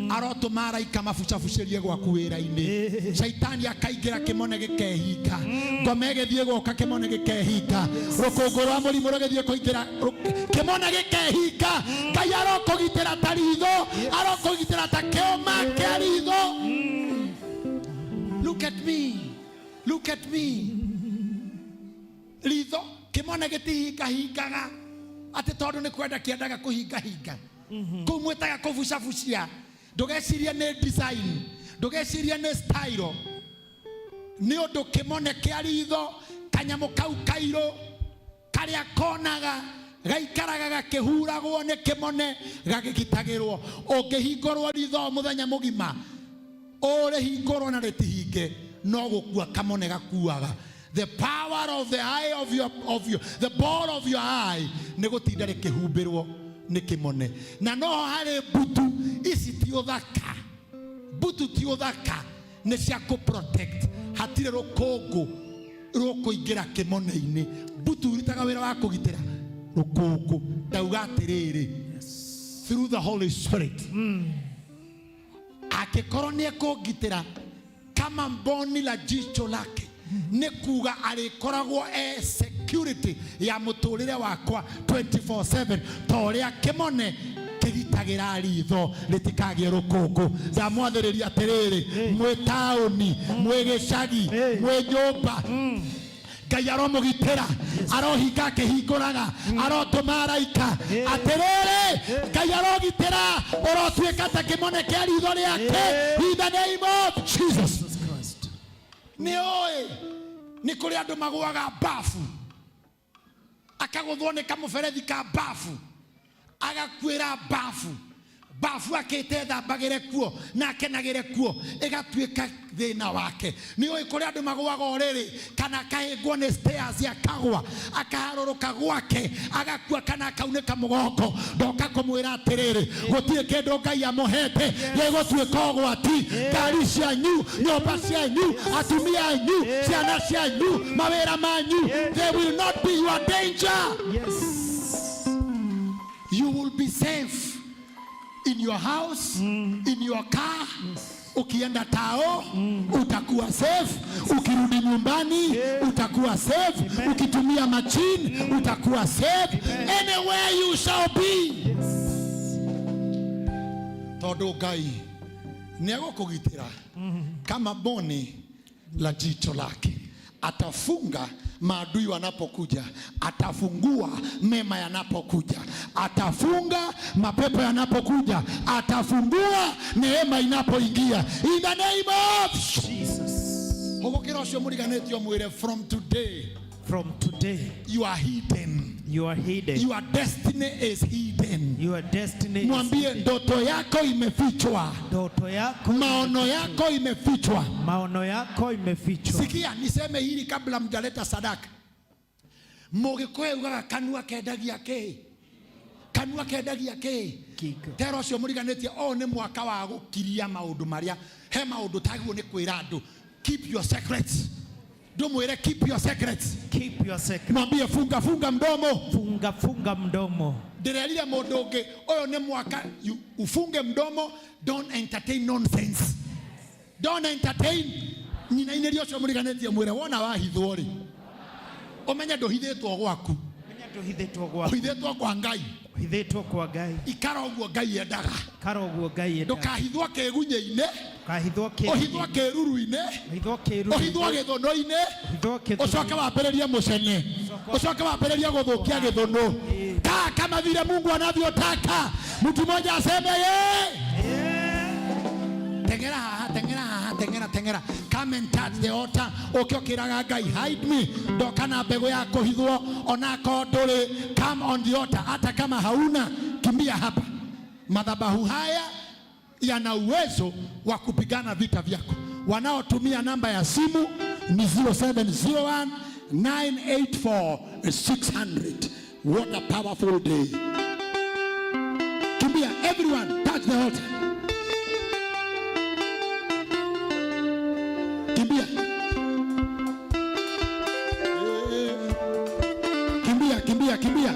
arotũma araika mabucabucĩrie gwaku wĩra-inĩ. Caitani akaingĩra kĩmone gĩkehinga, ngoma ĩgĩthiĩ gũka kĩmone gĩkehinga, rũkũngũ rwa mũrimũ rũgĩthiĩ kũingĩra kĩmone gĩkehinga. Ngai arokũgitĩra ta ritho, arokũgitĩra ta kĩũma kĩa ritho. Look at me, look at me. Ritho kĩmone gĩtihingahingaga atĩ tondũ nĩ kwenda kĩendaga kũhingahinga. Kũu mwĩtaga kũbucabucia. Ndũgecirie nĩ design, ndũgecirie nĩ style. Nĩ ũndũ kĩmone kĩa ritho, kanyamũ kau kairũ karĩa konaga gaikaraga gakĩhuragwo nĩ kĩmone gagĩgitagĩrwo. Ũngĩhingũrwo ritho mũthenya mũgima, ũrĩhingũrwo na rĩtihinge, no gũkua kamone gakuaga. The power of the eye of your, the ball of your eye nĩ gũtinda rĩkĩhumbĩrwo nĩ kĩmone. Na noho harĩ mbutu ici ti ũthaka, mbutu ti ũthaka, nĩ cia kũ protect. Hatirĩ rũkũngũ rũkũingĩra kĩmone-inĩ. Mbutu irutaga wĩra wa kũgitĩra rũkũngũ. Ndauga atĩrĩrĩ, through the Holy Spirit, angĩkorwo nĩ ekũngitĩra kama mboni la jicho lake, nĩ kuga arĩkoragwo e security ya mũtũrĩre wakwa 24/7, ta ũrĩa kĩmone kĩgitagĩra ritho rĩtikagĩe rũkũngũ. Ndamwathĩrĩria atĩrĩrĩ, mwĩ taũni, mwĩ gĩcagi, mwĩ nyũmba, Ngai aromũgitĩra, arohinga akĩhingũraga, arotũma araika. Atĩrĩrĩ, Ngai arogitĩra, ũrotuĩka ta kĩmone kĩa ritho rĩake, in the name of Jesus. Jesus Christ. Nĩ ũĩ nĩ kũrĩ andũ magũaga bafu, akagũthwo nĩ kamũberethi ka bafu, agakuĩra bafu, bafu akĩte thambagĩre kuo na akenagĩre kuo, ĩgatuĩka thĩna wake. Nĩ ũĩ kũrĩ andũ magũaga ũrĩrĩ, kana akahĩngwo nĩ stairs akagwa, akaharũrũka gwake agakua, kana akaunĩka mũgongo. Ndoka kũmwĩra atĩrĩrĩ, gũtirĩ kĩndũ Ngai amũhete gĩgũtuĩka ũgwati. Ngari cianyu, nyũmba cianyu, atumia anyu, ciana cianyu, mawĩra manyu, they will not be your danger. Yes. You will be safe in your house, in your car. Ukienda tao, utakuwa safe. Ukirudi nyumbani, utakuwa safe. Amen. Ukitumia machine, utakuwa safe. Anywhere you shall be. Tondu Ngai nĩ egũkũgitĩra kama boni la jicho lake. Atafunga maadui wanapokuja, atafungua mema yanapokuja, atafunga mapepo yanapokuja, atafungua neema inapoingia. In the name of Jesus. Hũgũkĩra ũcio mũriganĩtio mwĩre, from today From today, you are hidden. you are hidden. Your destiny is hidden. Your destiny is Mwambie hidden. ndoto yako imefichwa, Ndoto yako, maono yako imefichwa. Maono yako imefichwa. Sikia niseme hili kabla mjaleta sadaka. Mũgĩkũyũ ugaga kanua kendagia kĩ? Kanua kendagia kĩ? Kiko. Tera ũcio mũriganĩtie, ũyũ nĩ mwaka wa gũkiria maũndũ marĩa, he maũndũ tagĩrĩirwo nĩ kwĩra andũ. Keep your secrets. Ndũmwĩre keep your secrets. Keep your secret. Mwambie funga funga mdomo. Funga funga mdomo. Ndĩrerire mũndũ ũngĩ, ũyũ nĩ mwaka ufunge mdomo, don't entertain nonsense. Don't entertain. Nyina-inĩria ũcio mũriganĩtie mwĩre wona wahithwo rĩ, ũmenye ndũhithĩtwo gwaku, Menya ndũhithĩtwo gwaku, ũhithĩtwo kwa Ngai. ũhithĩtwo kwa Ngai. Ikara ũguo Ngai endaga. Ikara ũguo Ngai endaga. Ndũkahithwo kĩgunyĩ-inĩ, Ndũkahithwo kĩ- ũhithwo kĩruru-inĩ, ũhithwo kĩruru, ũhithwo gĩthũnũ-inĩ, ũhithwo kĩthũnũ. ucoke wambĩrĩrie mũcene, ucoke wambĩrĩrie gũthũkia gĩthũnũ. Kaa kama vile Mungu anavyotaka. Mtu mmoja aseme ye. Teng'era haha, teng'era haha, teng'era, teng'era. Come and touch the altar. Ũke ũkĩraga Ngai, hide me. Ndoka na mbegũ ya kũhithwo onakorwo ndũrĩ. Come on the altar. Hata kama hauna, kimbia hapa. Madhabahu haya yana uwezo wa kupigana vita vyako. Wanaotumia namba ya simu ni 0701 984 600. What a powerful day. Kimbia, everyone, touch the altar. Kimbia. Kimbia, kimbia, kimbia.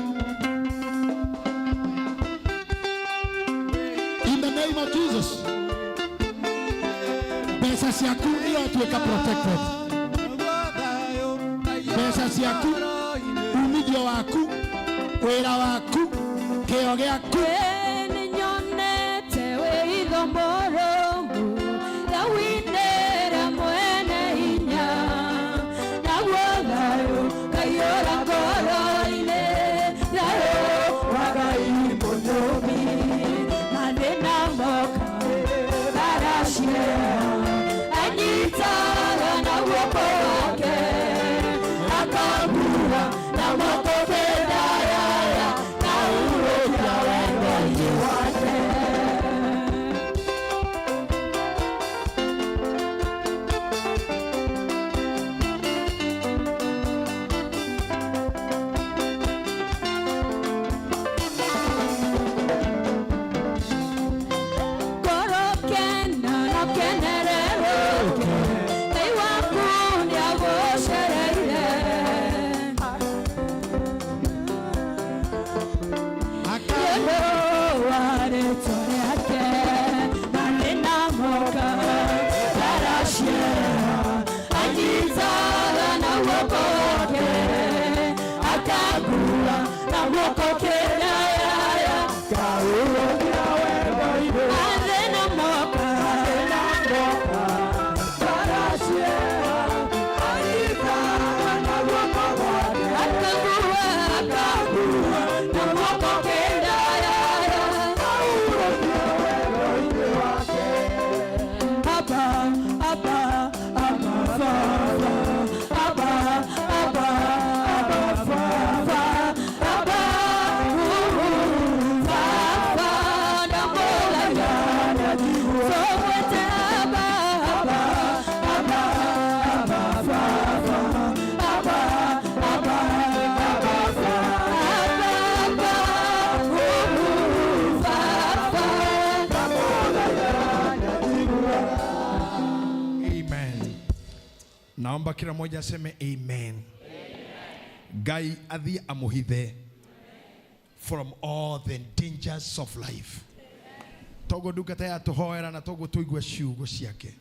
In the name of Jesus. Mbeca ciaku iratuĩka protected. Mbeca ciaku, umithio waku, wĩra waku, kĩo gĩaku. Nĩnyonete wĩitho mũrũmu thawinĩra mwene hinya naguo thayũ kaiyũra ngoro-inĩ thayũ wa Ngai mũtũmi na ndĩna moka aracieha anyitaga na guoko gwake akangura na moko mendayaya na urũkia wendo-inĩ wake. Ngoro kena na kenererũke Ngai waku nĩagũcereire. Nĩũndũ wa rĩtwa rĩake na nĩnamoka aracieha anyitaga na guoko gwake akangua na guoko kĩrayaya Athĩna moka akangua akangua na guoko kĩrayaya. Abba, Abba, Abba, Father. Abba, Abba, Abba, Father. Abba, ooh, Father, ndamũgayana. Tũgwĩte Abba, Abba, Abba, Abba, Father. Abba, Abba, Abba, Father. Abba, ooh, Father. Amen. Naomba kila mmoja aseme amen. Ngai athie amuhithe from all the dangers of life. Toguo ndungata yatũhoera na toguo tũigua ciugo ciake.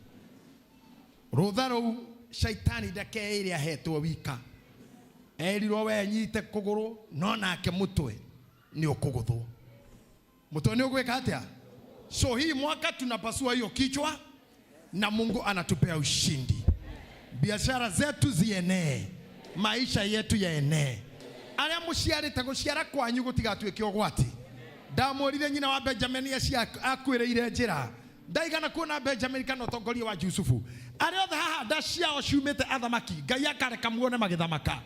Rũtha rũu shaitani ndakeĩre ahetwo wika. Erirwo we nyite kũgũrũ no nake mũtwe nĩ ũkũgũthwo. Mũtwe nĩ ũgwĩka atĩa? So hii mwaka tunapasua hiyo kichwa na Mungu anatupea ushindi. Biashara zetu zienee, maisha yetu yaenee. Arĩa mũciarĩte gũciara kwanyu gũtigatuĩke ũgwati. Ndamwĩrire nyina wa Benjamin akuĩrĩire njĩra ndaigana kuona Benjamin kana ũtongoria wa Jusufu. Arĩa othe haha nda ciao ciumĩte athamaki, Ngai akareka muone magĩthamaka.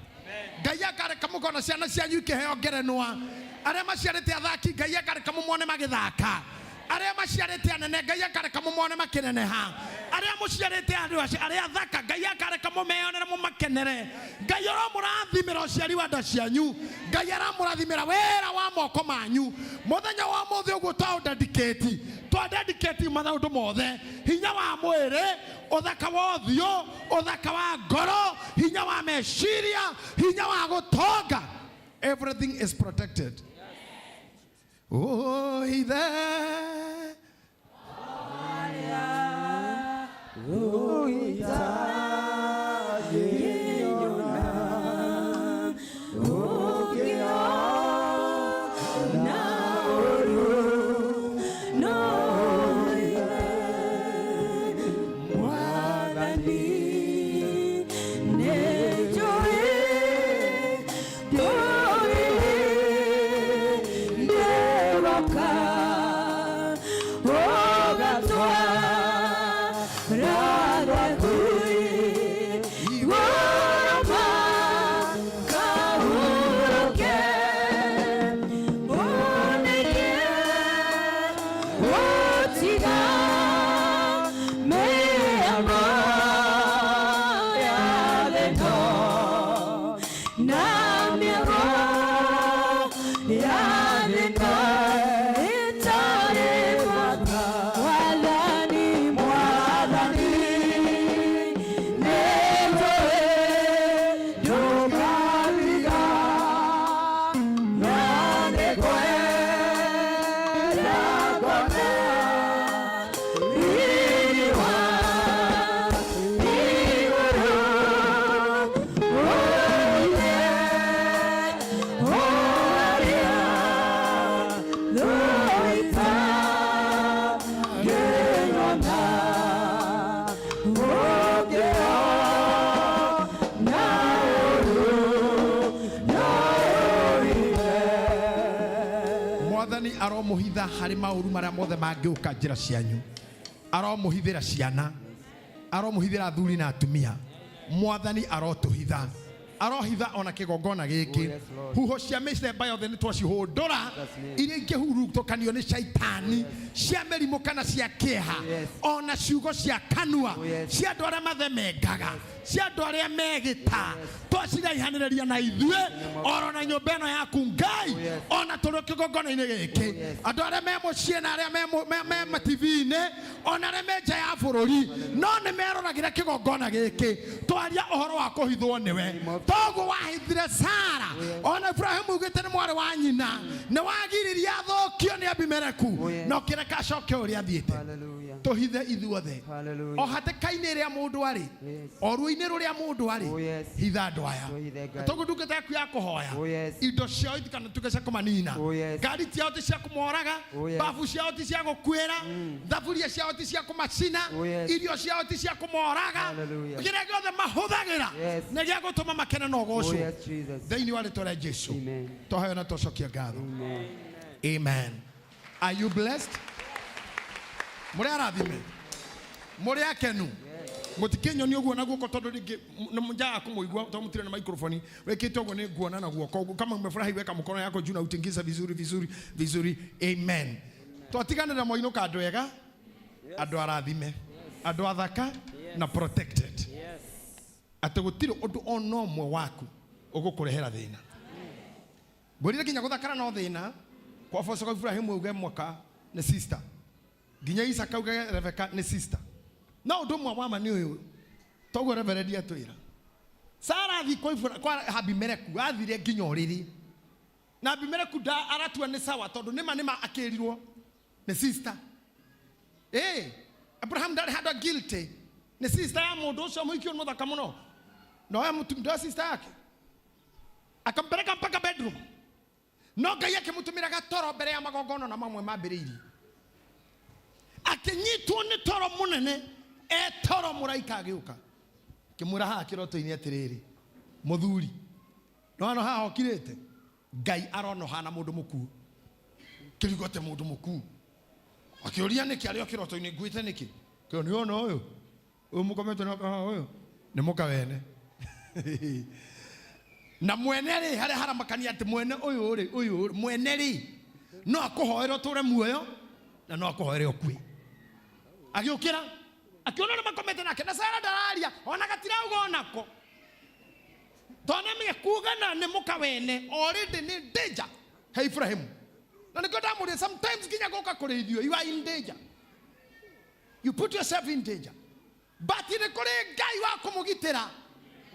Ngai akareka mũkona ciana cianyu ikĩheo ngerenwa. Arĩa maciarĩte athaki, Ngai akareka mũmone magĩthaka. Arĩa maciarĩte anene, Ngai akareka mũmone makĩneneha. Arĩa mũciarĩte andũ acio arĩa athaka, Ngai akareka mũmeyonere mũmakenere. Ngai ũramũrathimĩra ũciari wa nda cianyu. Ngai aramũrathimĩra wĩra wa moko manyu. Mũthenya wa mũthĩ ũguo twaũdedicate, twadedicate maũndũ mothe, hinya wa mwĩrĩ, ũthaka wa ũthiũ, ũthaka wa ngoro, hinya wa meciria, hinya wa gũtonga. Everything is protected. Oh, ithe. Aromũhitha harĩ maũru marĩa mothe mangĩũka njĩra cianyu. Aromũhithĩra ciana, aromũhithĩra athuri na atumia. Mwathani arotũhitha, arohitha ona kĩgongona gĩkĩ. Oh, yes, Lord. Huho cia mĩthemba yothe nĩ twacihũndũra, Jesus' name. iria ingĩhurutũkanio nĩ caitani, cia mĩrimũ kana cia kĩeha, Yes. ona ciugo cia kanua, Oh, yes. cia andũ arĩa mathemengaga, cia andũ arĩa megĩta, twaciraihanĩrĩria na ithuĩ oro na nyũmba ĩno yaku Ngai, Oh, yes. ona tũrĩ kĩgongona-inĩ gĩkĩ. Oh, yes. Andũ arĩa me mũciĩ na arĩa me matibi-inĩ, ona arĩa me nja ya bũrũri, no nĩ meroragĩra kĩgongona gĩkĩ. Twaria ũhoro wa kũhithwo nĩwe, toguo wahithire Sara, ona Ibrahimu ugĩte nĩ mwarĩ wa nyina, nĩ wagiririe athũkio nĩ Abimeleku, Oh, yes. na ũkĩreka acoke ũrĩa athiĩte. Hallelujah. Tũhithe ithuothe Hallelujah. o hatĩka-inĩ ĩrĩa mũndũ arĩ, Yes. o ruo-inĩ rũrĩa mũndũ arĩ, Oh, yes. hitha andũ aya. Tũhithe Ngai. Toguo ndungata yaku ya kũhoya, Oh, yes. indo ciao itikanatuĩke cia kũmanina, Oh, yes. ngari ciao ti cia kũmoraga, Oh, yes. babu ciao ti cia gũkuĩra, thaburia ciao ti cia kũmacina, Oh, yes. irio ciao ti cia kũmoraga. Hallelujah. Kĩrĩa gĩothe mahũthagĩra Yes. nĩ gĩa gũtũma makene na Oh, ũgocwo. yes, Jesus. Thĩinĩ wa rĩtwa rĩa Jesu Amen. twahoya na twacokia ngatho. Amen. Amen. Are you blessed? Mũrĩ arathime, mũrĩ akenu. Mũtikĩnyonie ũguo na guoko tondũ rĩngĩ njaga kũmũigua tondũ mũtirĩ na microphone. Wĩkĩte ũguo nĩ nguona na guoko. Ũguo kama umefurahi weka mkono yako juu na utingiza vizuri vizuri vizuri. Amen. Twatiganĩra moinũka andũ ega, andũ arathime, andũ athaka na protected. Atĩ gũtirĩ ũndũ ona ũmwe waku ũgũkũrehera thĩna. Ngwĩrire nginya gũthakara no thĩna. Kwa boco Ibrahimu auge mwaka nĩ sister, nginya Isaka auge Rebeka nĩ sister. No ũndũ ũmwe wa ma nĩ ũyũ, toguo reverend atwĩra, Sara athiĩ kwa Abimeleku, athire nginya ũrĩrĩ, na Abimeleku nda aratua nĩ sawa tondũ nĩma nĩma akĩrirwo nĩ sister. Abraham ndarĩ handũ guilty, nĩ sister ya mũndũ ũcio mũhiki ũyũ mũthaka mũno, na oya mũtumia wa sister yake akampeleka mpaka bedroom. No Ngai akĩmũtũmĩra gatoro mbere ya magongona na mamwe mambĩrĩirie. Akĩnyitwo nĩ toro mũnene, e toro mũraika agĩũka akĩmwĩra haha kĩroto-inĩ atĩrĩrĩ, mũthuri, no hano haha ũkirĩte, Ngai arona ũhana mũndũ mũkuũ. Kĩrigo atĩ mũndũ mũkuũ. Akĩũria nĩkĩ arĩ o kĩroto-inĩ nguĩte nĩkĩ? Kĩo nĩ ona ũyũ, ũyũ mũkomete na haha ũyũ nĩ mũka wene. Na mwene rĩ, harĩa haramakania atĩ mwene ũyũ rĩ, ũyũ rĩ, mwene rĩ, no akũhoere ũtũre muoyo na no akũhoere ũkue. Agĩũkĩra, akĩona ũrĩa makomete nake, na Sara ndararia, ona gatirauga onako. Tondũ nĩamenye kuuga na nĩ mũka wene, already nĩ danger he Ibrahimu. Na nĩkĩo ndamũria, sometimes nginya gũka kũrĩithio, you are in danger. You put yourself in danger. But nĩ kũrĩ Ngai wa kũmũgitĩra,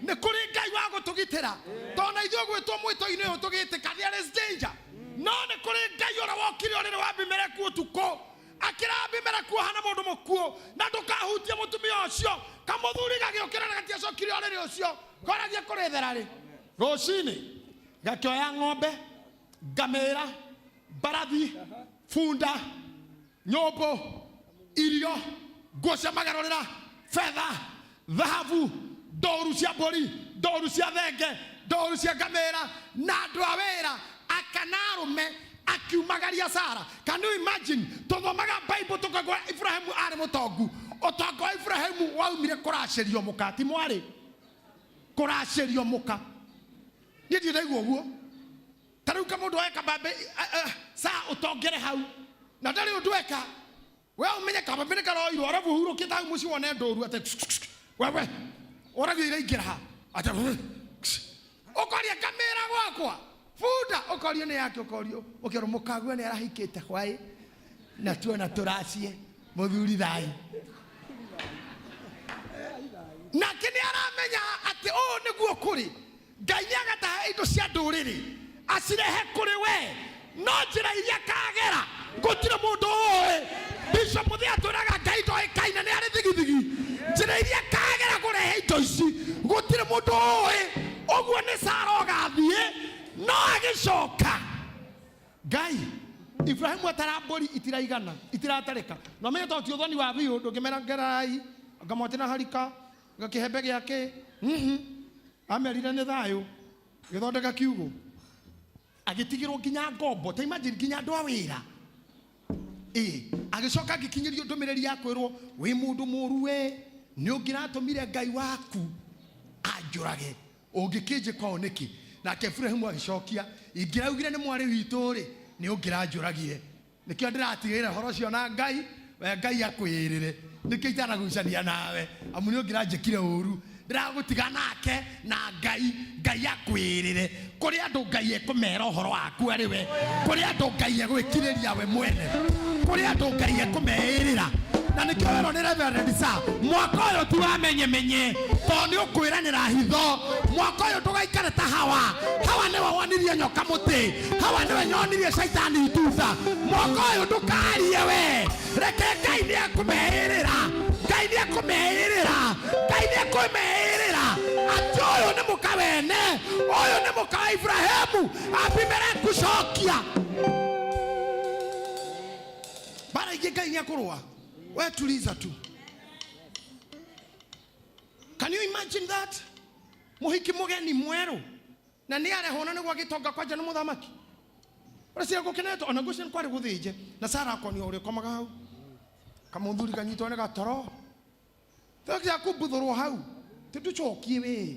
nĩ kũrĩ Ngai wa gũtũgitĩra. Tondũ na ithuĩ gwĩtwo mwĩto-inĩ ũyũ tũgĩtĩka, there is danger. No nĩ kũrĩ Ngai ũrĩa wokire ũrĩrĩ wa Abimeleku ũtukũ, akĩra Abimeleku ũhana mũndũ mũkuũ, na ndũkahutie mũtumia ũcio. Kamũthuri gagĩũkĩra na gatiacokire ũrĩrĩ ũcio, koragia kũrĩ thera rĩ. Rũcinĩ gakĩoya ng'ombe, ngamĩra, mbarathi, bunda, nyũmbũ, irio, nguo cia magarũrĩra, betha, thahabu, ndũru cia mbũri, ndũru cia thenge, ndũru cia ngamĩra, na andũ a wĩra akana arũme, akiumagaria Sara. Can you imagine? Tuthomaga Bible tukagwa Ibrahimu arĩ mũtongu. Ũtonga wa Ibrahimu waumire kũracĩrio mũka, ti mwarĩ kũracĩrio mũka. Niĩ ndirĩ ndaigua ũguo. Ta rĩu kamũndũ oe kabambe, sa ũtongere hau na ndarĩ ũndũ eka, we ũmenye kabambe nĩ karoirwo, arabu ũhurũkĩte hau mũciĩ wone ndũru atĩ wewe ũragio iraingĩra ha atĩ ũkoria ngamĩra gwakwa bunda, ũkorio nĩ yake, ũkorio ũkerwo mũkague nĩ arahikĩte hwaĩ na tuona tũracie mũthuri thai. Nake nĩ aramenya atĩ ũũ nĩguo kũrĩ. Ngai nĩ agataha indo cia ndũrĩrĩ acirehe kũrĩ we, no njĩra iria akagera gũtirĩ mũndũ ũĩ. Bishop Muthia atwĩraga Ngai ndoĩkaine nĩ arĩ thigithigi. Njĩra iria akagera kũrehe indo ici gũtirĩ mũndũ ũĩ. Ũguo nĩ Sara ũgathiĩ no agĩcoka. Ngai Ibrahimu atara mbũri itiraigana, itiratarĩka. Na ũmenye tondũ ti ũthoni wa biũ, ndũngĩmera ngerai, ngamwatĩ na harika, ngakĩhembe gĩake. Amerire nĩ thayũ, gĩthondeka kiugũ. Agĩtigĩrwo nginya ngombo, ta imagine nginya andũ a wĩra. Ĩ agĩcoka agĩkinyĩrio ndũmĩrĩri ya kwĩrwo wĩ mũndũ mũru we, nĩ ũngĩratũmire Ngai waku anjũrage, ũngĩkĩnjĩka ũũ nĩkĩ? Nake Iburahĩmu agĩcokia, ingĩraugire nĩ mwarĩ witũ rĩ, nĩ ũngĩranjũragire. Nĩkĩo ndĩratigĩra ũhoro ũcio na Ngai, we Ngai akwĩrĩre. Nĩkĩo itanagucania nawe, amu nĩ ũngĩranjĩkire ũru. Ndĩragũtiga nake na Ngai, Ngai akwĩrĩre. Kũrĩ andũ Ngai ekũmera ũhoro waku arĩ we, kũrĩ andũ Ngai egwĩkirĩria we mwene, kũrĩ andũ Ngai ekũmeĩrĩra. Na nĩkĩo werwo nĩ Reverend Sir, mwaka ũyũ ti wa menyemenye, tondũ nĩ ũkwĩranĩra hitho. Mwaka ũyũ ndũgaikare ta Hawa. Hawa nĩwe wonirie nyoka mũtĩ, Hawa nĩwe nyonirie caitani itunda. Mwaka ũyũ ndũkarie we, reke Ngai nĩ ekũmeĩrĩra, Ngai nĩ ekũmeĩrĩra, Ngai nĩ ekũmeĩrĩra atĩ ũyũ nĩ mũka wene, ũyũ nĩ mũka wa Ibrahimu. Abimeleku cokia bara ingĩ, Ngai nĩ ekũrũa. We tuliza tu. Can you imagine that? Mũhiki mũgeni mwerũ na nĩ arehwo na nĩguo agĩtonga kwanja nĩ mũthamaki ũreciria gũkenetwo ona nguo cio kwarĩ gũthĩnje na Sara akonio ũrĩa ũkomaga hau kamũthuri kanyitwo nĩ gatoro gĩa kũmbuthũrwo hau tĩtũcokie we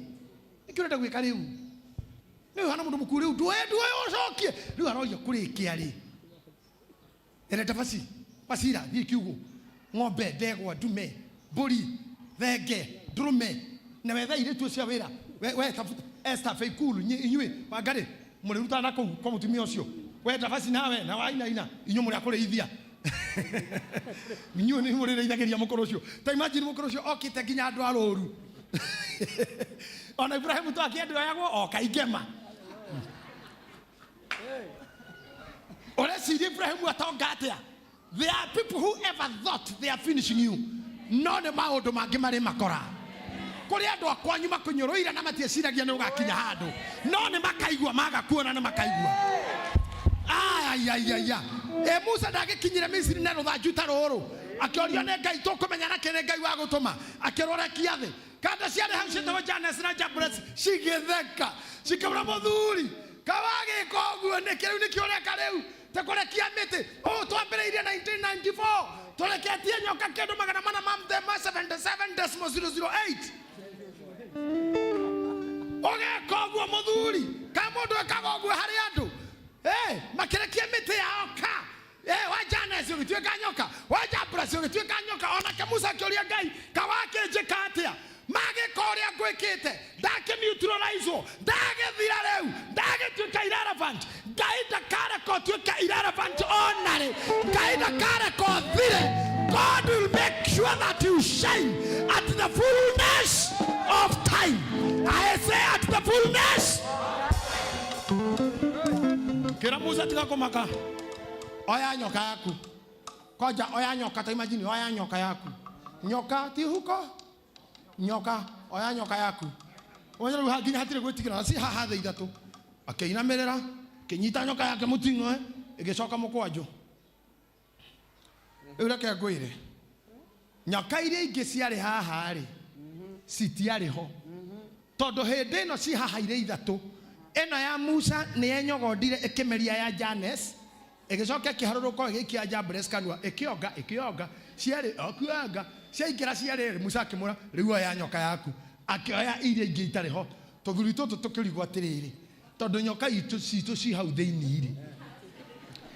nĩkĩ ũrenda gwĩka rĩu nĩ ũhana mũndũ mũkuũ rĩu ndũe ndũe ũcokie rĩu aroria kũrĩkia rĩ ĩrenda baci bacira thiĩ kiugũ ng'ombe ndegwa ndume mbũri thenge ndũrũme na wetha airĩtu acio a wĩra we, we tafuta Esther Feikulu inyuĩ Wangarĩ mũrĩrutaga na kũu kwa mũtumia ũcio we Ndabaci nawe na wainaina inyuĩ mũrĩ a kũrĩithia inyuĩ nĩ mũrĩrĩithagĩria mũkũrũ ũcio. Ta imagine mũkũrũ ũcio okĩte nginya andũ a rũru ona Ibrahimu to akĩendwo oyagwo oka ingema ũreciria Ibrahimu atonga atĩa? There are people who ever thought they are finishing you, no nĩ maũndũ mangĩ marĩ makora. Kũrĩ andũ a kwanyu makũnyũrũire na matieciragia nĩ ũgakinya handũ, no nĩ makaigua maga kuona nĩ makaigua. Ayayaya, ĩ Musa ndagĩkinyire Misiri na rũthanju ta rũrũ, akĩorio nĩ Ngai tũkũmenya na kĩ nĩ Ngai wa gũtũma, akĩrũrekia thĩ. Kanda ciarĩ hau ciĩtagwo Jannes na Jambres cigĩtheka cikĩmwĩra mũthuri kawagĩka ũguo nĩkĩ rĩu nĩkĩ ũreka rĩu tũkũrekia mĩtĩ ũũ twambĩrĩirie 1994 tũreketie nyoka kĩndũ magana mana ma mũthemba 77.008 ũgeka ũguo mũthuri ka mũndũ ekaga ũguo harĩ andũ makĩrekia mĩtĩ yao ka wa Jannes ũgĩtuĩka nyoka, wa Jambres ũgĩtuĩka nyoka. Onake Musa akĩũria Ngai kawakĩnjĩka atĩa magĩka ũrĩa ngwĩkĩte, ndakĩneutralizwo, ndagĩthira rĩu, ndagĩtuĩka irrelevant. Ngai ndakareka ũtuĩke irrelevant onarĩ, Ngai ndakareka ũthire. God will make sure that you shine at the fullness of time. I say at the fullness. Kĩra Musa tiga kũmaka, oya nyoka yaku koja, oya nyoka, ta imagine oya nyoka yaku, nyoka ti huko, nyoka, oya nyoka yaku oya rĩu nginya hatirĩ gwĩtigĩra ci haha thĩ ithatũ. Akĩinamĩrĩra akĩnyita nyoka yake mũting'oe ĩgĩcoka mũkwanjũ. Rĩu reke ngwĩre, nyoka iria ingĩ ciarĩ haha rĩ citiarĩ ho, tondũ hĩndĩ ĩno ci haha irĩ ithatũ, ĩno ya Musa nĩ yenyogondire ĩkĩmeria ya Jannes, ĩgĩcoka ĩkĩharũrũka ĩgĩikia Jambres kanua, ĩkĩonga ĩkĩonga ciarĩ okuonga ciaingĩra ciarĩ. Musa akĩmwĩra rĩu oya nyoka yaku, akĩoya iria ingĩ itarĩ ho. Tũthuri tũtũ tũkĩrigwo atĩrĩrĩ, tondũ nyoka itũ citũ ci hau thĩinĩ rĩ,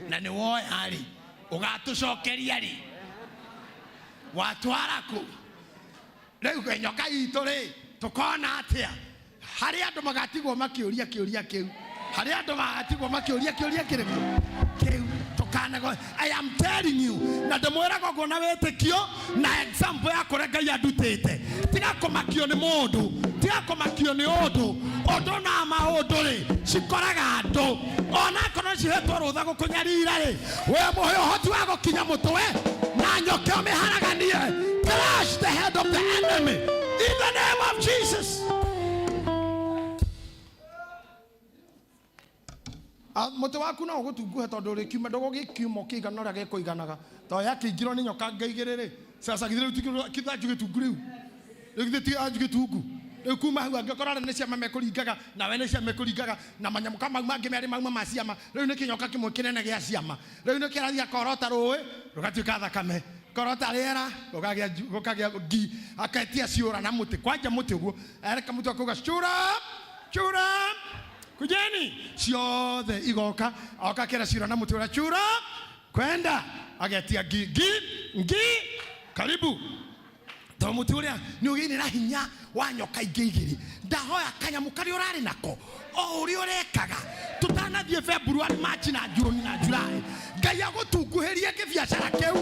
na nĩ woya rĩ, ũgatũcokeria rĩ, watwara kũ? Rĩu nyoka itũ rĩ, tũkona atĩa? Harĩ andũ magatigwo makĩũria kĩũria kĩu, harĩ andũ magatigwo makĩũria kĩũria kĩrĩkũ kĩu tũkanego. I am telling you, na ndĩmwĩraga ũguo na wĩtĩkio na example ya kũrĩa Ngai andutĩte. Tiga kũmakio nĩ mũndũ, tiga kũmakio nĩ ũndũ ũndũ na maũndũ rĩ cikoraga andũ, onakorwo cihetwo rũtha gũkũnyarira rĩ, we mũhe ũhoti wa gũkinya mũtwe na nyoka ũmĩharaganie. Crush the head of the enemy in the name of Jesus. Mũtĩ waku no ũgũtunguhe tondũ ũrĩkiuma ndũgũgĩkiuma ũkĩigana ũrĩa gĩkũiganaga, tondũ yakĩingĩrwo nĩ nyoka nga igĩrĩ rĩ, sasa githĩ rĩu ti gĩthanju gĩtungu rĩu, rĩu githĩ ti gĩthanju gĩtungu Rĩu kuma hau angĩkorwo arĩa nĩ ciama mekũringaga nawe nĩ ciama ĩkũringaga na manyamũ ka mau mangĩ merĩ mauma ma ciama. Rĩu nĩ kĩnyoka kĩmwe kĩnene gĩa ciama. Rĩu nĩ kĩrathiĩ akorota rũĩ rũgatuĩka thakame, korota rĩera gũkagĩa ngi, aketia ciũra na mũtĩ kwanja mũtĩ ũguo ereka mũtĩ akauga ciũra ciũra kujeni, ciothe igoka oka kĩra ciũra na mũtĩ ũrĩa ciũra kwenda agetia ngi ngi ngi karibu. Tondũ mũtĩ ũrĩa nĩ ũgĩire na hinya wa nyoka ingĩ igĩrĩ. Ndahoya kanyamũ karĩa ũrarĩ nako o ũrĩa ũrekaga tũtanathiĩ February, March na June na July, Ngai agũtunguhĩrie kĩbiacara kĩu,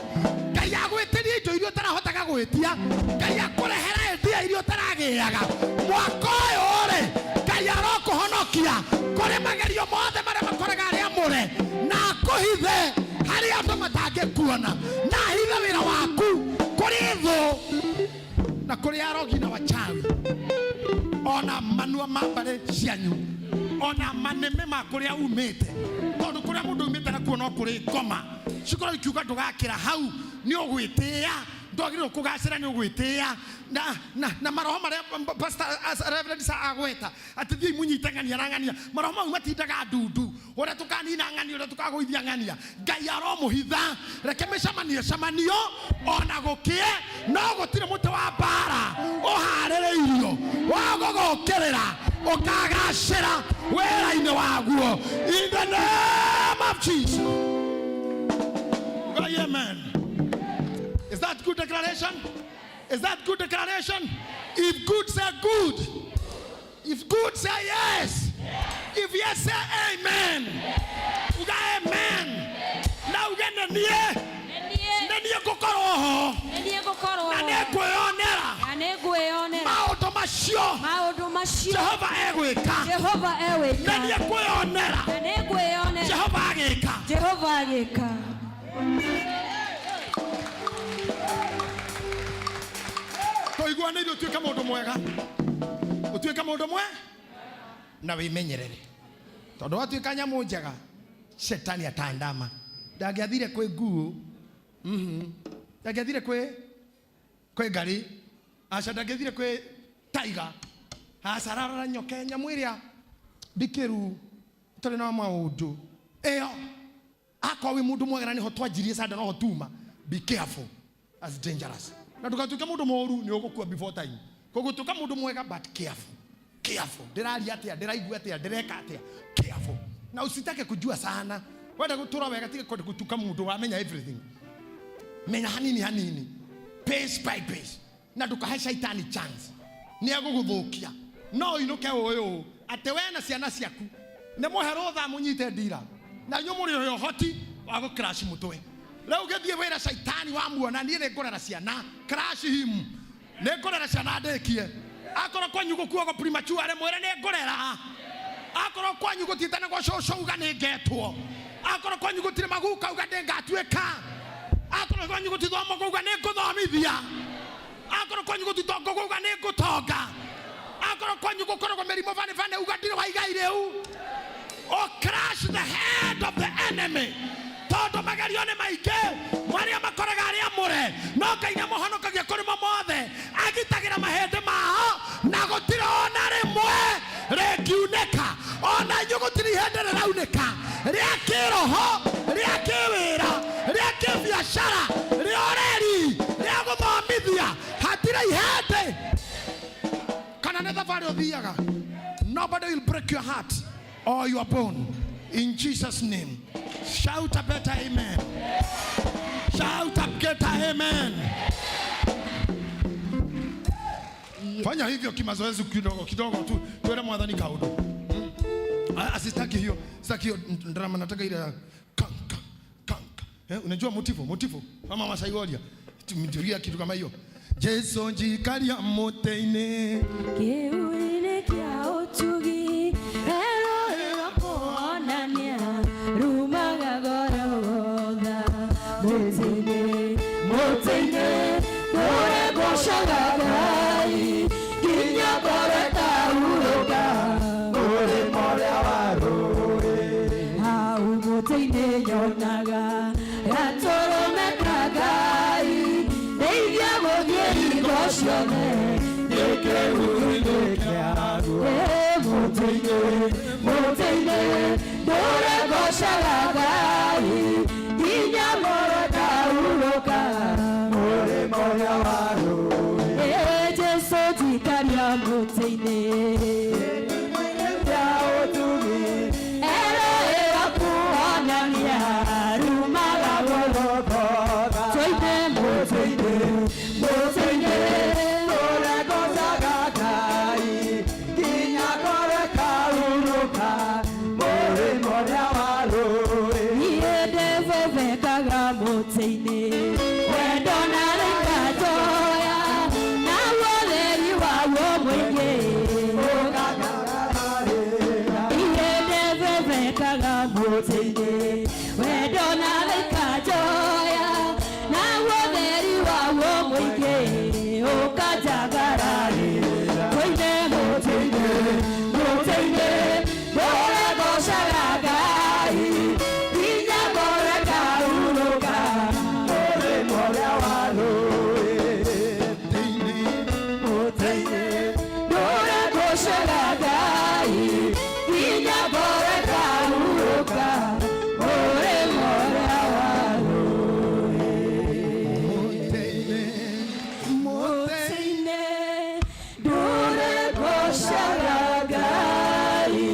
Ngai agwĩtĩrie indo iria ũtarahotaga gwĩtia, Ngai akũrehere mbia iria ũtaragĩaga. Mwaka ũyũ rĩ, Ngai arokũhonokia kũrĩ magerio mothe marĩa makoraga arĩa amũre, na akũhithe harĩa andũ matangĩkuona, na ahithe wĩra waku kũrĩ thũ na kũrĩ arogi na wachawi, ona manua ma mbarĩ cianyu, ona manĩmĩ ma kũrĩa umĩte, tondũ kũrĩa mũndũ umĩte nakuo no kũrĩ ngoma cikorwo ikiuga ndũgakĩra hau nĩ ũgwĩtĩĩa, ndwagĩrĩirwo kũgacĩra nĩ ũgwĩtĩĩa, na maroho marĩa Pastor Reverend Sir agweta atĩ thiĩi mũnyite ng'ania na ng'ania, maroho mau matindaga ndundu ũrĩa tũkanina ng'ania, ũrĩa tũkagũithia ng'ania. Ngai aromũhitha, reke mĩcemanio cemanio ona gũkĩe, no gũtirĩ mũtĩ wa mbara ũharĩrĩirio wa gũgũkĩrĩra ũkagacĩra wĩra-inĩ waguo, in the name of Jesus. Amen. Is that good declaration? Is that good declaration? If good say good. If good say yes. If yes say amen. Uga amen. Na uge nĩ niĩ. Nĩ niĩ ngũkorwo ho. Nĩ niĩ ngũkorwo Na ho. nĩ ngwĩyonera. Na nĩ ngwĩyonera. Maũndũ macio. Maũndũ macio. Jehova egwĩka. Jehova egwĩka. Nĩ niĩ ngwĩyonera. Na nĩ ngwĩyonera. Jehova agĩka. Jehova agĩka. Tũiguanĩire ũtuĩke mũndũ mwega. Ũtuĩke mũndũ mwe na wĩmenyerere, tondũ watuĩka nyamũ njega shetani atandama. Ndangĩathire kwĩ nguũ, ndangĩathire kwĩ ngari, aca ndangĩathire kwĩ taiga, aca ararora nyoka nyamũ ĩrĩa ndikĩru tũrĩ na maũndũ ĩyo. Akorwo wĩ mũndũ mwega na nĩho twanjirie sanda noho tuma, be careful, that's dangerous. Na ndũgatuĩke mũndũ mũũru nĩ ũgũkua before time. Koguo tuĩka mũndũ mwega but careful. Careful. Ndĩraria atĩa, ndĩraigua atĩa, ndĩreka atĩa. Careful. Na usitake kujua sana. Wenda gũtũra wega tiga kwenda gũtuka mũndũ wamenya everything. Menya hanini hanini. Pace by pace. Na ndũkahe shaitani chance. Nĩ egũgũthũkia. No ũinũke ũyũ atĩ we na ciana ciaku nĩ mũhe rũtha mũnyite ndira. Na inyuĩ mũrĩ ũhoti wa gũ crash mũtwe. Rĩu gĩthiĩ wĩra shaitani wamuona niĩ nĩ ngũrera ciana, crash him. Nĩ ngũrera ciana ndĩkie. Akorwo kwanyu gũkuagwo premature mwĩre nĩ ngũrera. Akorwo kwanyu gũtiĩtanagwo cũcũ uga nĩ ngetwo. Akorwo kwanyu gũtirĩ maguka uga ndĩ ngatuĩka. Akorwo kwanyu gũtithomagwo uga nĩ ngũthomithia. Akorwo kwanyu gũtitongagwo uga nĩ ngũtonga. Akorwo kwanyu gũkoragwo mĩrimũ bane bane uga ndirĩ wa igai rĩu. O crash the head of the enemy. Tondũ magerio nĩ maingĩ marĩa makoraga arĩa amũre, no Ngai nĩamũhonokagia kũrĩ mo mothe, agitagĩra mahĩndĩ mao na gũtirĩ ona rĩmwe rĩngiunĩka. Ona inyuĩ gũtirĩ ihĩndĩ rĩraunĩka rĩa kĩroho, rĩa kĩwĩra, rĩa kĩbiacara, rĩa ũreri, rĩa gũthomithia, hatirĩ ihĩndĩ. Kana nĩ thabarĩ ũthiaga, nobody will break your heart or your bone. In Jesus' name. Shout a better amen. Shout a better amen. Fanya hivyo kimazoezi kidogo kidogo tu. Tuende mwathani kaundu. Asitaki hiyo. Sitaki hiyo drama, nataka ile kanka kanka. Unajua motivo kama Masai Warrior. Tumtulia kitu kama hiyo. Jesu njikaria muteine. Kiuine kia utugi. Ero kuonania rumaga gorogotha. Muteine, muteine, kure gocaga Ngai, nginya ngoro ĩkahurũka. Mũrĩmo ũrĩa wa rũĩ. Hau mũtĩ-inĩ nyonaga gatũrũme ka Ngai, ndeithia gũthiĩ hingo ciothe. Ndĩ kĩĩruru-inĩ. Mũtĩ-inĩ ndũre ngocaga Ngai nginya ngoro ĩkahurũka mũrĩmo ũrĩa wa rũĩ. Ĩ Jesũ njikaria mũtĩ-inĩ Eroĩ kuonania rumaga Golgotha. Tũine mũtĩ-inĩ, mũtĩ-inĩ ndũre ngocaga Ngai nginya ngoro ĩkahurũka mũrĩmo ũrĩa wa rũĩ. Niĩ ndĩbebekaga mũtĩ-inĩ wendo na rĩkanjoya naguo ũtheri waguo mũingĩ Iye ndebebekaga mũtĩ-inĩ wendo na rĩkanjoya naguo ũtheri waguo mũingĩ ũkanjagararĩra. Tũine mũtĩ-inĩ, mũtĩ-inĩ ndũre ngocaga Ngai nginya ngoro ĩkahurũka mũrĩmo ũrĩa wa rũĩ. Mũtĩ-inĩ ndũre ngocaga Ngai nginya ngoro ĩkahurũka mũrĩmo ũrĩa wa Mũtĩ-inĩ ndũre ngocaga Ngai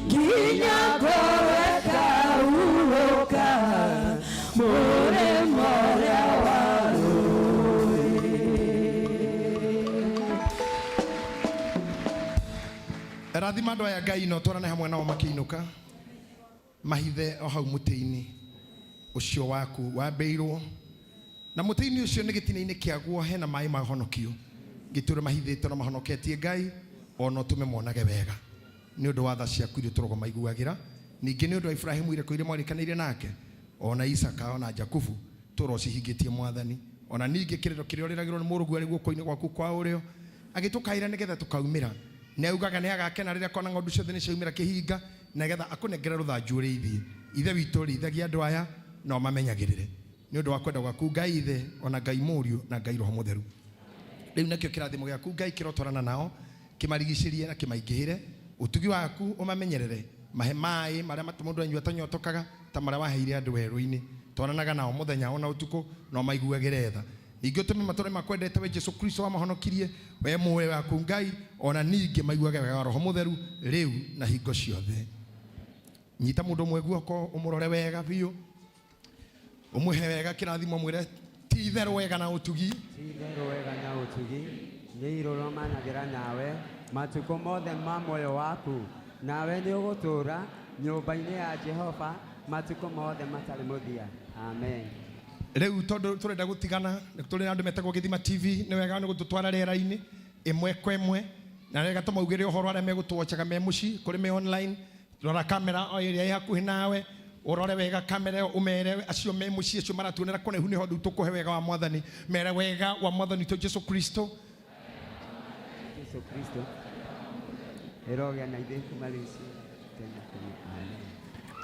nginya ngoro ĩkahurũka mũrĩmo ũrĩa wa Rathima andũ aya Ngai no twarane hamwe nao makĩinũka mahithe o hau mũtĩ-inĩ ũcio waku wambĩirwo na mũtĩ-inĩ ũcio nĩ gĩtina-inĩ kĩaguo hena maĩ ma honokio gĩtũre mahithĩtwo na mahonoketie Ngai ona ũtũme monage wega nĩ ũndũ wa tha ciaku iria ũtũraga maiguagĩra ningĩ nĩ ũndũ wa Ibrahimu ireko iria mwarĩkanĩire nake ona Isaka ona Jakubu tũra ũcihingĩtie Mwathani ona ningĩ kĩrĩro kĩrĩa ũrĩragĩrwo nĩ mũrũguo arĩ guoko-inĩ gwaku kwa ũrĩo agĩtũkaĩra nĩgetha tũkaumĩra nĩ augaga nĩ agakena rĩrĩa akona ng'ondu ciothe nĩ ciaumĩra kĩhinga nĩgetha akũnengere rũthanju ũrĩithie. Ithe witũ rĩithagia andũ aya na ũmamenyagĩrĩre nĩ ũndũ wa kwenda gwaku Ngai Ithe ona Ngai Mũriũ na Ngai Roho Mũtheru. Rĩu nakĩo kĩrathimo gĩaku Ngai kĩrotwarana nao kĩmarigicĩrie na kĩmaingĩhĩre ũtugi waku ũmamenyerere mahe maĩ marĩa mũndũ anyua atanyotokaga ta marĩa waheire andũ werũ-inĩ twaranaga nao mũthenya ona ũtukũ na ũmaiguagĩre tha. Ningĩ ũtũme matũre makwendete we Jesu Kristo wamahonokirie we muoyo waku Ngai ona ningĩ maiguage wega wa Roho Mũtheru rĩu na hingo ciothe. Nyita mũndũ ũmwe guoko ũmũrore wega biũ ũmũhe wega kĩrathimo mwĩre ti itherũ wega na ũtugi. Ti itherũ wega na ũtugi nĩ irũrũmanagĩra nawe matukũ mothe ma muoyo waku nawe nĩ ũgũtũũra nyũmba-inĩ ya Jehova matukũ mothe matarĩ mũthia. Amen. Rĩu tondũ tũrenda gũtigana tũrĩ na andũ metagwo Gĩthima TV nĩ wega nĩ gũtũtwara rĩera-inĩ ĩmwe kwa ĩmwe na wega tũmaugĩre ũhoro arĩa megũtũwochaga me mũciĩ kũrĩ me online rora kamera o ĩrĩa ĩ hakuhĩ nawe ũrore wega kamera ĩyo ũmere acio me mũciĩ acio maratuonera kũraihu nĩho rĩu tũkũhe wega wa Mwathani mere wega wa Mwathani witũ Jesu Kristo. Jesu Kristo ĩrogĩa na ithuĩ kuma rũciũ tene tene. Amen.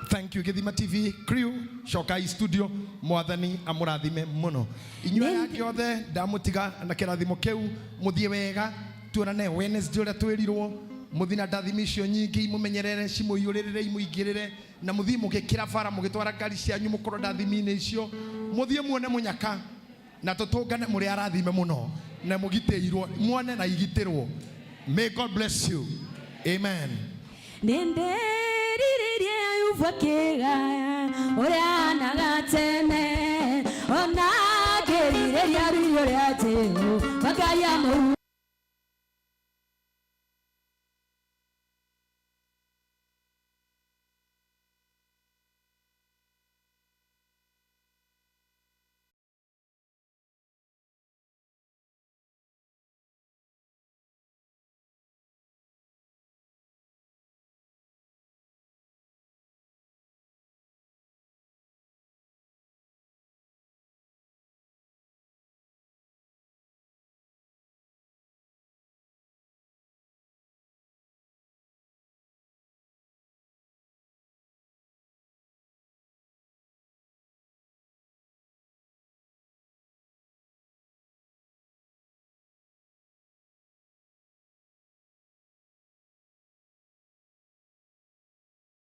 Thank you Gĩthima TV crew cokai studio Mwathani amũrathime mũno inyuĩ aya angĩ othe ndamũtiga na kĩrathimo kĩu mũthiĩ wega tuonane Wednesday ũrĩa twĩrirwo mũthiĩ na ndathimi icio nyingĩ imũmenyerere cimũiyũrĩrĩre imũingĩrĩre na mũthiĩ mũgĩkĩra bara mũgĩtwara ngari cianyu mũkorwo ndathimi-inĩ icio mũthiĩ muone mũnyaka na tũtũngane mũrĩ arathime mũno na mũgitĩirwo muone na igitĩrwo. May God bless you. Amen. Nĩndĩrirĩirie Ayubu akĩgaya ũrĩa anaga tene ona ngĩrirĩria riri ũrĩa Jehova Ngai amũrutĩte.